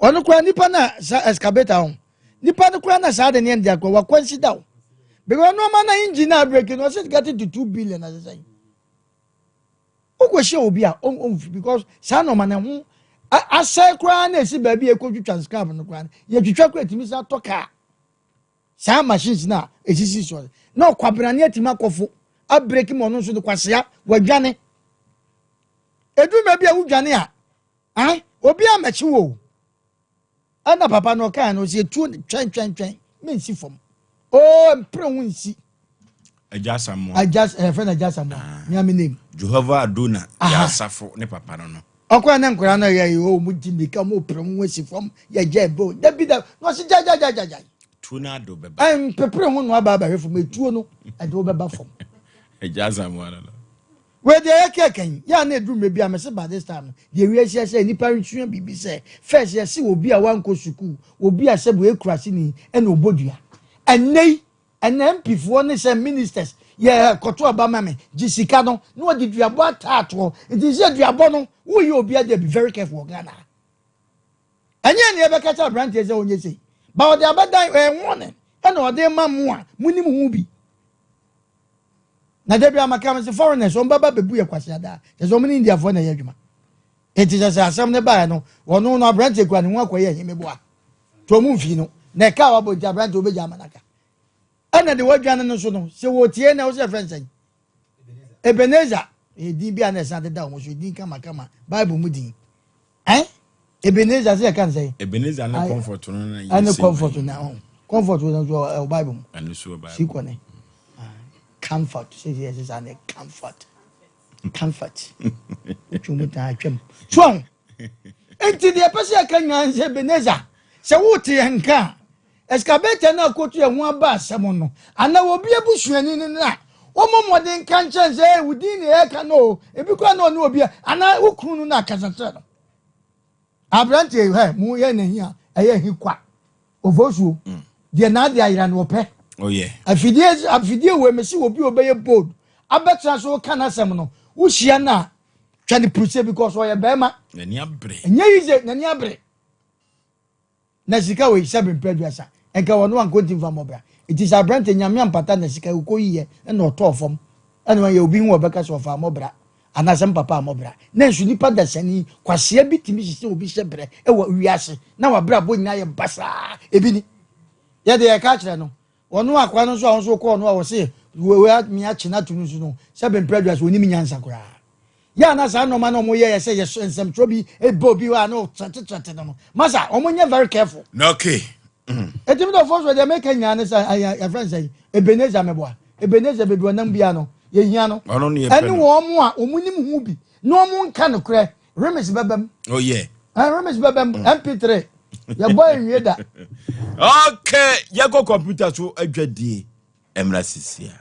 Ɔno koraa nipa na sa excavator ho nipa no koraa na saa de ne yɛn de akɔ wa consider o because nneɛma na engine na break no, ɔsɛ getting to 2 billion asesɛ yi wokɔhyia obi a ɔmfi because saa nneɛma na ho asɛe koraa na esi baabi a ekotwitwa scrap no koraa no, yɛtwitwa koraa etumi sa tɔ kaa. Saa machines na esisi so na ɔkwabrane atumi akɔfo abreak ma ɔno nso de kwasea wadwane. Edu baabi a wodwane a ae obi amɛkye wo o. Ɛna papa no ɔkaa no ɔsi etuo twɛn twɛn twɛn mensi fam oo, mpere ho nsi. Agya Asamoa. Agya ɛfɛ na Agya Asamoah miami name. Jehovah Adona yɛ asafo ne papa no. Ɔkɔ ne nkora no yɛ yi o, mo di mirika mo pere ho asi fam yɛ gya ebo dabi da na ɔsi gya gya gya gya gya. Tuo no ado bɛba. Ɛmpepere ho no aba abɛhwɛ fam, etuo no ɛde wo bɛba fam. Agya Asamoah no. Wei deɛ yɛ kɛkɛ yi yɛ a na eduru mmerɛ bi a mɛsɛ by this time no deɛ wiase sɛ nipa nsua biribi sɛ first yɛsi obi a wankɔ sukuu, obi a sɛ bo ekura si ni ɛna ɔbɔ dua. Ɛnɛ yi ɛnɛ MP foɔ ne sɛ ministers yɛ kɔtɔ aba ma me gye sika no na wɔde duabɔ ataatoɔ nti sɛ duabɔ no woyɛ obi adeɛ, be very careful wɔ Ghana. Ɛnyɛ nea ɛbɛka kyɛ aberanteɛ sɛ ɔnyɛ sei. Ba ɔde abɛdan ɛyɛ warning ɛna ɔde rema mo a monim ho bi. Na da bi a maka me se foreigners wɔn bɛba bɛbu yɛ kwasiada kyɛ sɛ wɔn ne Indiafoɔ na ɛyɛ adwuma. Enti kyɛ sɛ asɛm no baeɛ no wɔno no aberanteɛ kura ne ho akɔyɛ ahemeboa nti wɔn mfii no na ɛka a wabɔ nti aberanteɛ wobɛgya ama no aka. Ɛna de wadwane no nso no sɛ wɔtie na wosɛ fɛn sɛn Ebenezer ɛyɛ din bi a na ɛsan deda wɔn so din kamakama Bible mu din ɛn Ebenezer sɛ yɛka no sɛn Ebenezer ne comfort no na yɛ ɛne comfort na ɔn comfort no nso ɛwɔ Bible mu ɛno nso wɔ Bible si kɔ ne comfort sɛ yɛ sɛ saa ne comfort comfort wotwe mu taa twam so ɔn nti deɛ ɛpɛ sɛ yɛka nyinaa sɛ Ebenezer sɛ wote yɛn nka a Excavator no a ɔkɔtu ɛho aba asɛm no, anaa obi abusuani no no a, wɔmmɔ mmɔden nka nkyerɛ no sɛ, Ee, wo din na yɛreka no o, ebi koraa na ɔne obi a, anaa wo kunu no na akasa kyerɛ no. Aberanteɛ yi, hɛ, mu yɛ n'ahi a, ɛyɛ ahi kwa. Ofosuo, mm. deɛ n'ade ayera no ɔpɛ. Oh, yeah. Afidie, afidie wei mesi obi a ɔbɛyɛ bold, abɛtena so ka n'asɛm no, wohyia no a, twa ne purusɛ because ɔyɛ bɛrima. N'ani abere. Ɛnyɛ yi sɛ n'ani abere. Na sika wei sɛbe mpɛ aduasa nka ɔno anka ɔnti mfa mmɔ bra nti sɛ abrante nyame ampata na sika ɔkɔ yiyɛ na ɔtɔɔ fam ɛna wanyɛ obi hu ɔbɛka sɛ ɔfa mmɔ bra anaasɛ mpapa ammɔ bra na nso nipa dasani kwasea bi tumi sisi obi hyɛ brɛ ɛwɔ wiase na wabrabɔ nyinaa yɛ basaa ebi ni yɛde yɛka kyerɛ no ɔno akoa no nso a ɔnso kɔɔ no a ɔse wei me akye no ato no so no sɛ bempere aduasa onim nyansa koraa yɛ ana saa nneɛma na wɔn yɛ yɛ sɛ yɛ nsɛmtwerɛ bi ɛbɛ obi hɔ a na ɔtrɛtetrɛte no no masa wɔn nyɛ very careful. Na okay. Eti mi dɔfo so deɛ meka nyinaa ne sɛ ayɛ yɛfrɛ no sɛ Ebenezer mɛboa Ebenezer baabi ɔnam biara no yɛhia no ɛne wɔn a wɔn nim ho bi na wɔn nka nokorɛ remix bɛbɛm. Oh yeah. Remix bɛbɛm MP3 yɛbɔ nwie da. Okay yɛkɔ computer so adwadie mmra sisia.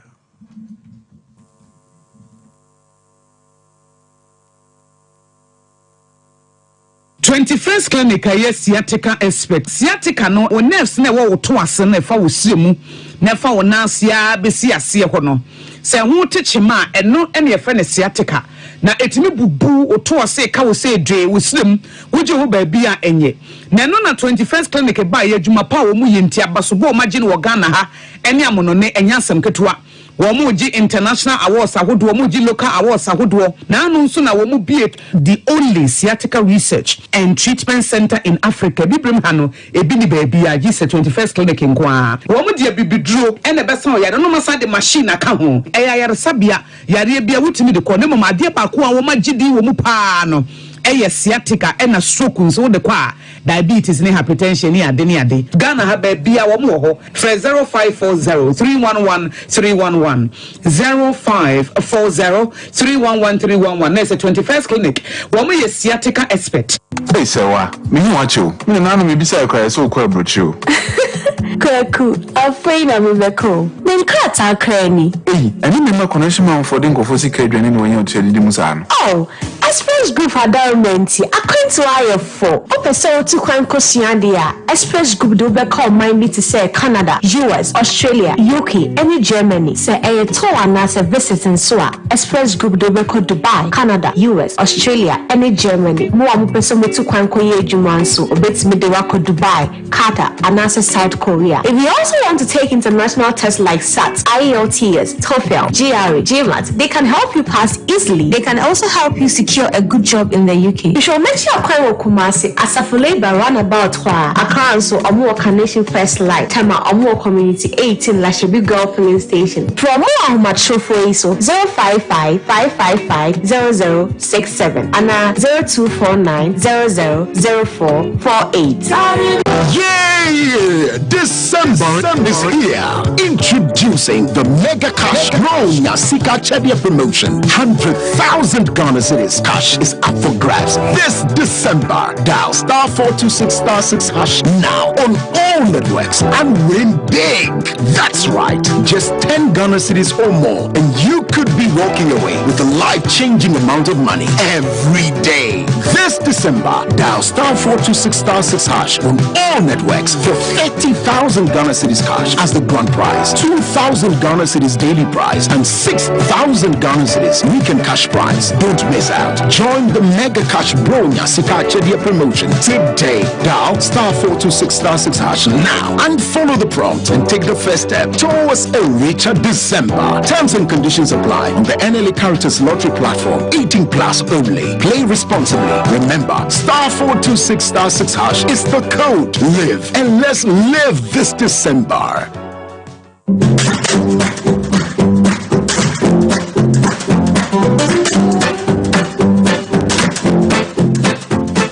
21st Clinic a ɛyɛ sciatica expert. Sciatica no, wo nerves no a ɛwɔ wo to ase no a ɛfa wo srɛ mu na ɛfa wo nan ase ara bɛsi aseɛ hɔ no, sɛ ɛho te kyema a, ɛno na yɛfrɛ no sciatica. Na ɛtumi bubu wo to ase, ɛka wo sɛ dwee, wo srɛ mu, wogye ho baabi a ɛnyɛ. Na ɛno na 21st Clinic baeɛ, adwuma pa a wɔyɛ nti, abasobɔ a wɔagye no wɔ Ghana ha ne amonɔne, ɛnyɛ asɛm ketewa. Wɔregye international awards ahodoɔ, wɔregye local awards ahodoɔ. Naano nso na wɔbue the only sciatica research and treatment centre in Africa. Abibirem ha no, ebi nni baabiara gye sɛ 21st Clinic nko ara. Wɔde abibiduro na ɛbɛsa wo yareɛ na wɔasan de machine aka ho. Ɛyɛ ayaresabea, yareɛ biara wotumi de kɔ na mmom adeɛ baako a wɔagye din wɔ mu pa ara no yɛ sciatica ɛna stroke nso wode kɔ a diabetes ne hypertension ne ade ne ade. Ghana ha baabiara wɔn wɔ hɔ. Frɛ 0540 311 311, 0540 311 311 na ɛsɛ 21st Clinic. Wɔn yɛ sciatica expert. Ei Sɛwa, mehu wo akyɛ o. Me nananom mebisae koraa yɛ sɛ wokɔ aburokyire o. Kwaku, afei na mebɛkɔ o. Me nkrataa koraa ni. Ei, ɛne me mma connection manfoɔ de nkurɔfoɔ sika adwane na wɔanya otua didi mu saa no. Oh, Express Group adaworoma nti, akwantuo ayɛ fo. Wopɛ sɛ wotu kwan kɔsua adeɛ a, Express Group de wo bɛkɔ ɔman bi te sɛ Canada, US, Australia, UK, ne Germany. Sɛ ɛyɛ tour anaasɛ visit nso a, Express Group de wo bɛkɔ Dubai, Canada, US, Australia, ne Germany. Mo a mopɛ sɛ motu kwan kɔyɛ adwuma nso, wɔbɛtumi de wo akɔ Dubai, Qatar, anaasɛ South Korea. If you also want to take international tests like SAT, IELTS, TOEFL, GRE, GMAT, they can help you pass easily. They can also help you secure a good job in the UK. Hwehwɛ wɔn akyi akwan wɔ Kumasi, Asafo Labour roundabout hɔ a. Accra nso, wɔn wɔ Carnation First Light. Tema, wɔn wɔ Community 18 Lashibi Girl Filling Station. Frɛ wɔn wɔ ahomatrofoɔ yi so, 055 555 0067 anaa 0249 00 0448. Yay! December is here. Introducing the Mega Cash Bronya Sika Chedia promotion. 100,000 Ghana cedis cash is up for grabs this December. Dial star 426 star 6 hash now on all networks and win big. That's right. Just 10 Ghana cedis or more, and you could be walking away with a life-changing amount of money every day. This December, dial star 426 star 6 hash on all networks for 30,000 Ghana cedis cash as the grand prize, 2,000 Ghana cedis daily prize, and 6,000 Ghana cedis weekend cash prize. Don't miss out. code. Join the Mega Cash Bronya Sika Chedia promotion today. Dial star 426 star 6 hash now and follow the prompt and take the first step towards a richer December. Terms and conditions apply on the NLA Caritas Lottery platform. 18 plus only. Play responsibly. Remember, star 426 star 6 hash is the code. Live and let's live this December.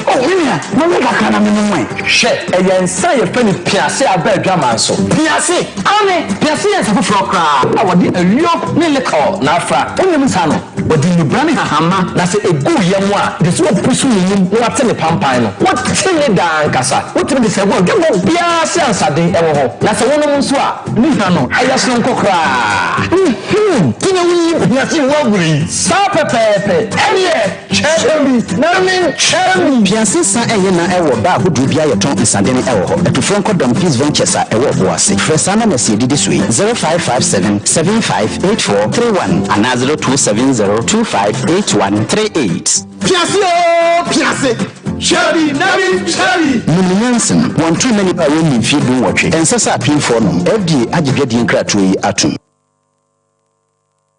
Oh, me nua, ma me kakra na menom ɛ. Hwɛ, ɛyɛ nsa a yɛfrɛ no piase aba adwaman so. Piase? Aane, piase yɛ nsa foforɔ koraa a wɔde ayuo ne liquor na afra. Wonim nsa no? Wɔde nnubra ne nhahamma, na sɛ ɛgu wo yam a, gye sɛ wopusu ne mum na woate ne pampan no. Wote ne daa ankasa. Wotumi de sɛ wɔ dwabɔ biara ase ansaden wɔ hɔ. Na sɛ wonom nso a, ne hwa no, ɛyɛ sononko koraa. Nhuu! Nti na wonyi piase ngu agorɔ yi. Saa pɛpɛɛpɛ. Ɛnneɛ, kyɛ bi na menkyɛ bi. Piase nsa nyɛ na ɛwɔ baa ahodoɔ bi a yɛtɔn nsadene wɔ hɔ. Atufoɔ nkɔ Dɔm Peace Ventures a ɛwɔ Ɔboase. Frɛ saa numbers yi ɛdidi so yi, 0557 75 84 31 anaa 0270 25 81 38. Piase oo piase, hwɛ bi na bi hwɛ bi. Nim ne nyansam. Wɔnto mma nnipa a wɔnni mfeɛ dunwɔtwe. Ɛnsɛ sɛ apemfoɔ nom. FDA agye dwadie nkratoɔ yi atom.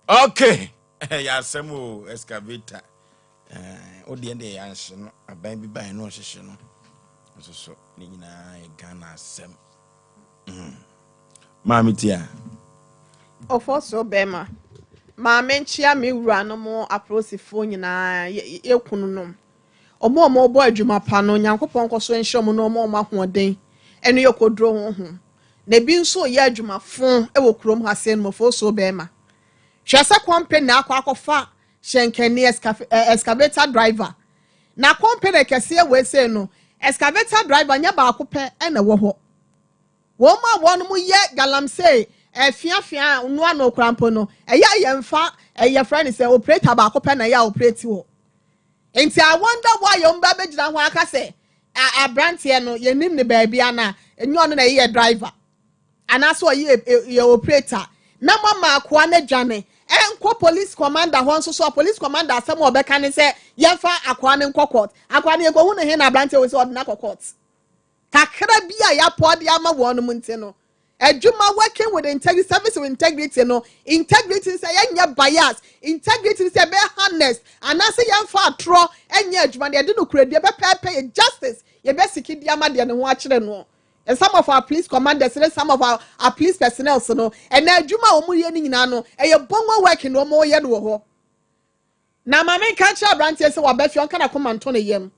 Okay, ɛyɛ asɛm o, excavator. Eh, wo deɛ deɛ yɛanhye no, aban bi baeɛ na ɔhyehye no. Nso so, ne nyinaa yɛ Ghana asɛm. Mm. Maame tia. Ɔfɔsoro bɛrima, maame nkyea me wura no mo apolisifoɔ nyinaa, yɛ kunu nom. Ɔmo a ɔmo bɔ adwuma pa no, Nyankopɔn nkɔ so nhyɛ ɔmo na ɔmo ɔmo ahoɔden ɛne yɛ kɔduro honhom. Na ebi nso yɛ adwuma fo wɔ kurom ha sei nom, ɔfɔsoro bɛrima. Hwɛ sɛ kɔmpe na akɔ akɔfa hyɛnkani excavator driver. Na kɔmpene kɛseɛ wei sei no, excavator driver nyɛ baako pɛ na ɛwɔ hɔ. Wɔn a wɔn yɛ galamsey ɛfiafia no ano kora mpo no, ɛyɛ a yɛmfa ɛyɛ frɛ no sɛ operator baako pɛ na ɛyɛ a operate hɔ. Nti I wonder why wɔn ba bɛgyina hɔ aka sɛ aberanteɛ no yɛnim ne baabi ana, ɛnyɛ ɔno na ɛyɛ driver. Anaasɛ ɔyɛ yɛ operator na mama akoa no adwane ɛnkɔ police commander hɔ nso so a police commander asɛm a ɔbɛka ne sɛ yɛmfa akoa no nkɔ court. Akoa no yɛkɔhu ne he na aberanteɛ wɔ sɛ ɔde no akɔ court. Kakra bi a yɛapɔ de ama wɔn mu nti no, adwuma working with integrity, service with integrity no, integrity sɛ yɛnyɛ bias, integrity sɛ yɛbɛyɛ honest, anaasɛ yɛmfa atorɔ ɛnyɛ adwuma no, yɛde no kuradie pɛpɛɛpɛ, yɛ justice yɛbɛsiki di ama deɛ ne ho akyerɛ no. And some of our police commanders and some of our police personnel no, and adwuma a wɔn yɛ no nyinaa no, ɛyɛ bongo work na wɔn yɛ no wɔ hɔ. Na maame nka kyerɛ aberanteɛ sɛ waba fie, ɔnka n'akoma nto ne yam.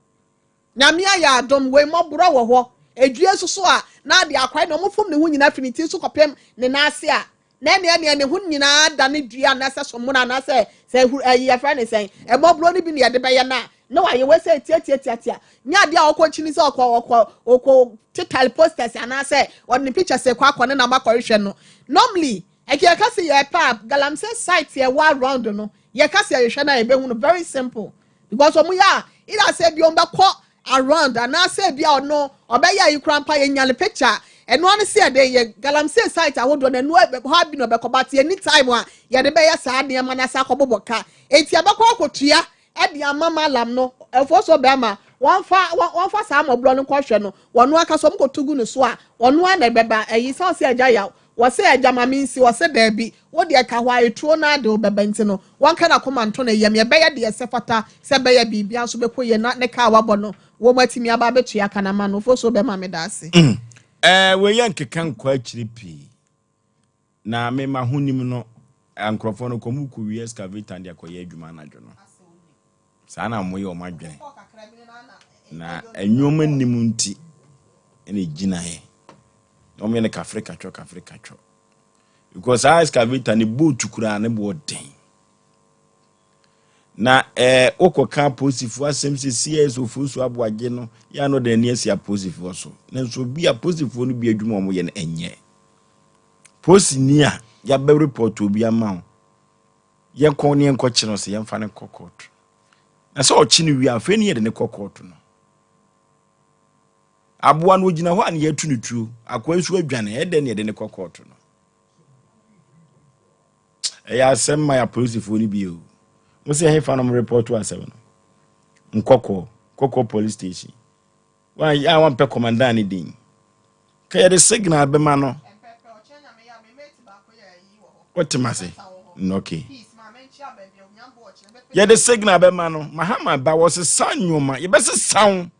Nyame ayɛ adom, wei mmɔborɔ wɔ hɔ. Edwie nso so a, na ade akwae na wɔn fom ne ho nyinaa firi ne ti so kɔpem ne nan ase a, na ɛne ɛne ne ho nyinaa da ne dua anaasɛ somona anaasɛ sɛ ehuru ɛyi yɛfrɛ ne sɛn ɛmɔborɔ no bi na yɛde bɛyɛ na na wayɛ wei sɛ tiatiatiatia nyɛ adeɛ a ɔkɔ nkyini sɛ ɔkɔ ɔkɔ ɔkɔ tetale posters anaasɛ ɔde ne pictures kɔ akɔ ne nam akɔhwehwɛ no. Normally ɛkɛ yɛka sɛ yɛpɛ a galamsey site yɛwɔ around no, yɛka sɛ yɛhwehwɛ no a yɛbɛhu no very simple, because ɔmo yɛ a either sɛ bi ɔmo bɛkɔ around anaasɛ bi a ɔno ɔbɛyɛ ayi kora mpa yɛnya ne picture ɛno ano sɛ yɛde yɛ galamsey site ahodoɔ no ɛno hɔ bi na ɔbɛkɔ, but yɛni time a yɛde bɛyɛ saa nneɛma no asa akɔbobɔ ka, eti yɛbɛkɔ akɔtua ɛde ama malam no. Ɛfɔ so bɛrima wɔnfa wɔnfa saa amɔborɔ no nkɔhwɛ no, wɔn akasa wɔn kɔto gu ne so a wɔn ana ɛbɛba ɛyi sɛ ɔsɛ ɛgya yaw wɔsɛ ɛgya maame nsi wɔsɛ dɛɛbi wɔde ɛka hɔ a etuo naa de ɔbɛba nti no wɔnka na kɔma nto ne yam yɛbɛyɛ deɛ ɛsɛ fata sɛ bɛyɛ biribi nso bɛkɔ yie na ne kaa wabɔ no wɔn atumi aba abɛtua kanama no fo so bɛma me da ase. Wɔyɛ nkeka nkɔ akyiri pii na mema ho nim no, nkurɔfoɔ no kɔmu kɔ wie excavator de akɔyɛ adwuma anadwo no saa na moyɛ ɔmo adwene na nneɛma nim nti ɛna gyinaeɛ na ɔmo yɛ no kafre katwɔ kafre katwɔ, because saa excavator ne boat koraa ne boɔ den na wokɔka apolisifoɔ asɛm sɛ cs Ofosu Aboagye no yɛ ano de ani asi apolisifoɔ so, nanso obi apolisifoɔ no bi adwuma a ɔmoyɛ no ɛnyɛ polisini a yɛabɛ report obi ama wo, yɛnkɔ ne yɛnkɔkye no sɛ yɛmfa no kɔ court, na sɛ ɔkye no wie a, afei ne yɛde ne kɔ court no. Aboa no ogyina hɔ a ne yɛatu no tuo, akoa nso adwane, ɛdɛn ne yɛde ne kɔ court no? Ɛyɛ asɛm ma yɛ apolisifoɔ no bi o. Mo sɛ ɛhefa no mo report asɛm no? Nkɔkɔɔ, Nkɔkɔɔ police station. Wɔn a wɔmpɛ kɔmandan ne din. Ka yɛde signal bɛma no. Wote ma se? Okay. Yɛde signal bɛma no. Mahama ba wɔsesa nneɛma. Yɛbɛsesa wo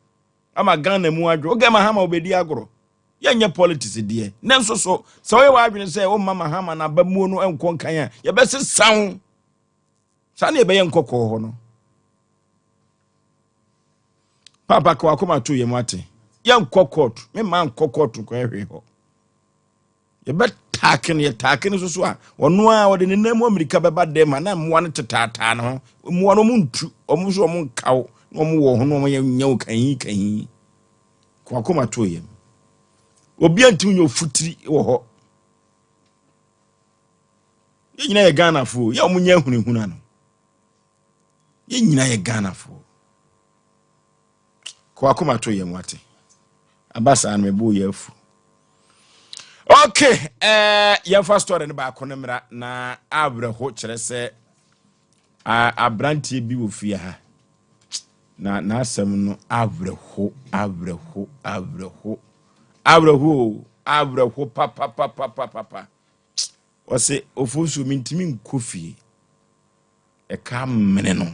ama Ghana mu adwo. Oge Mahama obedi agorɔ. Yɛnyɛ politics deɛ. Nanso so sɛ woyɛ w'adwene sɛ womma Mahama n'abamuo no nkɔ nkan a, yɛbɛsesa wo. Saa na yɛbɛyɛ nkɔkɔɔ hɔ no. Papa ka wakoma to yɛn mu ate. Yɛnkɔ court. Me ma nkɔ court nkɔyɛ hwee hɔ. Yɛbɛtaake no, yɛtaake no soso a, ɔno a ɔde ne nan mu amirika bɛba dɛm a na mmoa no tetaataa ne ho. Mmoa no ɔmo ntu, ɔmo nso ɔmo nkaw, na ɔmo wɔ ho na ɔmo yɛ nyɛ wo kahi kahi. Ka wakoma to yɛn. Obi antumi nyɛ ofutiri wɔ hɔ. Yɛn nyinaa yɛ Ghanafoɔ, yɛ ɔmo nyɛ ahunahuna no. Yɛn nyinaa yɛ Ghanafoɔ. Kɔ akoma to yɛn wate. Aba saa no mebo yɛ afu. Okay, eh, yɛmfa story no baako no mmra na awerɛho kyerɛ sɛ aberanteɛ bi wɔ fie ha na n'asɛm no awerɛho awerɛho awerɛho awerɛho awerɛho papapapapapa. Ɔse ofosuo mentumi nkɔ fie ɛka mene no.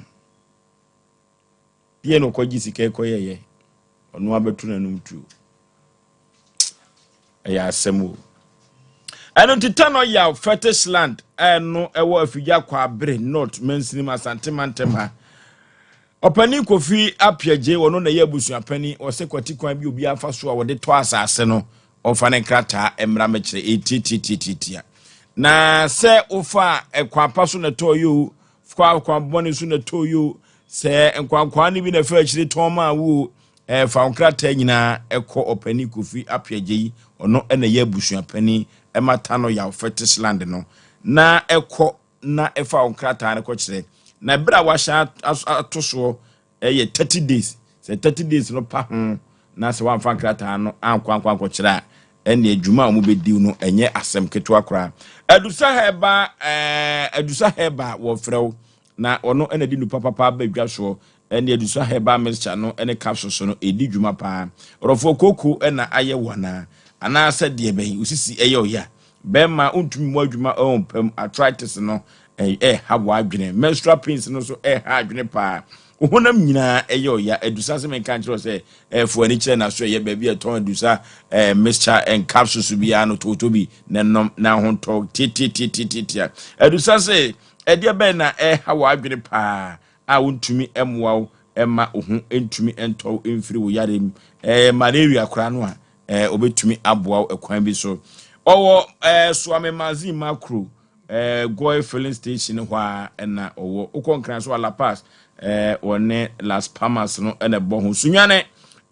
Deɛ na ɔkɔgye sika ɛkɔyɛyɛ ɔno abɛto n'anum tuo. Ɛyɛ asɛm o. Ɛno nti Tano Yaw Fetish Land ɛno ɛwɔ Afigya Kwabere North Mansinim Asante Mantam ha. Ɔpanin Kofi Apiagye ɔno na ɛyɛ abusuapanin ɔsɛ kwati kwan bi obi afa so a wɔde tɔ asase no ɔmfa ne nkrataa mmra mɛkyerɛ ɛtiatiatiatia na sɛ wofa ɛkwan pa so na ɛtɔ yi o fa kwan bɔne so na ɛtɔ yi o sɛ nkwankwaa no bi na ɛfa akyire tɔn maa wo o ɛfa wo nkrataa nyinaa ɛkɔ ɔpanin Kofi Apiagye yi ɔno na ɛyɛ abusuapanin ɛma Tano Yaw Fetish Land no na ɛkɔ na ɛfa wo nkrataa no kɔkyerɛ na berɛ a wahyɛ ato soɔ ɛyɛ 30 days sɛ 30 days no pa ho na sɛ woamfa nkrataa no ankɔ ankɔ ankɔkyerɛ a ɛne adwuma a wɔbɛdi no ɛnyɛ asɛm ketewa koraa. Adusa Herbal ɛɛ Adusa Herbal wɔfrɛ wo na ɔno ɛna di nupa papa aba dwa soɔ ɛne Adusa Herbal mixture no ɛne capsules no ɛdi dwuma paa. Ɔrɔfoɔ kooko ɛna ayɛ wo anaa anaasɛ deɛ bɛn osisi ɛyɛ ɔya Bɛrima wontumi mmɔ adwuma wɔ mpa mu, arthritis no ɛreha w'adwene, menstrual pains no nso ɛreha adwene paa. Wo honam nyinaa ɛyɛ ɔya. Adusa sɛ menka nkyerɛ wo sɛ ɛfo ani kyerɛ na so ɛyɛ baabi a ɛtɔn adusa ɛɛ mixture and capsules biara no tooto bi na ɛnom na ho ntɔ tiatiatiatiatia. Adusa sɛ ɛdeɛ bɛn na ɛreha w'adwene paa a wontumi mmoa wo ɛma wo ho ntumi ntɔ wo mfiri wo yare mu. Ɛɛ malaria koraa no a eh, obetumi aboa wo ɛkwan bi so. Ɔwɔ eh, Suame Magazine Makro, eh, Goy filling station hɔ a ɛna ɔwɔ. Wokɔ Nkran so a La Paz, eh, wɔne Las Palmas no ɛna ɛbɔ ho. Sunyane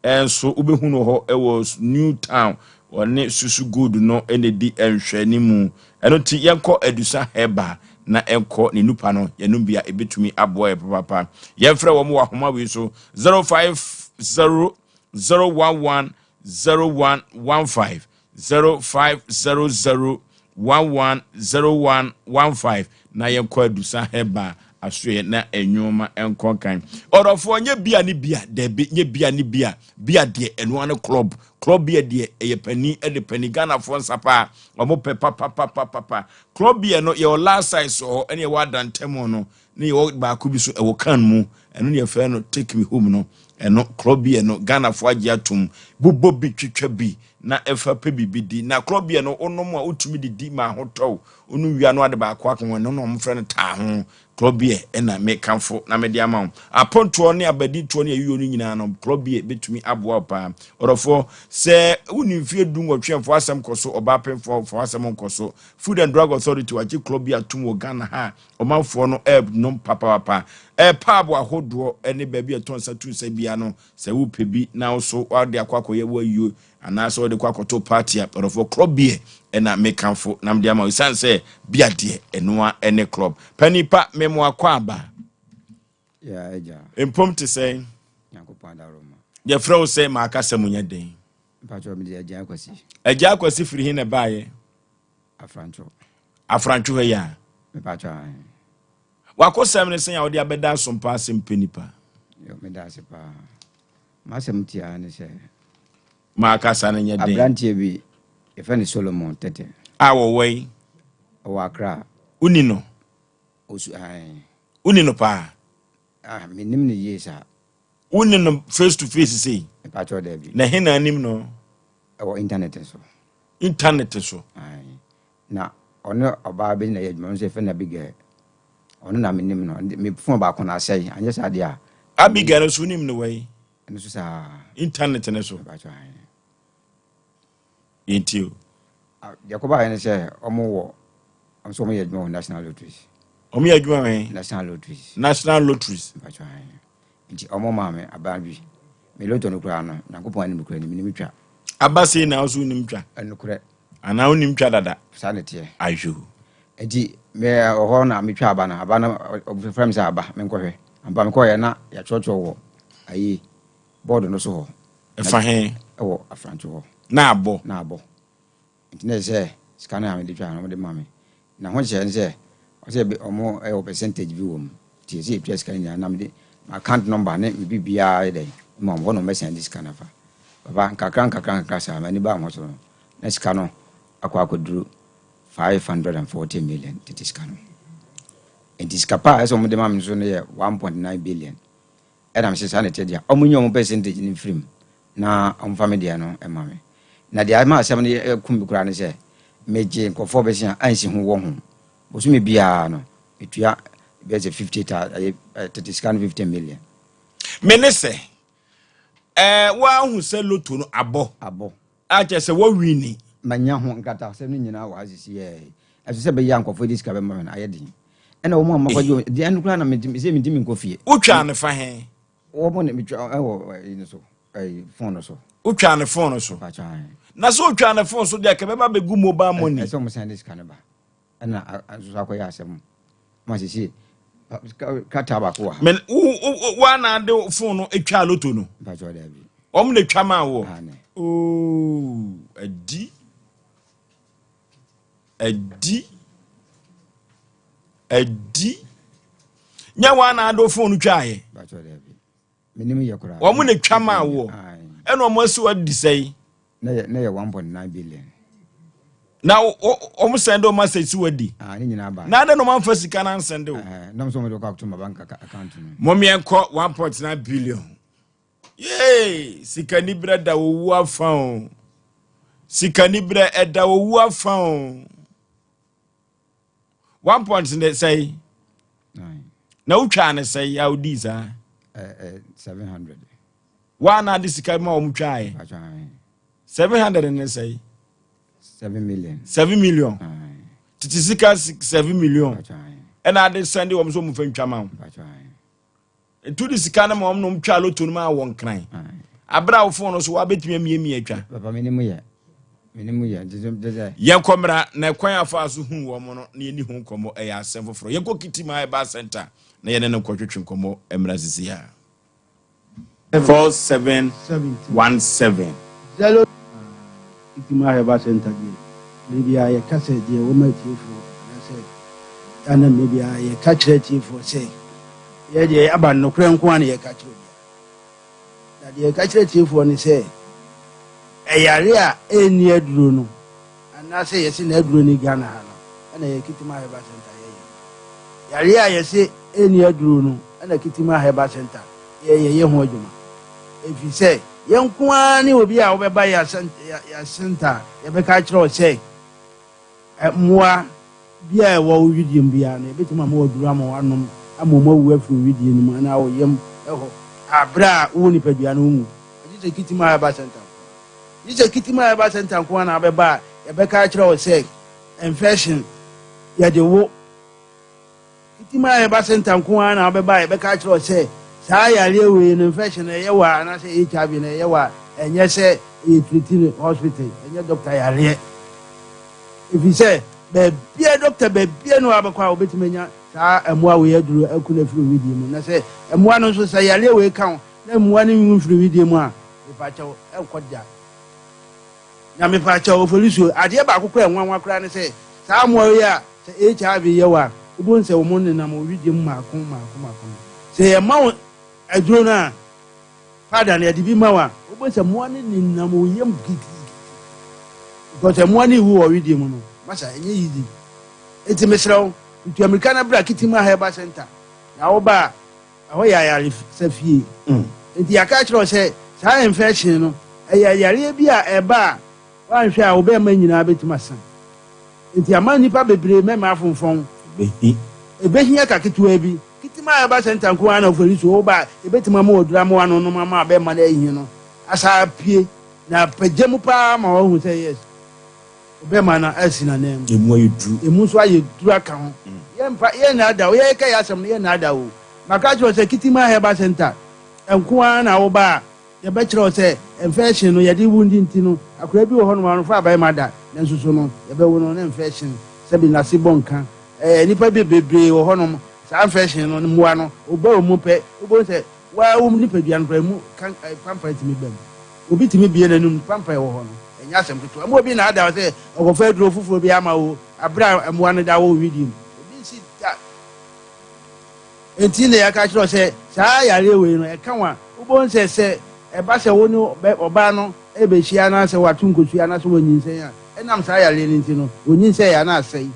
eh, nso wobɛhu no hɔ ɛwɔ New Town, wɔne Susu Gold no ɛna ɛdi nhwɛanimu. Ɛno nti yɛnkɔ Adusa Herbal na ɛnkɔ ne nupa no yɛnom bi a ɛbɛtumi aboa yɛ papaapa. Yɛmfrɛ wɔn wɔ ahoma wei so 050 011 0115 0500 110115 na yɛnkɔ Adusa Herbal asoɛ na nnoɔma nkɔ nkan. Ɔdɔfoɔ nyɛ bia ne bia dabi nyɛ bia ne bia bia deɛ ɛnoa ne club club bia deɛ ɛyɛ pani ɛde pani Ghanafoɔ nsa paa wɔn pɛ papapapapa club bia no yɛwɔ last size wɔ hɔ ɛne yɛwɔ adantamu no Ne yɛwɔ baako bi so ɛwɔ kan mu ɛno ne yɛfrɛ no take me home no ɛno club beer no Ghanafoɔ agye atom bobɔ bi twitwa bi na ɛfa pɛ biribi di na club beer no wonom a wotumi didi ma ahotɔ wonom wia no ade baako aka ho ɛno na wɔfrɛ no taa ho club beer ɛna mekamfo na mede ama wo apontoɔ ne abadintoɔ ne ayuo no nyinaa no club beer bɛtumi aboa wo paa ɔdɔfoɔ sɛ wonni mfeɛ du nwɔtwe mfa asɛm kɔ so ɔbaa pemfoɔ mfa asɛm nkɔ so Food and Drug Authority wagye club beer atom wɔ Ghana ha Ɔmanfoɔ no renom papaapa. Pub ahodoɔ ne baabi a ɛtɔ nsa tu nsa biara no, sɛ wopɛ bi na wo so wode akɔ akɔyɛ w'ayuo anaasɛ wode kɔ akɔto party a, ɔdɔfoɔ club beer na mekamfo na mede ama wo. Ɛsiane sɛ beer deɛ ɛnoa ne club. Panin pa, memo akɔ aba. Mpom te sɛn? Yɛfrɛ wo sɛ ma akasa mu nyɛ den. Agya Akwasi firi he na ɛbaeɛ? Afrantwo. Afrantwo ha yi a. Mepatwo ahe. Wakosɛm ne sɛn a wode abɛda asompa ase mpɛ nipa? Yo, meda ase paa. M'asɛm tiaa ne sɛ. Ma kasa no nyɛ den. Aberanteɛ bi, yɛfrɛ no Solomon Tete. A wɔwɔ yi? Ɔwɔ Accra. Woni no? Osu, ae. Woni no paa? Ah, mennim no yie saa. Woni no face to face sei? Mepakyɛw daabi. Na he na anim no? Ɛwɔ internet so. Internet so? Ae. Na ɔne ɔbaa bi na ɛyɛ adwuma, ɔno nso yɛfrɛ no Abigail. Ɔno na menim no. Me phone baako na asɛe, anyɛ saa deɛ a. Abigail no so wonim no wɔ yi? Ɛno nso saa. Internet no so. Mepakyɛw ae. Yɛntie o. Deɛ ɛkɔbaeɛ ne sɛ ɔmo wɔ, ɔmo nso ɔmo yɛ adwuma wɔ National Lotteries. Ɔmo yɛ adwuma wɔ he? National Lotteries. National Lotteries. Mepakyɛw ae. Nti ɔmo maa me aba bi. Me lotto no koraa no, Nyankopɔn anim koraa ni, menim twa. Aba sei na wo so wonim twa? Ɛnokorɛ. Anaa wonim twa dada? Saa na ɛteɛ. Ayoo. Nti me wɔ hɔ na metwa aba no, aba no ɔfrɛ me sɛ aba menkɔhwɛ. Ampa mekɔeɛ na yɛatwerɛtwerɛ wɔ ayi bɔɔdo no so hɔ. Ɛfa he? Ɛwɔ Afrancho hɔ. Na abɔ? Na abɔ. Nti na ɛsɛ sɛ sika no a mede twa no wɔde ma me. Na ho nhyehyɛe ne sɛ ɔsɛ yɛbɛ ɔmo ɛwɔ percentage bi wɔ mu. Nti ɛsɛ yɛtua sika no nyinaa na mede m'account number ne me biribiara yɛ dɛn ma ɔmo hɔ na ɔmo bɛsɛn de sika no afa. Papa nkakra nkakra nkakra saa m'ani baa ho so no na sika no akɔ akɔduru 540 million tete sika no. Nti sika pa a ɛsɛ ɔmo de ma me nso no yɛ 1.9 billion. Ɛna mese saa na ɛteɛ deɛ a, wɔnyi wɔn percentage no mfiri mu na wɔmfa me deɛ no mma me. Na deɛ ama asɛm no yɛ kum me koraa ne sɛ, megye nkurɔfoɔ bɛse a ansi ho wɔ ho. Bosome biara no, metua bɛyɛ sɛ 50 ta ɛyɛ tete sika no 50 million. Me ne sɛ, ɛɛ woahu sɛ loto no abɔ? Abɔ. A kyerɛ sɛ woawini. Manya ho nkrataasɛm no nyinaa wɔ ha sesei. Ɛso sɛ ɛbɛyɛ a nkurɔfoɔ de sika bɛma me no, ayɛ den. Ɛna wɔn a makɔgye wɔn deɛ ɛno koraa na mentumi sɛ mentumi nkɔ fie. Wotwaa no fa he? Wɔn na metwa ɛwɔ ɛyi no so ɛyi phone no so. Wotwaa no phone no so? Na sɛ wotwaa no phone so deɛ ka bɛba bɛgu mobile money. Ɛsɛ wɔn san de sika no ba. Ɛna nso so akɔyɛ asɛm ma sisi krataa baako wɔ ha. Mɛ wo wo wo ana de phone no etwa loto no? Mpatsɔ daabi. Wɔn na etwa maa wɔ. Ooo adi. Adi. Adi. Nyɛ wɔn ana ade phone no twaeɛ. Wɔn na twa maa woɔ. Ɛna wɔn asi wɔn adi sɛe. Na yɛ na yɛ 1.9 billion. Na wɔn sɛn de wɔn asɛ si wɔadi. Ah, ne nyinaa ba. Na adɛ na wɔn anfa sika na ansɛn de o. Ɛɛ, na wɔn nso wɔn de kɔ akoto ma bank account no. Mo mmiɛnkɔ 1.9 billion. Yee! Sikaniberɛ da owu afa o. Sikaniberɛ ɛda owu afa o. One point ne sɛe. Na wotwaa ne sɛe a wodii saa. 700. Waa na ade sika ma wɔn twaeɛ. 700 ne sɛe. 7 million. 7 million. Tete sika 7 million. Ɛna ade sɛnde wɔn so wɔn fɛ ntwa ma wo. Etu de sika no ma wɔn na wɔn twa loto no ma wɔ nkran. Abere a wo fon no so wabɛtumi amiamia atwa. Papa me ne mu yɛ. Me ne mu yɛ. Nti sɛ. Yɛnkɔ mmra na ɛkwan a faa so huu wɔn no na yɛni ho nkɔmmɔ ɛyɛ asɛm foforɔ. Yɛnkɔ Kitima Herbal Center na yɛne no nkɔtwetwe nkɔmmɔ mmra sisi a. 4717. Zero. Kitima Herbal Center deɛ, mmerɛ biara yɛka sɛ deɛ wɔma atiefoɔ anaasɛ ana mmerɛ biara yɛka kyerɛ atiefoɔ sɛ Yɛ deɛ aba no nokorɛ nko ara na yɛka kyerɛ obiara. Na deɛ yɛka kyerɛ atiefoɔ ne sɛ, ɛyare a ɛnni aduro no, anaasɛ yɛse n'aduro ni Ghana ha no, ɛna yɛ Kitima Herbal Center yɛyɛ. Yareɛ a yɛse ɛnni aduro no, ɛna Kitima Herbal Center yɛ yɛyɛ ho adwuma. Ɛfiri sɛ, yɛn nko ara ne obi a wobɛba yɛ center a, yɛbɛka akyerɛ wo sɛ, Mmoa biara a ɛwɔ wo wedeɛ mu biara no, yɛbɛtumi ama wo aduro ama woanom ama wɔn awu afiri wo wedeɛ no mu anaa wo yam hɔ berɛ a wowɔ nipadua no mu. Gye sɛ Kitima Herbal Centre nko ara. Gye sɛ Kitima Herbal Centre nko ara na wobɛba a yɛbɛka akyerɛ wo sɛ infection yɛde wo. Kitima Herbal Centre nko ara na wobɛba a yɛbɛka akyerɛ wo sɛ saa yareɛ wei no infection no ɛyɛ wo a anaasɛ HIV no ɛyɛ wo a ɛnyɛ sɛ ɛyɛ treati no hospital ɛnyɛ doctor yareɛ ɛfiri sɛ baabia doctor baabia no wabɛkɔ a wobɛtumi anya saa mmoa wei aduro aku no afiri owidie mu na sɛ mmoa no nso sɛ yareɛ wei ka wo na mmoa no nwu mfiri owidie mu a mepakyɛw ɛnkɔ da. Na mepakyɛw Oforisuo, adeɛ baako koraa a ɛnwanwa koraa ne sɛ, saa mmoa yi a sɛ HIV yɛ wo a, wobɛhu sɛ wɔn nenam wo wedeɛ mu mmaako mmaako mmaako no, sɛ yɛma wo aduro no a, powder no yɛde bi ma wo a, wobɛhu sɛ mmoa no nenam wo yam gidigidi. Because mmoa no rewu wɔ wedeɛ mu no, masa ɛnyɛ easy. Enti mesrɛ wo, tutu ammirika na bra Kitima Herbal Center. Na woba a, ɛhɔ yɛ ayaresa fie. Enti yɛaka akyerɛ wo sɛ saa infection no, ɛyɛ yareɛ bi a ɛba a, woanhwɛ a wo bɛrima nyinaa bɛtumi asa. Enti ama nnipa bebree mmarima afonfɔn. Ɛbɛhia ka ketewaa bi. Kitima Herbal Center nko ara na ofori so woba a, yɛbɛtumi ama wo aduru ama woanonom ama abɛrima no ahi no asa apue na apagya mu paa ma woahu sɛ yes, Ɔbɛma no asi n'ananmu. Emu ayɛ duru. Emu nso ayɛ duru aka ho. Yɛmfa, yɛnnaadaa wo. Yɛreka yɛn asɛm no, yɛnnaadaa wo o. Maka akyerɛ wo sɛ Kitima Herbal Centre nko ara na woba a, yɛbɛkyerɛ wo sɛ infection no, yɛde wo ndi nti no, akwadaa bi wɔ hɔnom a ɔmfaa barima da, nanso so no, yɛbɛwo no na infection, sɛbi n'ase bɔ nka. Ɛɛ, nnipa bi bebree wɔ hɔnom, saa infection no, mmoa no, woba wɔn mu pɛ, wobɛhu sɛ Wo ara wo nipadua no koraa, emu kan pampan tumi ba mu. Obi tumi bue n'anum, pampan wɔ hɔ no, ɛnyɛ asɛm ketewa. Mma obi nnaadaa wo sɛ ɔkɔfa aduro foforɔ bi ama wo bere a mmoa no da wo wedeɛ mu. Ebi nsi da. Enti na yɛaka akyerɛ wo sɛ saa yareɛ wei no, ɛka wo a, wobɛhu sɛ sɛ ɛba sɛ wo ne ɔbaa no rebɛhyia anaasɛ wato nkosua anaasɛ wanyinsɛn a, ɛnam saa yareɛ no nti no, ɔnyinsɛn a na asɛe.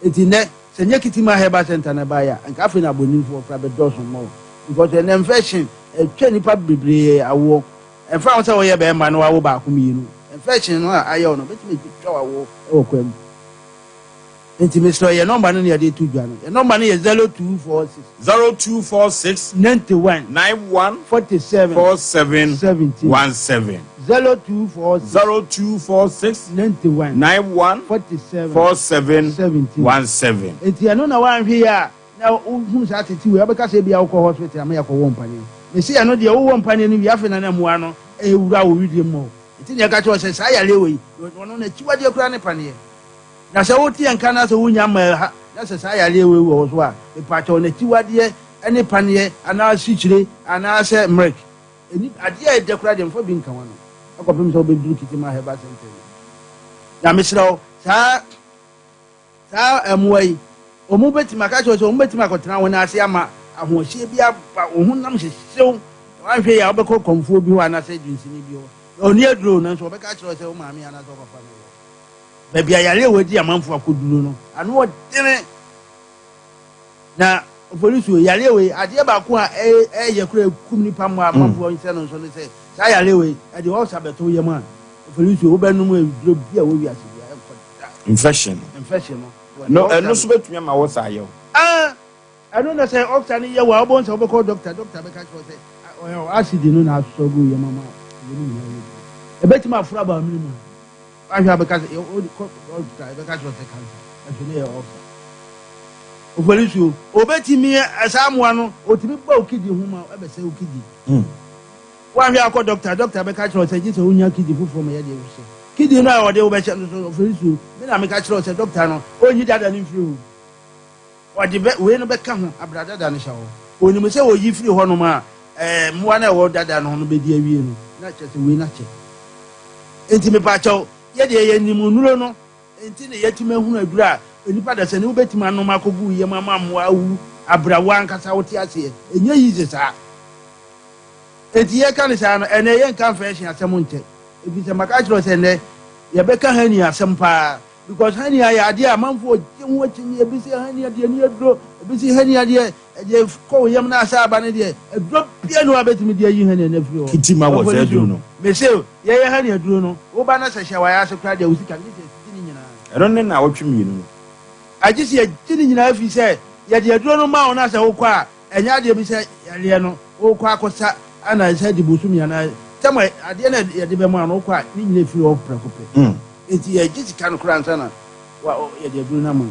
Enti nnɛ, sɛ nyɛ Kitima Herbal Centre na ɛbaeɛ a, anka afei na abɔnimfoɔ koraa bɛdɔɔso more. Because ɛnnɛ infection atwa nnipa bebree awoɔ. Ɛmfa ho sɛ woyɛ barima na woawo baako mmienu, infection no a ayɛ wo no bɛtumi atwitwa wo awoɔ wɔ kwan mu. Enti mesrɛ wo, yɛn nɔmba no na yɛde reto dwa no. Yɛn nɔmba no yɛ 0246. 0246. 91. 91. 47. 47. 17. 17. 0246. 0246. 91. 91. 47. 47. 17. 17. Enti ɛno na woanhwɛ yie a na wohunu saa tete wei a wobɛka sɛ ebia wokɔ hospital ama yɛakɔwɔ wo mpaneɛ. Mese ɛno deɛ wowɔ mpaneɛ no wie afei na na mmoa no ɛrewura wo wedeɛ mu ma wo. Enti na yɛka kyerɛ wo sɛ saa yareɛ wei ɔno n'akyiwadeɛ koraa ne paneɛ. Na sɛ wote yɛn nka na sɛ wonya mmaa ha na sɛ saa yareɛ wei wɔ wo so a, mepaakyɛw n'akyiwadeɛ ne paneɛ anaa asikyire anaasɛ milk. Ɛni adeɛ a ɛdɛ koraa deɛ mfa bi nka w'ano ɛkɔpem sɛ wobɛduru Kitima Herbal Center yi. Na mesrɛ wo saa saa mmoa yi wɔn bɛtumi aka kyerɛ wo sɛ wɔn bɛtumi akɔtena wɔn ase ama ahoɔhyeɛ bi aba wo ho nam hyehyew. Wanhwɛ yie a wobɛkɔ kɔmfoɔ bi hɔ anaasɛ dunsini bi hɔ. Na ɔnni aduro nanso ɔbɛka akyerɛ wo sɛ wo maame anaasɛ wo papa no wɔ. Baabi a yare a wɔadi amanfo akoduru no, ano ɔdene. Na oforisuo, yareɛ wei, adeɛ baako a ɛyɛ koraa ɛkum nipa mmoa amanfoɔ nhyɛ no nso ne sɛ, saa yareɛ wei, ɛde ɔlsa bɛto wo yam a, oforisuo, wobɛnom aduro bi a ɛwɔ wiase biara, ɛnkɔ da. Infection no. Infection no. No, ɛno nso bɛtumi ama ɔlsa ayɛ wo. Ah! Ɛno na sɛ ɔlsa no yɛ wo a, wobɛhu sɛ wobɛkɔ dɔkta, dɔkta bɛka kyerɛ wo sɛ, ɔyɛ acid no na asosɔ agu wo yam ama yam nyinaa yɛ adwuma. Ɛbɛtumi aforo aba w'amene mu a. Wahwɛ a bɛka sɛ kɔ hospital yɛbɛka kyerɛ sɛ cancer ɛso ne yɛ ulcer. Oforisuo obetumi saa mmoa no otumi ba wo kidney ho ma ɛbɛsɛ wo kidney. Hmm. Wahwɛ akɔ doctor doctor bɛka kyerɛ sɛ gye sɛ wonya kidney foforɔ ma yɛde hyɛ kidney no a wɔde wobɛhyɛ no so. Oforisuo me na meka kyerɛ sɛ doctor no ɔnyi dada no mfiri ho. Ɔde bɛ, wei no bɛka ho, abira dada no hyɛ hɔ. Ɔnim sɛ ɔyi firi hɔnom a, ɛɛ, mmoa no a ɛwɔ dada no ho no bɛdi awie no, na kyerɛ sɛ wei no akyɛ. Enti mepakyɛw, yɛ deɛ yɛnim nnuro no nti na yɛatumi ahunu aduro a nnipa dasani wobɛtumi anom akɔgu wo yam ama mmoa awu abira wo ankasa wote aseɛ. Ɛnyɛ easy saa. Enti yɛka no saa no, ɛnnɛ yɛnka mfɛɛhye asɛm nkyɛ. Ɛfiri sɛ maka akyerɛ wo sɛ nnɛ yɛbɛka honey asɛm paa. Because hernia yɛ adeɛ a amanfoɔ gye ho akyinnye, ebi se hernia deɛ ni aduro, ebi se hernia deɛ ɛdeɛ kɔ wo yam na asa aba no deɛ, aduro bia ni hɔ a bɛtumi de ayi hernia no afiri hɔ. Kiti ma wɔ saa aduro no. Me se yɛyɛ hernia aduro no, wo ba na sɛ hyɛ wayɛ ase koraa deɛ wo sika no gye sɛ yɛgye ne nyinaa. Ɛno ne naawɔtwe mmienu no. Agye sɛ yɛgye ne nyinaa firi sɛ yɛde aduro no ma wo na sɛ wokɔ a ɛnyɛ adeɛ bi sɛ yareɛ no wokɔ akɔsa ana sɛ de bosome anaa tɛm a adeɛ no a yɛde bɛma wo no wokɔ a ne nyinaa firi hɔ prɛko pɛ. Enti yɛgye sika no koraa ansa na yɛde aduro no ama wo.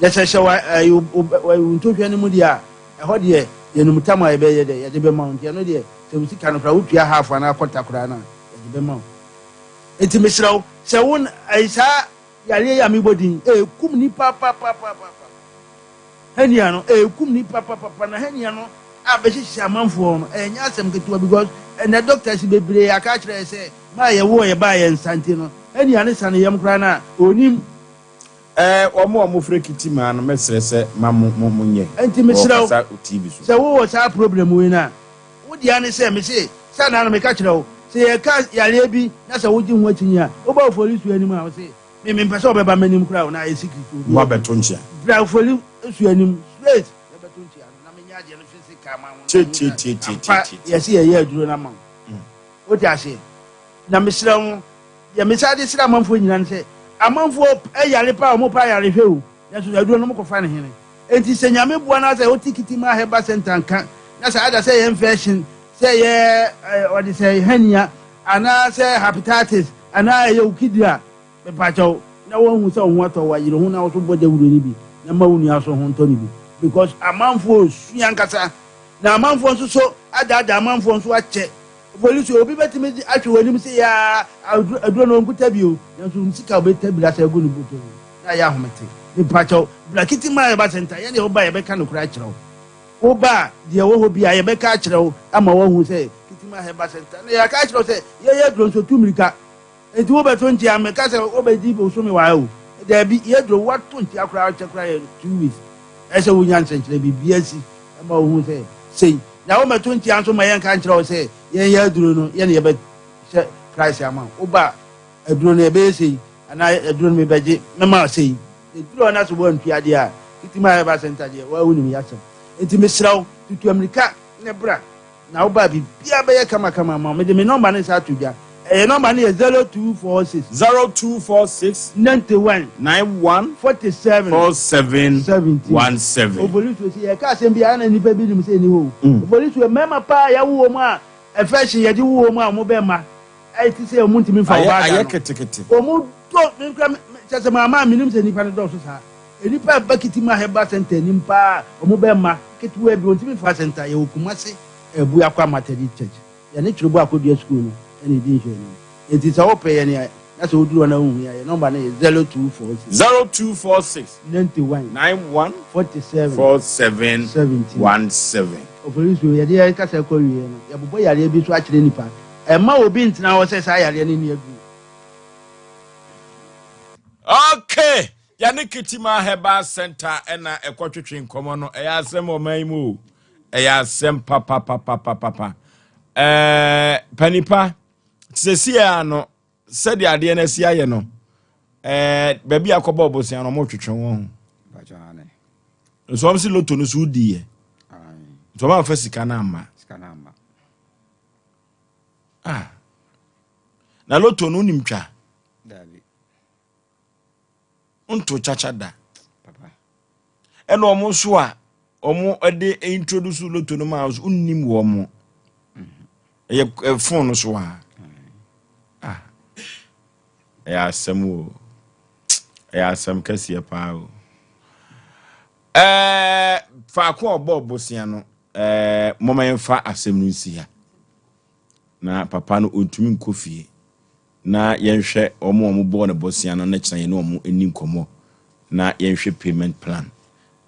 Na sɛ hyɛ wa ɛyi wo wo ntohwɛ no mu deɛ a, ɛhɔ deɛ yɛnum tam a yɛbɛyɛ dɛ yɛde bɛma wo. Nti ɛno deɛ sɛ wo sika no koraa wotua half anaa kɔta koraa no a yɛde bɛma wo. Enti mesrɛ wo sɛ wo ɛyi saa yareɛ yi a mebɔ din ɛkum nipa papapapapa. Hernia no ɛkum nipa papapa na hernia no a bɛhyehyɛ amanfoɔ no ɛnyɛ asɛm ketewa because ɛnɛ doctors bebree aka akyerɛ yɛ sɛ ma a yɛwoo yɛ baa yɛn nsa nti no hernia no sane yam koraa no a ɔnim. Ɛɛ wɔn a wɔfrɛ kiti maa no mɛsrɛ sɛ ma mo mo monyɛ Ɛnti mesrɛ wo wɔ kasa TV so. sɛ wowɔ saa problem wei no a. Wo dea ne sɛ, mese, sɛ anaa no meka kyerɛ wo, sɛ yɛka yareɛ bi na sɛ wogye ho akyinnye a, woba Oforisuo anim a, wose, me mempɛ sɛ wobɛba m'anim koraa o, na ayɛ secret obiara nnim. Woabɛto nkyea. Bra Oforisuo anim straight na bɛto nkyea no, na menyɛ adeɛ no physical ma wo na wohu sɛ ampa yɛse yɛyɛ aduro no ama wo. Wote aseɛ? Na mesrɛ wo, deɛ mesan de srɛ amanfoɔ nyinaa ne sɛ, amanfoɔ yare paa, wɔpɛ ayarehwɛ o, nanso aduro no wɔkɔfa no hene? Enti sɛ Nyame boa na sɛ wote Kitima Herbal Centre nka na sɛ either sɛ ɛyɛ infection, sɛ ɛyɛ wɔde sɛ hernia anaa sɛ hepatitis anaa ɛyɛ wo kidney a, mepakyɛw na woahu sɛ wo ho atɔ wo a, yere ho na wo so bɔ dawuro no bi na ma wo nua nso ho ntɔ no bi because amanfoɔ resua ankasa na amanfoɔ nso so adaadaa amanfoɔ nso akyɛ. Polisi, obi bɛtumi de ahwɛ w'anim sei ara, aduro no ɔnkuta bi o, nanso ne sika a ɔbɛta bi asan agu ne bɔtɔ mu na ayɛ ahomete. Mepakyɛw, bra Kitima Herbal Centre, yɛn deɛ woba a yɛbɛka nokorɛ akyerɛ wo. Woba a, deɛ ɛwɔ hɔ biara yɛbɛka akyerɛ wo ama woahu sɛ Kitima Herbal Centre no, yɛaka akyerɛ wo sɛ yɛyɛ aduro nso tu mmirika. Enti wobɛto nkyea meka sɛ wobɛdi bosome wɔ ha o, daabi, yɛduro woato nkyea koraa kyɛ koraa yɛ 2 weeks, ɛsɛ sɛ wonya nsɛnkyerɛ biribi asi ma wohu sɛ sei, na wommɛto nkyea nso ma yɛnka nkyerɛ wo sɛ yɛn yɛ aduro no yɛne yɛbɛhyɛ price ama wo, woba a aduro no ɛbɛyɛ sei anaa aduro no mebɛgye mɛma wo sei, ɛduru hɔ na sɛ woantua deɛ a Kitima Herbal Center deɛ woa wonim yɛasɛm, enti mesrɛ wo tutu amirika ne bra. Na wo ba a, biribiara bɛyɛ kamakama ama wo. Mede me nɔmba no nsa ato dwa. Ɛyɛ nɔmba no yɛ 0246. 0246. 91. 91. 47. 47. 17. 17. Oforisuo, sɛ yɛka asɛm bi a, na nnipa bi nim sɛ ɛnni hɔ o. Oforisuo, mmarima paa a yɛawo wɔn a ɛfɛhye yɛde wo wɔn a wɔn bɛ mma ɛte sɛ wɔn ntumi mfa Ayɛ ɔbaa da ayɛ no. ketekete. Wɔn dɔ, me nkura, kyerɛ sɛ maama a menim sɛ nnipa no dɔɔso saa. Nnipa a ɛba Kitima Herbal Centre anim paa a wɔn bɛ mma ketewa bi wɔntumi mfa centre yɛwɔ Kumasi Abuakwa Methodist Church yɛne Twerebo Akodua School no na ɛdi nhwɛanim enti sɛ wopɛ yɛn a na sɛ woduru hɔ na wonhu yɛn a yɛn nɔmba no yɛ 0246. 0246. 91. 91. 47. 47. 17. 17. Oforisuo, yɛde yɛn kasa kɔ awieɛ no, yɛbobɔ yareɛ bi nso akyerɛ nnipa. Ɛmma obi ntena hɔ sɛ saa yareɛ no nni aduro. Okay! Yɛne Kitima Herbal Center na ɛkɔtwetwe nkɔmmɔ no. Ɛyɛ asɛm wɔ ɔman yi mu o. Ɛyɛ asɛm papapapapapa. Ɛɛ panipa, sɛsi a no, sɛdeɛ adeɛ no asi ayɛ no, ɛɛ baabi a akɔbɔ ɔbosea no, wɔtwetwe wɔn ho. Nso wɔn si loto no so wodiiɛ. Nso wɔn amfa sika no amma. Ah. Na loto no wonim twa? Wonto kyakya da. Ɛna wɔn nso a wɔn de introduce loto no maa nso wonnim wɔn mo. Ɛyɛ phone no so a. Ah. Ɛyɛ asɛm o. Ɛyɛ asɛm kɛseɛ paa o. Ɛɛ faako a ɔbɔɔ bosea no ɛɛ mɔmɔ yɛmfa asɛm no nsi ha. Na papa no ɔntumi nkɔ fie. na yɛnhwɛ wɔn a wɔbɔɔ no bosea no na kyena yɛne wɔn nni nkɔmmɔ na yɛnhwɛ payment plan.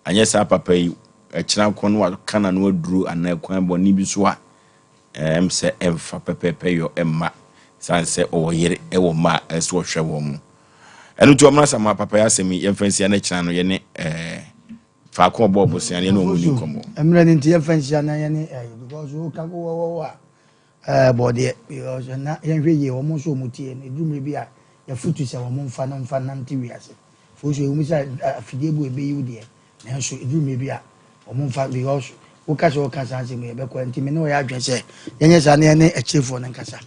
Anyɛ saa papa yi, ɛkyena nko no waka n'ano aduro anaa kwan bɔne bi so a, ɛm sɛ ɛmfa pɛpɛɛpɛ yɔ mma sane sɛ ɔwɔ yere ɛwɔ mma a ɛsɛ ɔhwɛ wɔn mo. Ɛno nti ɔmena sama papa yi asɛm yi yɛmfa nsia na kyena no yɛne ɛɛ faako ɔbɔɔ bosea no yɛne wɔn nni nkɔmmɔ. Mmerɛ no nti yɛmfa nsia na yɛne ɛɛ because woka wowɔwɔ a Ɛɛ bɔdeɛ because na yɛnhwɛ yie wɔn nso wɔn tie no ɛduru mmerɛ bi a yɛfotu sɛ wɔn mfa no mfa nante wiase fo so ɛwom sɛ afidie bu ɛbɛyi wo deɛ nanso ɛduru mmerɛ bi a wɔn mfa because woka sɛ wɔka saa nsɛm yɛ bɛkɔ nti me ne wɔyɛ adwene sɛ yɛnyɛ saa na yɛne akyirefoɔ no nkasa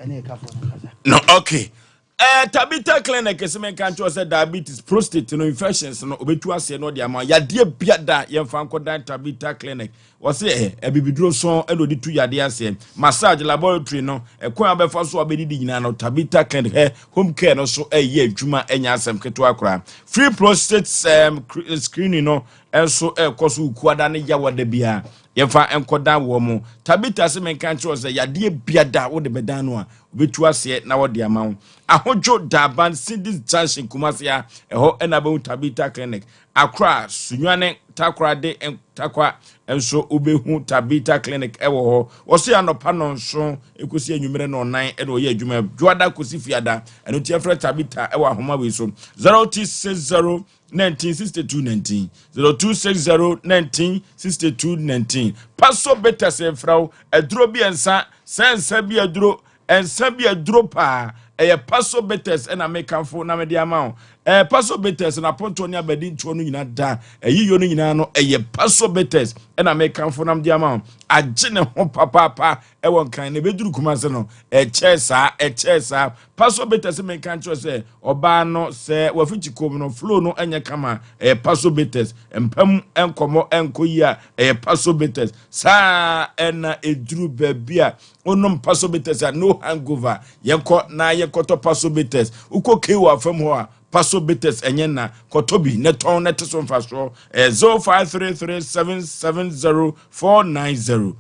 yɛne ɛkafoɔ no nkasa. No okay. Eh, Tabitha Clinic sɛ menka nkyerɛ sɛ diabetes, prostate no, infections no, obetu aseɛ no ɔde ama yadeɛ bia da yɛmfa nkɔdan Tabitha Clinic. Wɔse eh, abibiduro sɔn ɛna ɔde tu yadeɛ aseɛ. Massage, laboratory no, ɛkwan a wobɛfa so a wobɛdidi nyinaa no, Tabitha Clinic, eh, home care no so ɛyɛ adwuma ɛnyɛ asɛm ketewa koraa. Free prostate um, screening no nso ɛkɔ so Wukuada ne Yawada biara. Yɛmfa nkɔdan wɔn mo. Tabitha se menka nkyerɛ sɛ yadeɛ bia da wode bɛdan no a, Obetu aseɛ na wɔde ama wo. Ahodwo Daban Cindy's Junction Kumasi a ɛhɔ na abɛhu Tabitha Clinic. Accra, Sunyani, Takoradi, Tarkwa nso wobɛhu Tabitha Clinic wɔ hɔ. Wɔse anɔpa nnɔnson kɔsi anwummerɛ nnɔnnan na wɔyɛ adwuma, Dwoada kɔsi Fiada. Ɛno nti yɛfrɛ Tabitha wɔ ahoma wei so, 0260 19 62 19, 0260 19 62 19. Paso Bitters mfrɛ wo, aduro bi nsa, sɛ nsa bi aduro, Nsa bi aduro paa. Ɛyɛ Paso Bitters na mekamfo na mede ama wo. Ɛɛ Paso Bitters na apontoɔ ne abadintoɔ no nyinaa da. Ayiyɔ no nyinaa no ɛyɛ Paso Bitters na mekamfo na mede ama wo. Agye ne ho papaapa ɛwɔ Nkran na ɛbɛduru Kumase no ɛkyɛɛ saa ɛkyɛɛ saa. Paso Bitters menka nkyerɛ sɛ ɔbaa no sɛ wafikyi kom no flow no ɛnyɛ kama ɛyɛ Paso Bitters. Mpa mu nkɔmmɔ ɛnkɔ yie a ɛyɛ Paso Bitters. Saa ɛna ɛduru baabi a Wonom Paso Bitters a, no hangover. Yɛnkɔ na yɛnkɔtɔ Paso Bitters. Wokɔ KO afam hɔ a, Paso Bitters ɛnyɛ nna. Kɔtɔ bi na tɔn na te so mfasoɔ. Ɛyɛ 0533770490.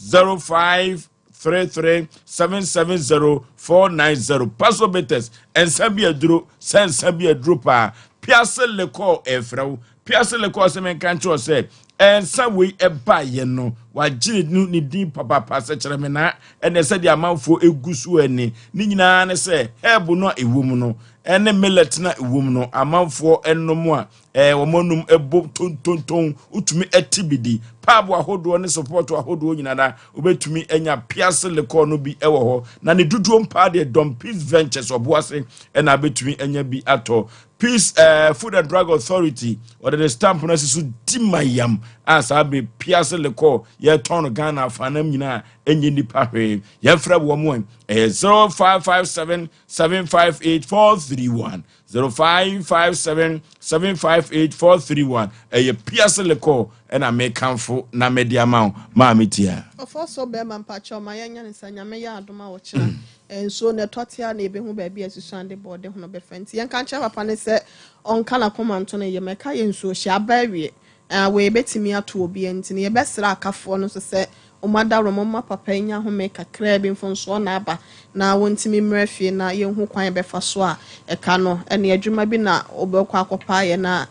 0533770490. Paso Bitters, nsa bi aduro, sɛ nsa bi aduro paa. Piase Lekɔɔ ɛfrɛ wo. Piase Lekɔɔ sɛ menka nkyerɛ wo sɛ Nsa wei ɛbaeɛ no, wagye no ne din papaapa sɛ kyerɛmenaa ɛne sɛdeɛ amanfoɔ ɛgu so ani. Ne nyinaa ne sɛ herb no a ɛwɔ mu no ɛne millet no a ɛwɔ mu no, amanfoɔ ɛnom a ɛɛ wɔn anum ɛbɔ tontonton, wotumi ɛte bi di. Pub ahodoɔ ne support ahodoɔ nyinaa na wobɛtumi anya piase lekɔɔ no bi ɛwɔ hɔ. Na ne dodoɔ mpaa deɛ Don Peace Ventures Ɔboase ɛna abɛtumi anya bi atɔ. Peace eh, Food and Drug Authority ɔde ne stamp no asi so di ma yam a saa bere piase lekɔ yɛtɔn no Ghana afanam nyinaa ɛnyɛ nipa hwee. Yɛmfrɛ wɔ mo ɛyɛ 0557 758 431 0557 758 431 ɛyɛ piase lekɔ ɛna mekamfo na mede ama wo maame tia. Ɔfɔ so bɛrima mpakyɛw ma yɛnyɛ ne sa Nyame yɛ adom a ɔkyena Nsuo no ɛtɔ tea na yɛbɛhu baabi a asusuan de bɔɔde hono bɛfa. Nti yɛnka nkyerɛ papa no sɛ ɔnka n'akoma nto ne yam. Ɛka yɛ nsuo hyɛ aba awie a, wei bɛtumi ato obiara. Nti no yɛbɛsrɛ akafoɔ no nso sɛ wɔn adaworoma wɔmma papa yi nya home kakraa bi, mfomsoɔ na aba, na wɔntumi mmra fie na yɛnhu kwan a yɛbɛfa so a ɛka no ɛne adwuma bi na wobɛkɔ akɔpa ayɛ na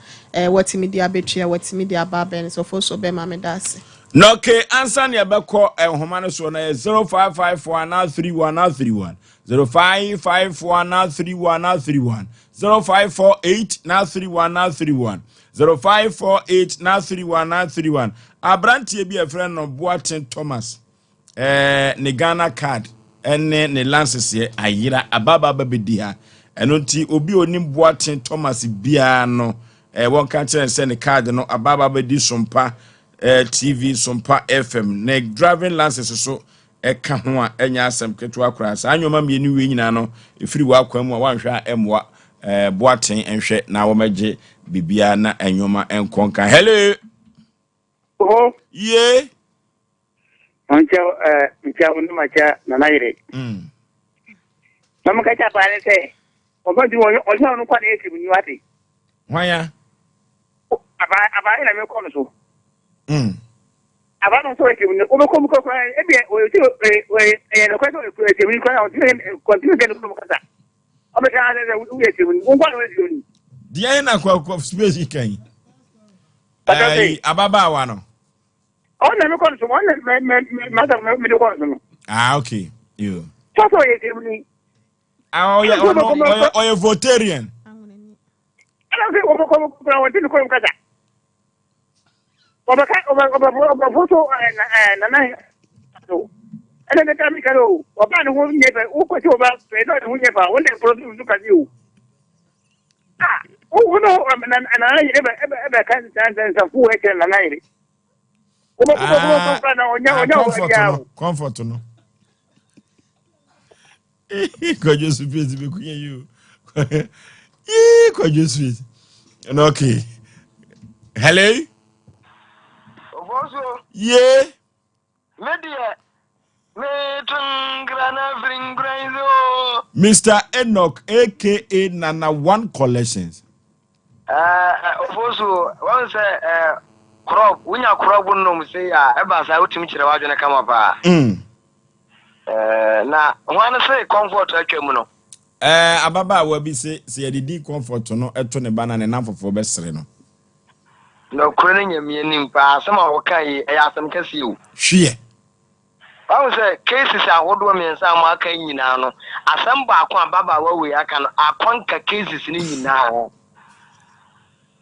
watumi de abɛtua, watumi de aba abɛn no. Sɛ ɔfosuo bɛma meda ase. Na okay, ansa na yɛbɛkɔ nhoma no soɔ no yɛ 0554 anaa 31 anaa 31 0554 anaa 31 anaa 31 0548 na 31 na 31 0548 na 31 na 31 aberanteɛ bi a ɛfrɛ no Boaten Thomas ɛɛ ne Ghana card ɛne ne lanseseɛ ayera ababa ba bɛdi ha ɛno nti obi a onim Boaten Thomas biara no ɛɛ wɔnka kyerɛ sɛ ne card no ababa bɛdi sompa eh, TV, Sompa FM, ne driving license so ɛka ho a ɛnyɛ asɛm ketewa koraa. Saa nneɛma mmienu wei nyinaa no, ɛfiri w'akwan mu a woanhwɛ a ɛmmoa eh, boaten nhwɛ na wɔmɛgye biribiara na nneɛma nkɔ nka. Hello! Oho. Ye. Nkyɛ eh, nkyɛ wo ne makyɛ nana yere. Na mo kɛkyɛ paa ne sɛ, ɔbɛ di wɔn ɔsɛ ɔno kwa na ɛsɛ mu ni wate. Hwan ya? Aba aba na mekɔ no so. Aba no nso ɛsɛ mu no wobɛkɔ mu kɔkora ebi ɔyɛ sɛ ɛyɛ nokorɛ sɛ ɔyɛ ɛsɛ mu kora ɔntumi kɔntumi sɛ nokorɛ mu kasa ɔbɛka sɛ sɛ woyɛ ɛsɛ mu no wonkɔ na wɔyɛ ni. Deɛ na kɔ space kan yi. Ɛyi ababaawa no. Ɔno na mekɔ no so ɔno na mɛ mɛ mɛ masa mɛ de kɔ no so no. Ah okay. Yo. Sɛ sɛ ɔyɛ ɛsɛ mu ni. Ah ɔyɛ ɔno ɔyɛ ɔyɛ Voltairean. Ɛna sɛ wɔbɛkɔ kura wɔn ti ne kɔn kasa. Wɔbɛka wɔbɛfo so nana so. Ɛna ne ka mi ka o ɔbaa ne ho nyɛ fɛ wokɔ sɛ ɔba fɛ na ne ho nyɛ fɛ a wɔn na nkɔlɔ so so kasi o. Ah wo no nana yere bɛ ɛbɛ ɛbɛ ka nsansanfo wɔ ɛkyɛ nana yere. Wɔbɛkɔ wɔbɛkɔ kura na ɔnya ɔnya wɔ ɛbiara o. Comfort no. Kwadwo Space bɛkunya yi o. Yee Kwadwo Space. No, okay. Hello? Ofosuo. Yee. Me deɛ, me to nkra na afiri nkura yi so. Mr. Enoch aka Nana One Collections. Ofosuo, wɔn sɛ korɔb, wonya korɔb nom sei a, ɛba saa wotumi kyerɛ w'adwene kama paa. Eh, na hwan se comfort atwa mu no? Eh, ababaawa bi se sɛ yɛde din comfort no to ne ba no a, ne nnamfofoɔ bɛsere no. Nɔkorɛ no Nyame anim paa asɛm a wɔka yi ɛyɛ asɛm kɛseɛ o. Hweɛ. Wahu sɛ cases ahodoɔ mmiɛnsa a wɔaka yi nyinaa no, asɛm baako a ababaawa wei aka no akɔnka cases no nyinaa.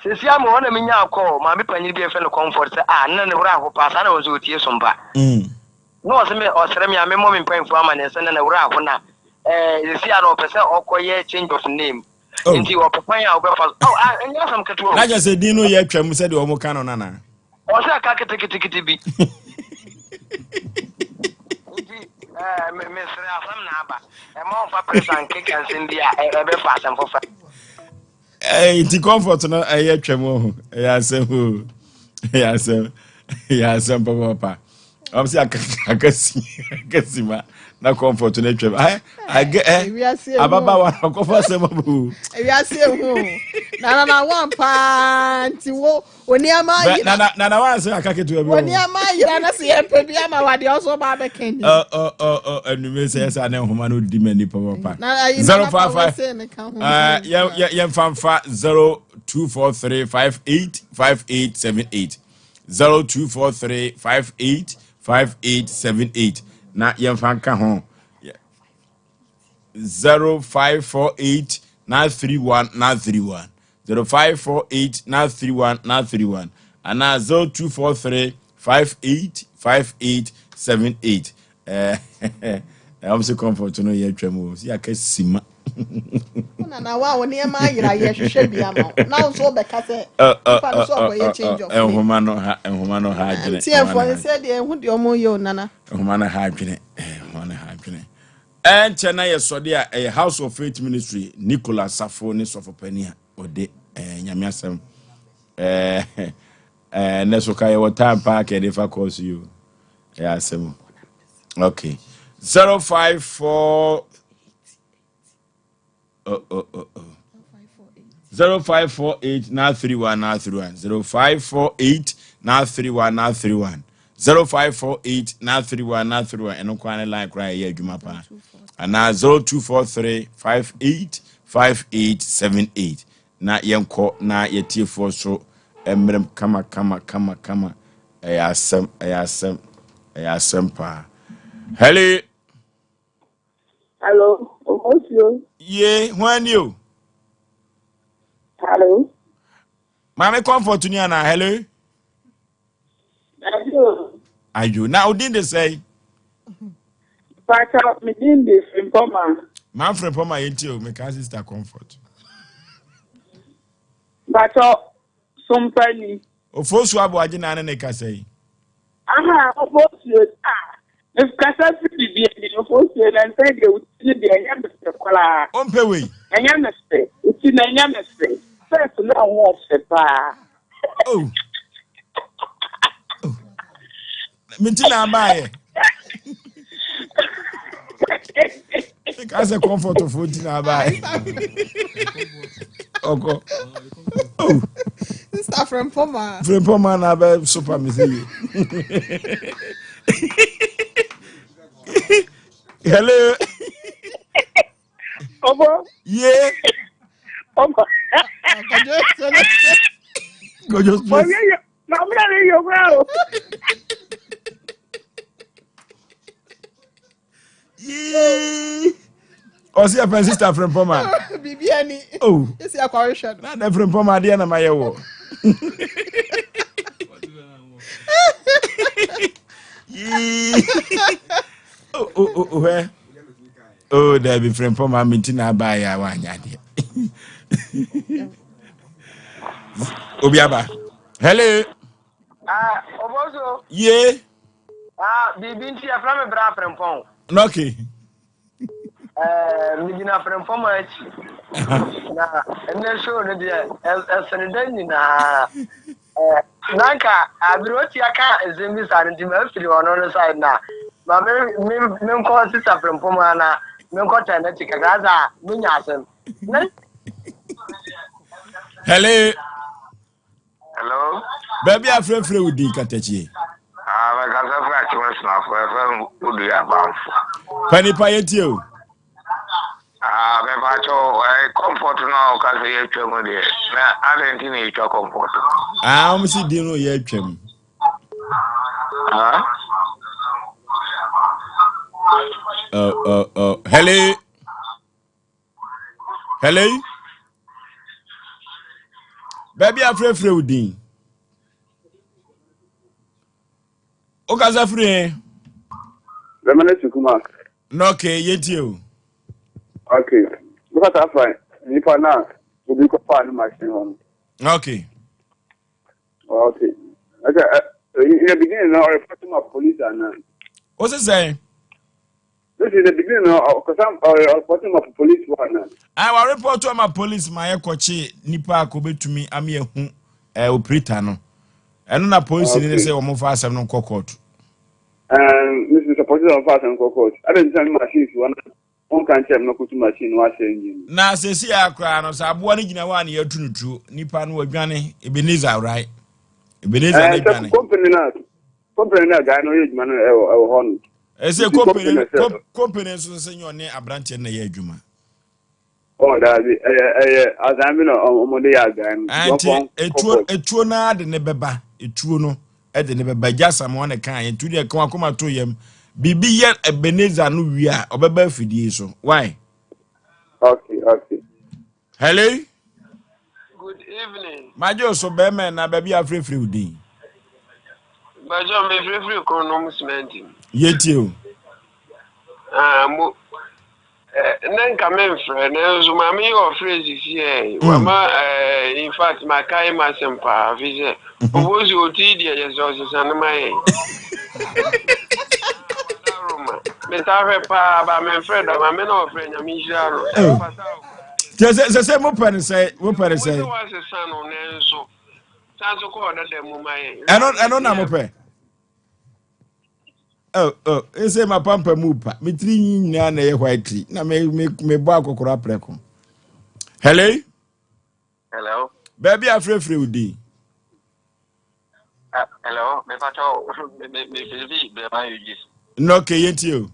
Seesei ara mewɔ hɔ na menyaa call, maame panyin bi a yɛfrɛ no Comfort sɛ ah nna ne werɛ aho paa saa na ɔsɛ ɔtie som pa. Na ɔse me ɔsrɛ me a memmɔ me mpanyinfoɔ amaneɛ sɛ nna ne werɛ aho na eh, seesei ara no ɔpɛ sɛ ɔkɔyɛ change of name. Oh. Nti ɔpɛ kwan a wobɛfa so. Oh, ah, ɛnyɛ asɛm ketewa o. Na kyerɛ sɛ din no yɛ atwam sɛdeɛ wɔn ka no nana. Ɔsɛ aka ketekete bi. Nti eh, me mesrɛ asɛm na aba. Ɛma ɔmfa pressure nkeka nsɛm bi a ɛbɛfa asɛm foforɔ. Eh, nti comfort no ɛyɛ twam o ɛyɛ asɛm o ɛyɛ asɛm ɛyɛ asɛm papapapa ɔm sɛ akasi akasi ma na comfort no atwam ɛ agɛ ɛ ababaawa na ɔkɔfa asɛm aba o. ewiase ehu na na na wan paa nti wo Wo nneɛma ayera. Na na na na wa sɛ aka ketewa bi. Wo nneɛma ayera na sɛ yɛpɛ bi ama wa deɛ ɔso ba abɛka ni. Ɔ ɔ ɔ ɔ anume sɛ ɛsɛ ne nhoma no di m'ani pɔpɔpa. Na ayi na 055 sɛ ne ka ho. Ɛɛ yɛ yɛ yɛmfa mfa 0243 58 58 78 0243 58 58 78 na yɛmfa nka ho. 0548 931 931 0548 931 931 anaa 0243 58 58 78 ɛɛ ɛwɔm sɛ comfort no yɛ atwam o si aka sima. Nana wa wo nneɛma ayera yɛ hwehwɛ bi ama wo na wo nso wobɛka sɛ nipa no so ɔkɔyɛ change of name. Nhoma no ha nhoma no ha adwene. Ntiɛfoɔ no sɛ deɛ ɛho deɛ ɔmo yɛ o nana. Nhoma no ha adwene nhoma no ha adwene. Ɛnkyɛ na yɛsɔde a ɛyɛ House of Faith Ministry, Nicholas Safo ne sɔfo panin a ɔde eh, Nyame asɛm. Eh, eh, nɛ so ka yɛwɔ time paa ka yɛde fa course yi o. Ɛyɛ asɛm. Okay. 054 oh, oh, oh, oh. 0548 931 931 0548 931 931 0548 931 931 ɛno koraa ne line koraa ɛyɛ adwuma paa anaa 0243 58 5878 na yɛnkɔ na yɛtiefoɔ so mmerɛm kama kama kama kama ɛyɛ asɛm ɛyɛ asɛm ɛyɛ asɛm paa hello Hello, Omosuo. Ye, hwan ni o? Hello. Maame Comfort ni ana? Hello. Dabi o. Ayo, na odin de sɛn? Pacha, me din de Frimpɔma. Maa Frimpɔma yɛn ti o, me ka sister Comfort. Pacha, sompa ni. Ofosu Aboagye na ne ne kasa yi. Aha, Ofosuo, ah, mekasa firi biribi ani, Ofosuo, na nsɛn deɛ wo ti no deɛ ɛnyɛ me fɛ koraa. Ompɛ wei. Ɛnyɛ me fɛ, wo ti no ɛnyɛ me fɛ. First na wo ho fɛ paa. Oh. oh. Me ti na abaayɛ. Meka sɛ comfort fo ti na abaayɛ. Ɔkɔ. Oh. Sister Frempoma. Frempoma na abɛ sopa me sɛ yie. Hello. Obo. Ye. Obo. Kojo stress. Maame na ne yɛ okura o. Yee. Ɔsi ɛfɛn sista Frempɔma. Biribi ani. Oh. Esi akɔrehwɛ no. Na na Frempɔma adeɛ na ma yɛ wɔ. Yee. Oh oh oh oh hɛ. Oh dabi Frempɔma mi ti na aba yɛ a wanya adeɛ. Obi aba. Hello. Ah, Oboso. Ye. Ah, biribi nti yɛfrɛ me bra Frempɔn. Okay. Eh, megyina Frempɔn akyi. Na ɛnɛ show no deɛ ɛsene da nyinaa. Eh, na nka abere otia ka nsɛm bi saa no nti mafiri ɔno no side na ma me me menkɔ sisa Frempɔn ana menkɔ tɛn n'akyi kakra saa menya asɛm. Hello. Hello. Baabi a frɛfrɛ wo din katakyie. Ah, mɛkasa firi akyem asunafo ɛfɛ odu yɛ abanfo. Pa nipa yɛ tie o. Ah, Mepakyɛw, eh, comfort no a ɔka sɛ yɛatwa mu deɛ, na adɛn nti na yɛtwa comfort? Ah, wɔn si din no yɛatwa mu. Ah? Oh, oh, oh. Hello? Hello? Baabi afrɛfrɛ wo din. Wokasa firi he? Bɛma no si kuma. Na okay, yɛtie o. Okay. Wokasa afa nipa no a obi kɔfaa ne machine hɔ no. Okay. Okay. Okay. In the beginning, no, or report to police and. What's it saying? This is the beginning, no, because I'm reporting my police one. I will report to my police my kɔkye nipa a kɔbɛtumi ame ahu eh, operator no. Ɛno na polisi ne sɛ wɔn fa asɛm no nkɔ court. Mr. Support sɛ wɔn fa asɛm nkɔ court. Adɛn nti na ne machine si hɔ na wɔnka nkyɛn mu na kotu machine no ahyɛ engine. Na sɛsi a koraa no sɛ aboa no gyina hɔ a na yɛatu no tuo nipa no wadwane Ebenezer right Ebenezer no adwane. Company na company na guy no yɛ adwuma no ɛwɔ ɛwɔ hɔ no. Ɛsɛ company company nso sɛ nyɛ ɔne aberanteɛ no na ɛyɛ adwuma. Ɔ daabi ɛyɛ ɛyɛ azan bi na wɔn de yɛ azan no. Nti etuo etuo naa de ne bɛba etuo no de ne bɛba gya samoa na kan yɛn tu deɛ kan akoma to yam biribi yɛ Ebenezer no wie a ɔbɛba afidie so why. Okay okay. Hello. Good evening. Magye o so bɛrima na baabi afirifiri wo din. Bàjọ́ mi firifiri kuro nom cement mu. Yɛtie o. Ah, mo Eh, na nka memfrɛ nanso maame yi ɔfrɛ sisi ɛ mm. wama eh, in fact makae m'asɛm paa fi sɛ mhm. ɔwɔ si ɔti deɛ yɛ sɛ ɔsesa no ma yɛn roma metaa hwɛ paa ba memfrɛ da maame na ɔfrɛ nyame nhyira no oh. sɛ sɛ mopɛ no sɛ mopɛ no sɛ wasesa no nanso san so kɔɔ dada mu ma yɛn ɛno na mopɛ Oh, oh, ese ma pampa mu pa. Me tiri nyinaa na ɛyɛ white tree. Na me me me bɔ akɔkɔrɔ aprɛko. Hello. Hello. Baabi afrɛfrɛ wo din. Hello, me pato me me me fi bɛma yuji. No, okay, yɛntie o.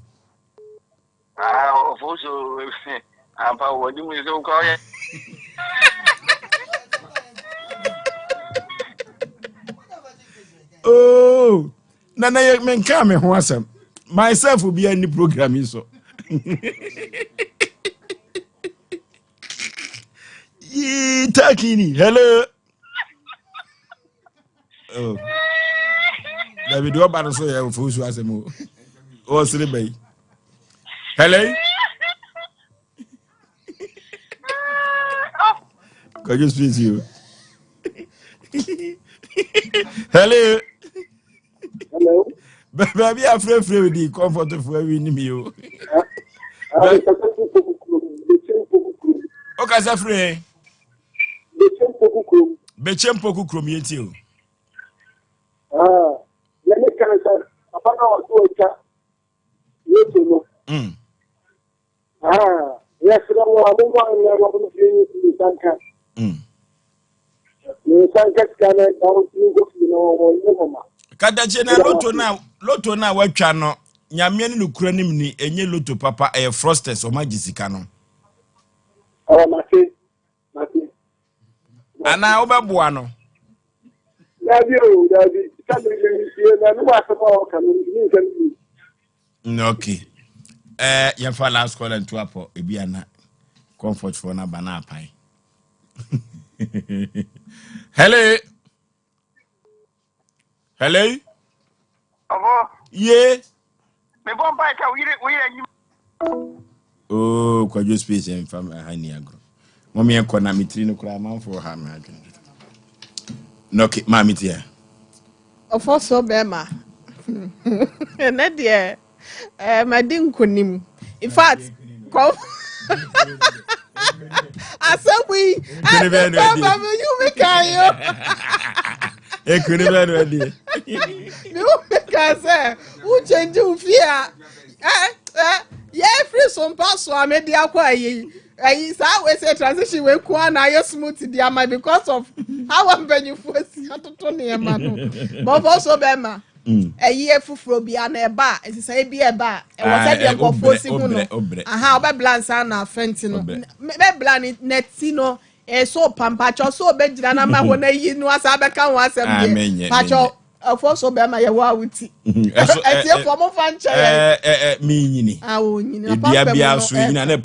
Ah, ɔfo so ampa wɔ ne mu sɛ wokura ɔyɛ. Oh, na na yɛ menka me ho asɛm myself obi ani program yi so. Yee, takini, hello. Oh. Dabi deɛ ɔba no so yɛ ofusu asɛm o. Ɔsere ba yi. Hello. Kwadwo space yi o. Hello. Hello. Baabi afrɛfrɛ wo di comfort fo awi ni mi o. Wokasa firi he? Bɛkyɛ mpoku kurom. Bɛkyɛ mpoku kurom yɛ ti o. Ah, na ne kan sɛ papa na ɔso atwa loto no. Mm. Ah, yɛsrɛ mo a momma nnɛ wɔn no fi ne nsa nka. Mm. Ne nsa nka sika no na wɔntumi nkɔ fie na wɔn nyɛ mɔma. Katakye na loto na loto na watwa no nyameɛ ne nokura nim ni ɛnyɛ loto papa ɛyɛ frosters ɔma gye sika no. Ɔwɔ mate. Mate. Anaa wobɛboa no? Daabi o, daabi. Sɛ me me ntie na ne asɛm a ɔka no ntumi nka no bi. Okay. Eh, yɛmfa last call and to apɔ ebi ana comfort for na ba na apae. Hello. Hello. Ɔbɔ. Ye. Mebɔ mpae sɛ woyere woyere anyim. Oh, kwadwo space mfa ha ni agorɔ. Mo me kɔ na metiri no koraa amanfoɔ ha me adwene. No, okay, maame tia. Ɔfɔ so bɛrima. Ɛnɛ deɛ Eh, madi nkonim. In fact, kɔ asɛm yi ɛdi papa mi yu mi kan yo. Ekuni bɛ no ɛdi. Mi yu mi kan sɛ wo change wo fie a ɛ ɛ yɛ firi so mpa so a mi di akɔ ayi ayi saa wei sɛ transition wei ko ana ayɛ smooth di ama because of how mpanyinfoɔ si atoto nneɛma no bɔfɔ so bɛma. Ɛyie foforɔ bi ana ɛba a, nsesaeɛ bi ɛba a, ɛwɔ sɛ deɛ nkurɔfoɔ si hu no. Aha, ɔbɛbla nsa na afɛnti no. Mɛbla ne n'ati no, ɛso pa mpakyɛw so ɔbɛgyina na ma hɔ na yi no asa abɛka ho asɛm deɛ. Mpakyɛw, ɛfoɔ so bɛrima yɛ wɔ a woti. Ɛtiefoɔ mo fa nkyɛ yɛn. Menyini. Ah, onyini. Edua biara so nyina ne po.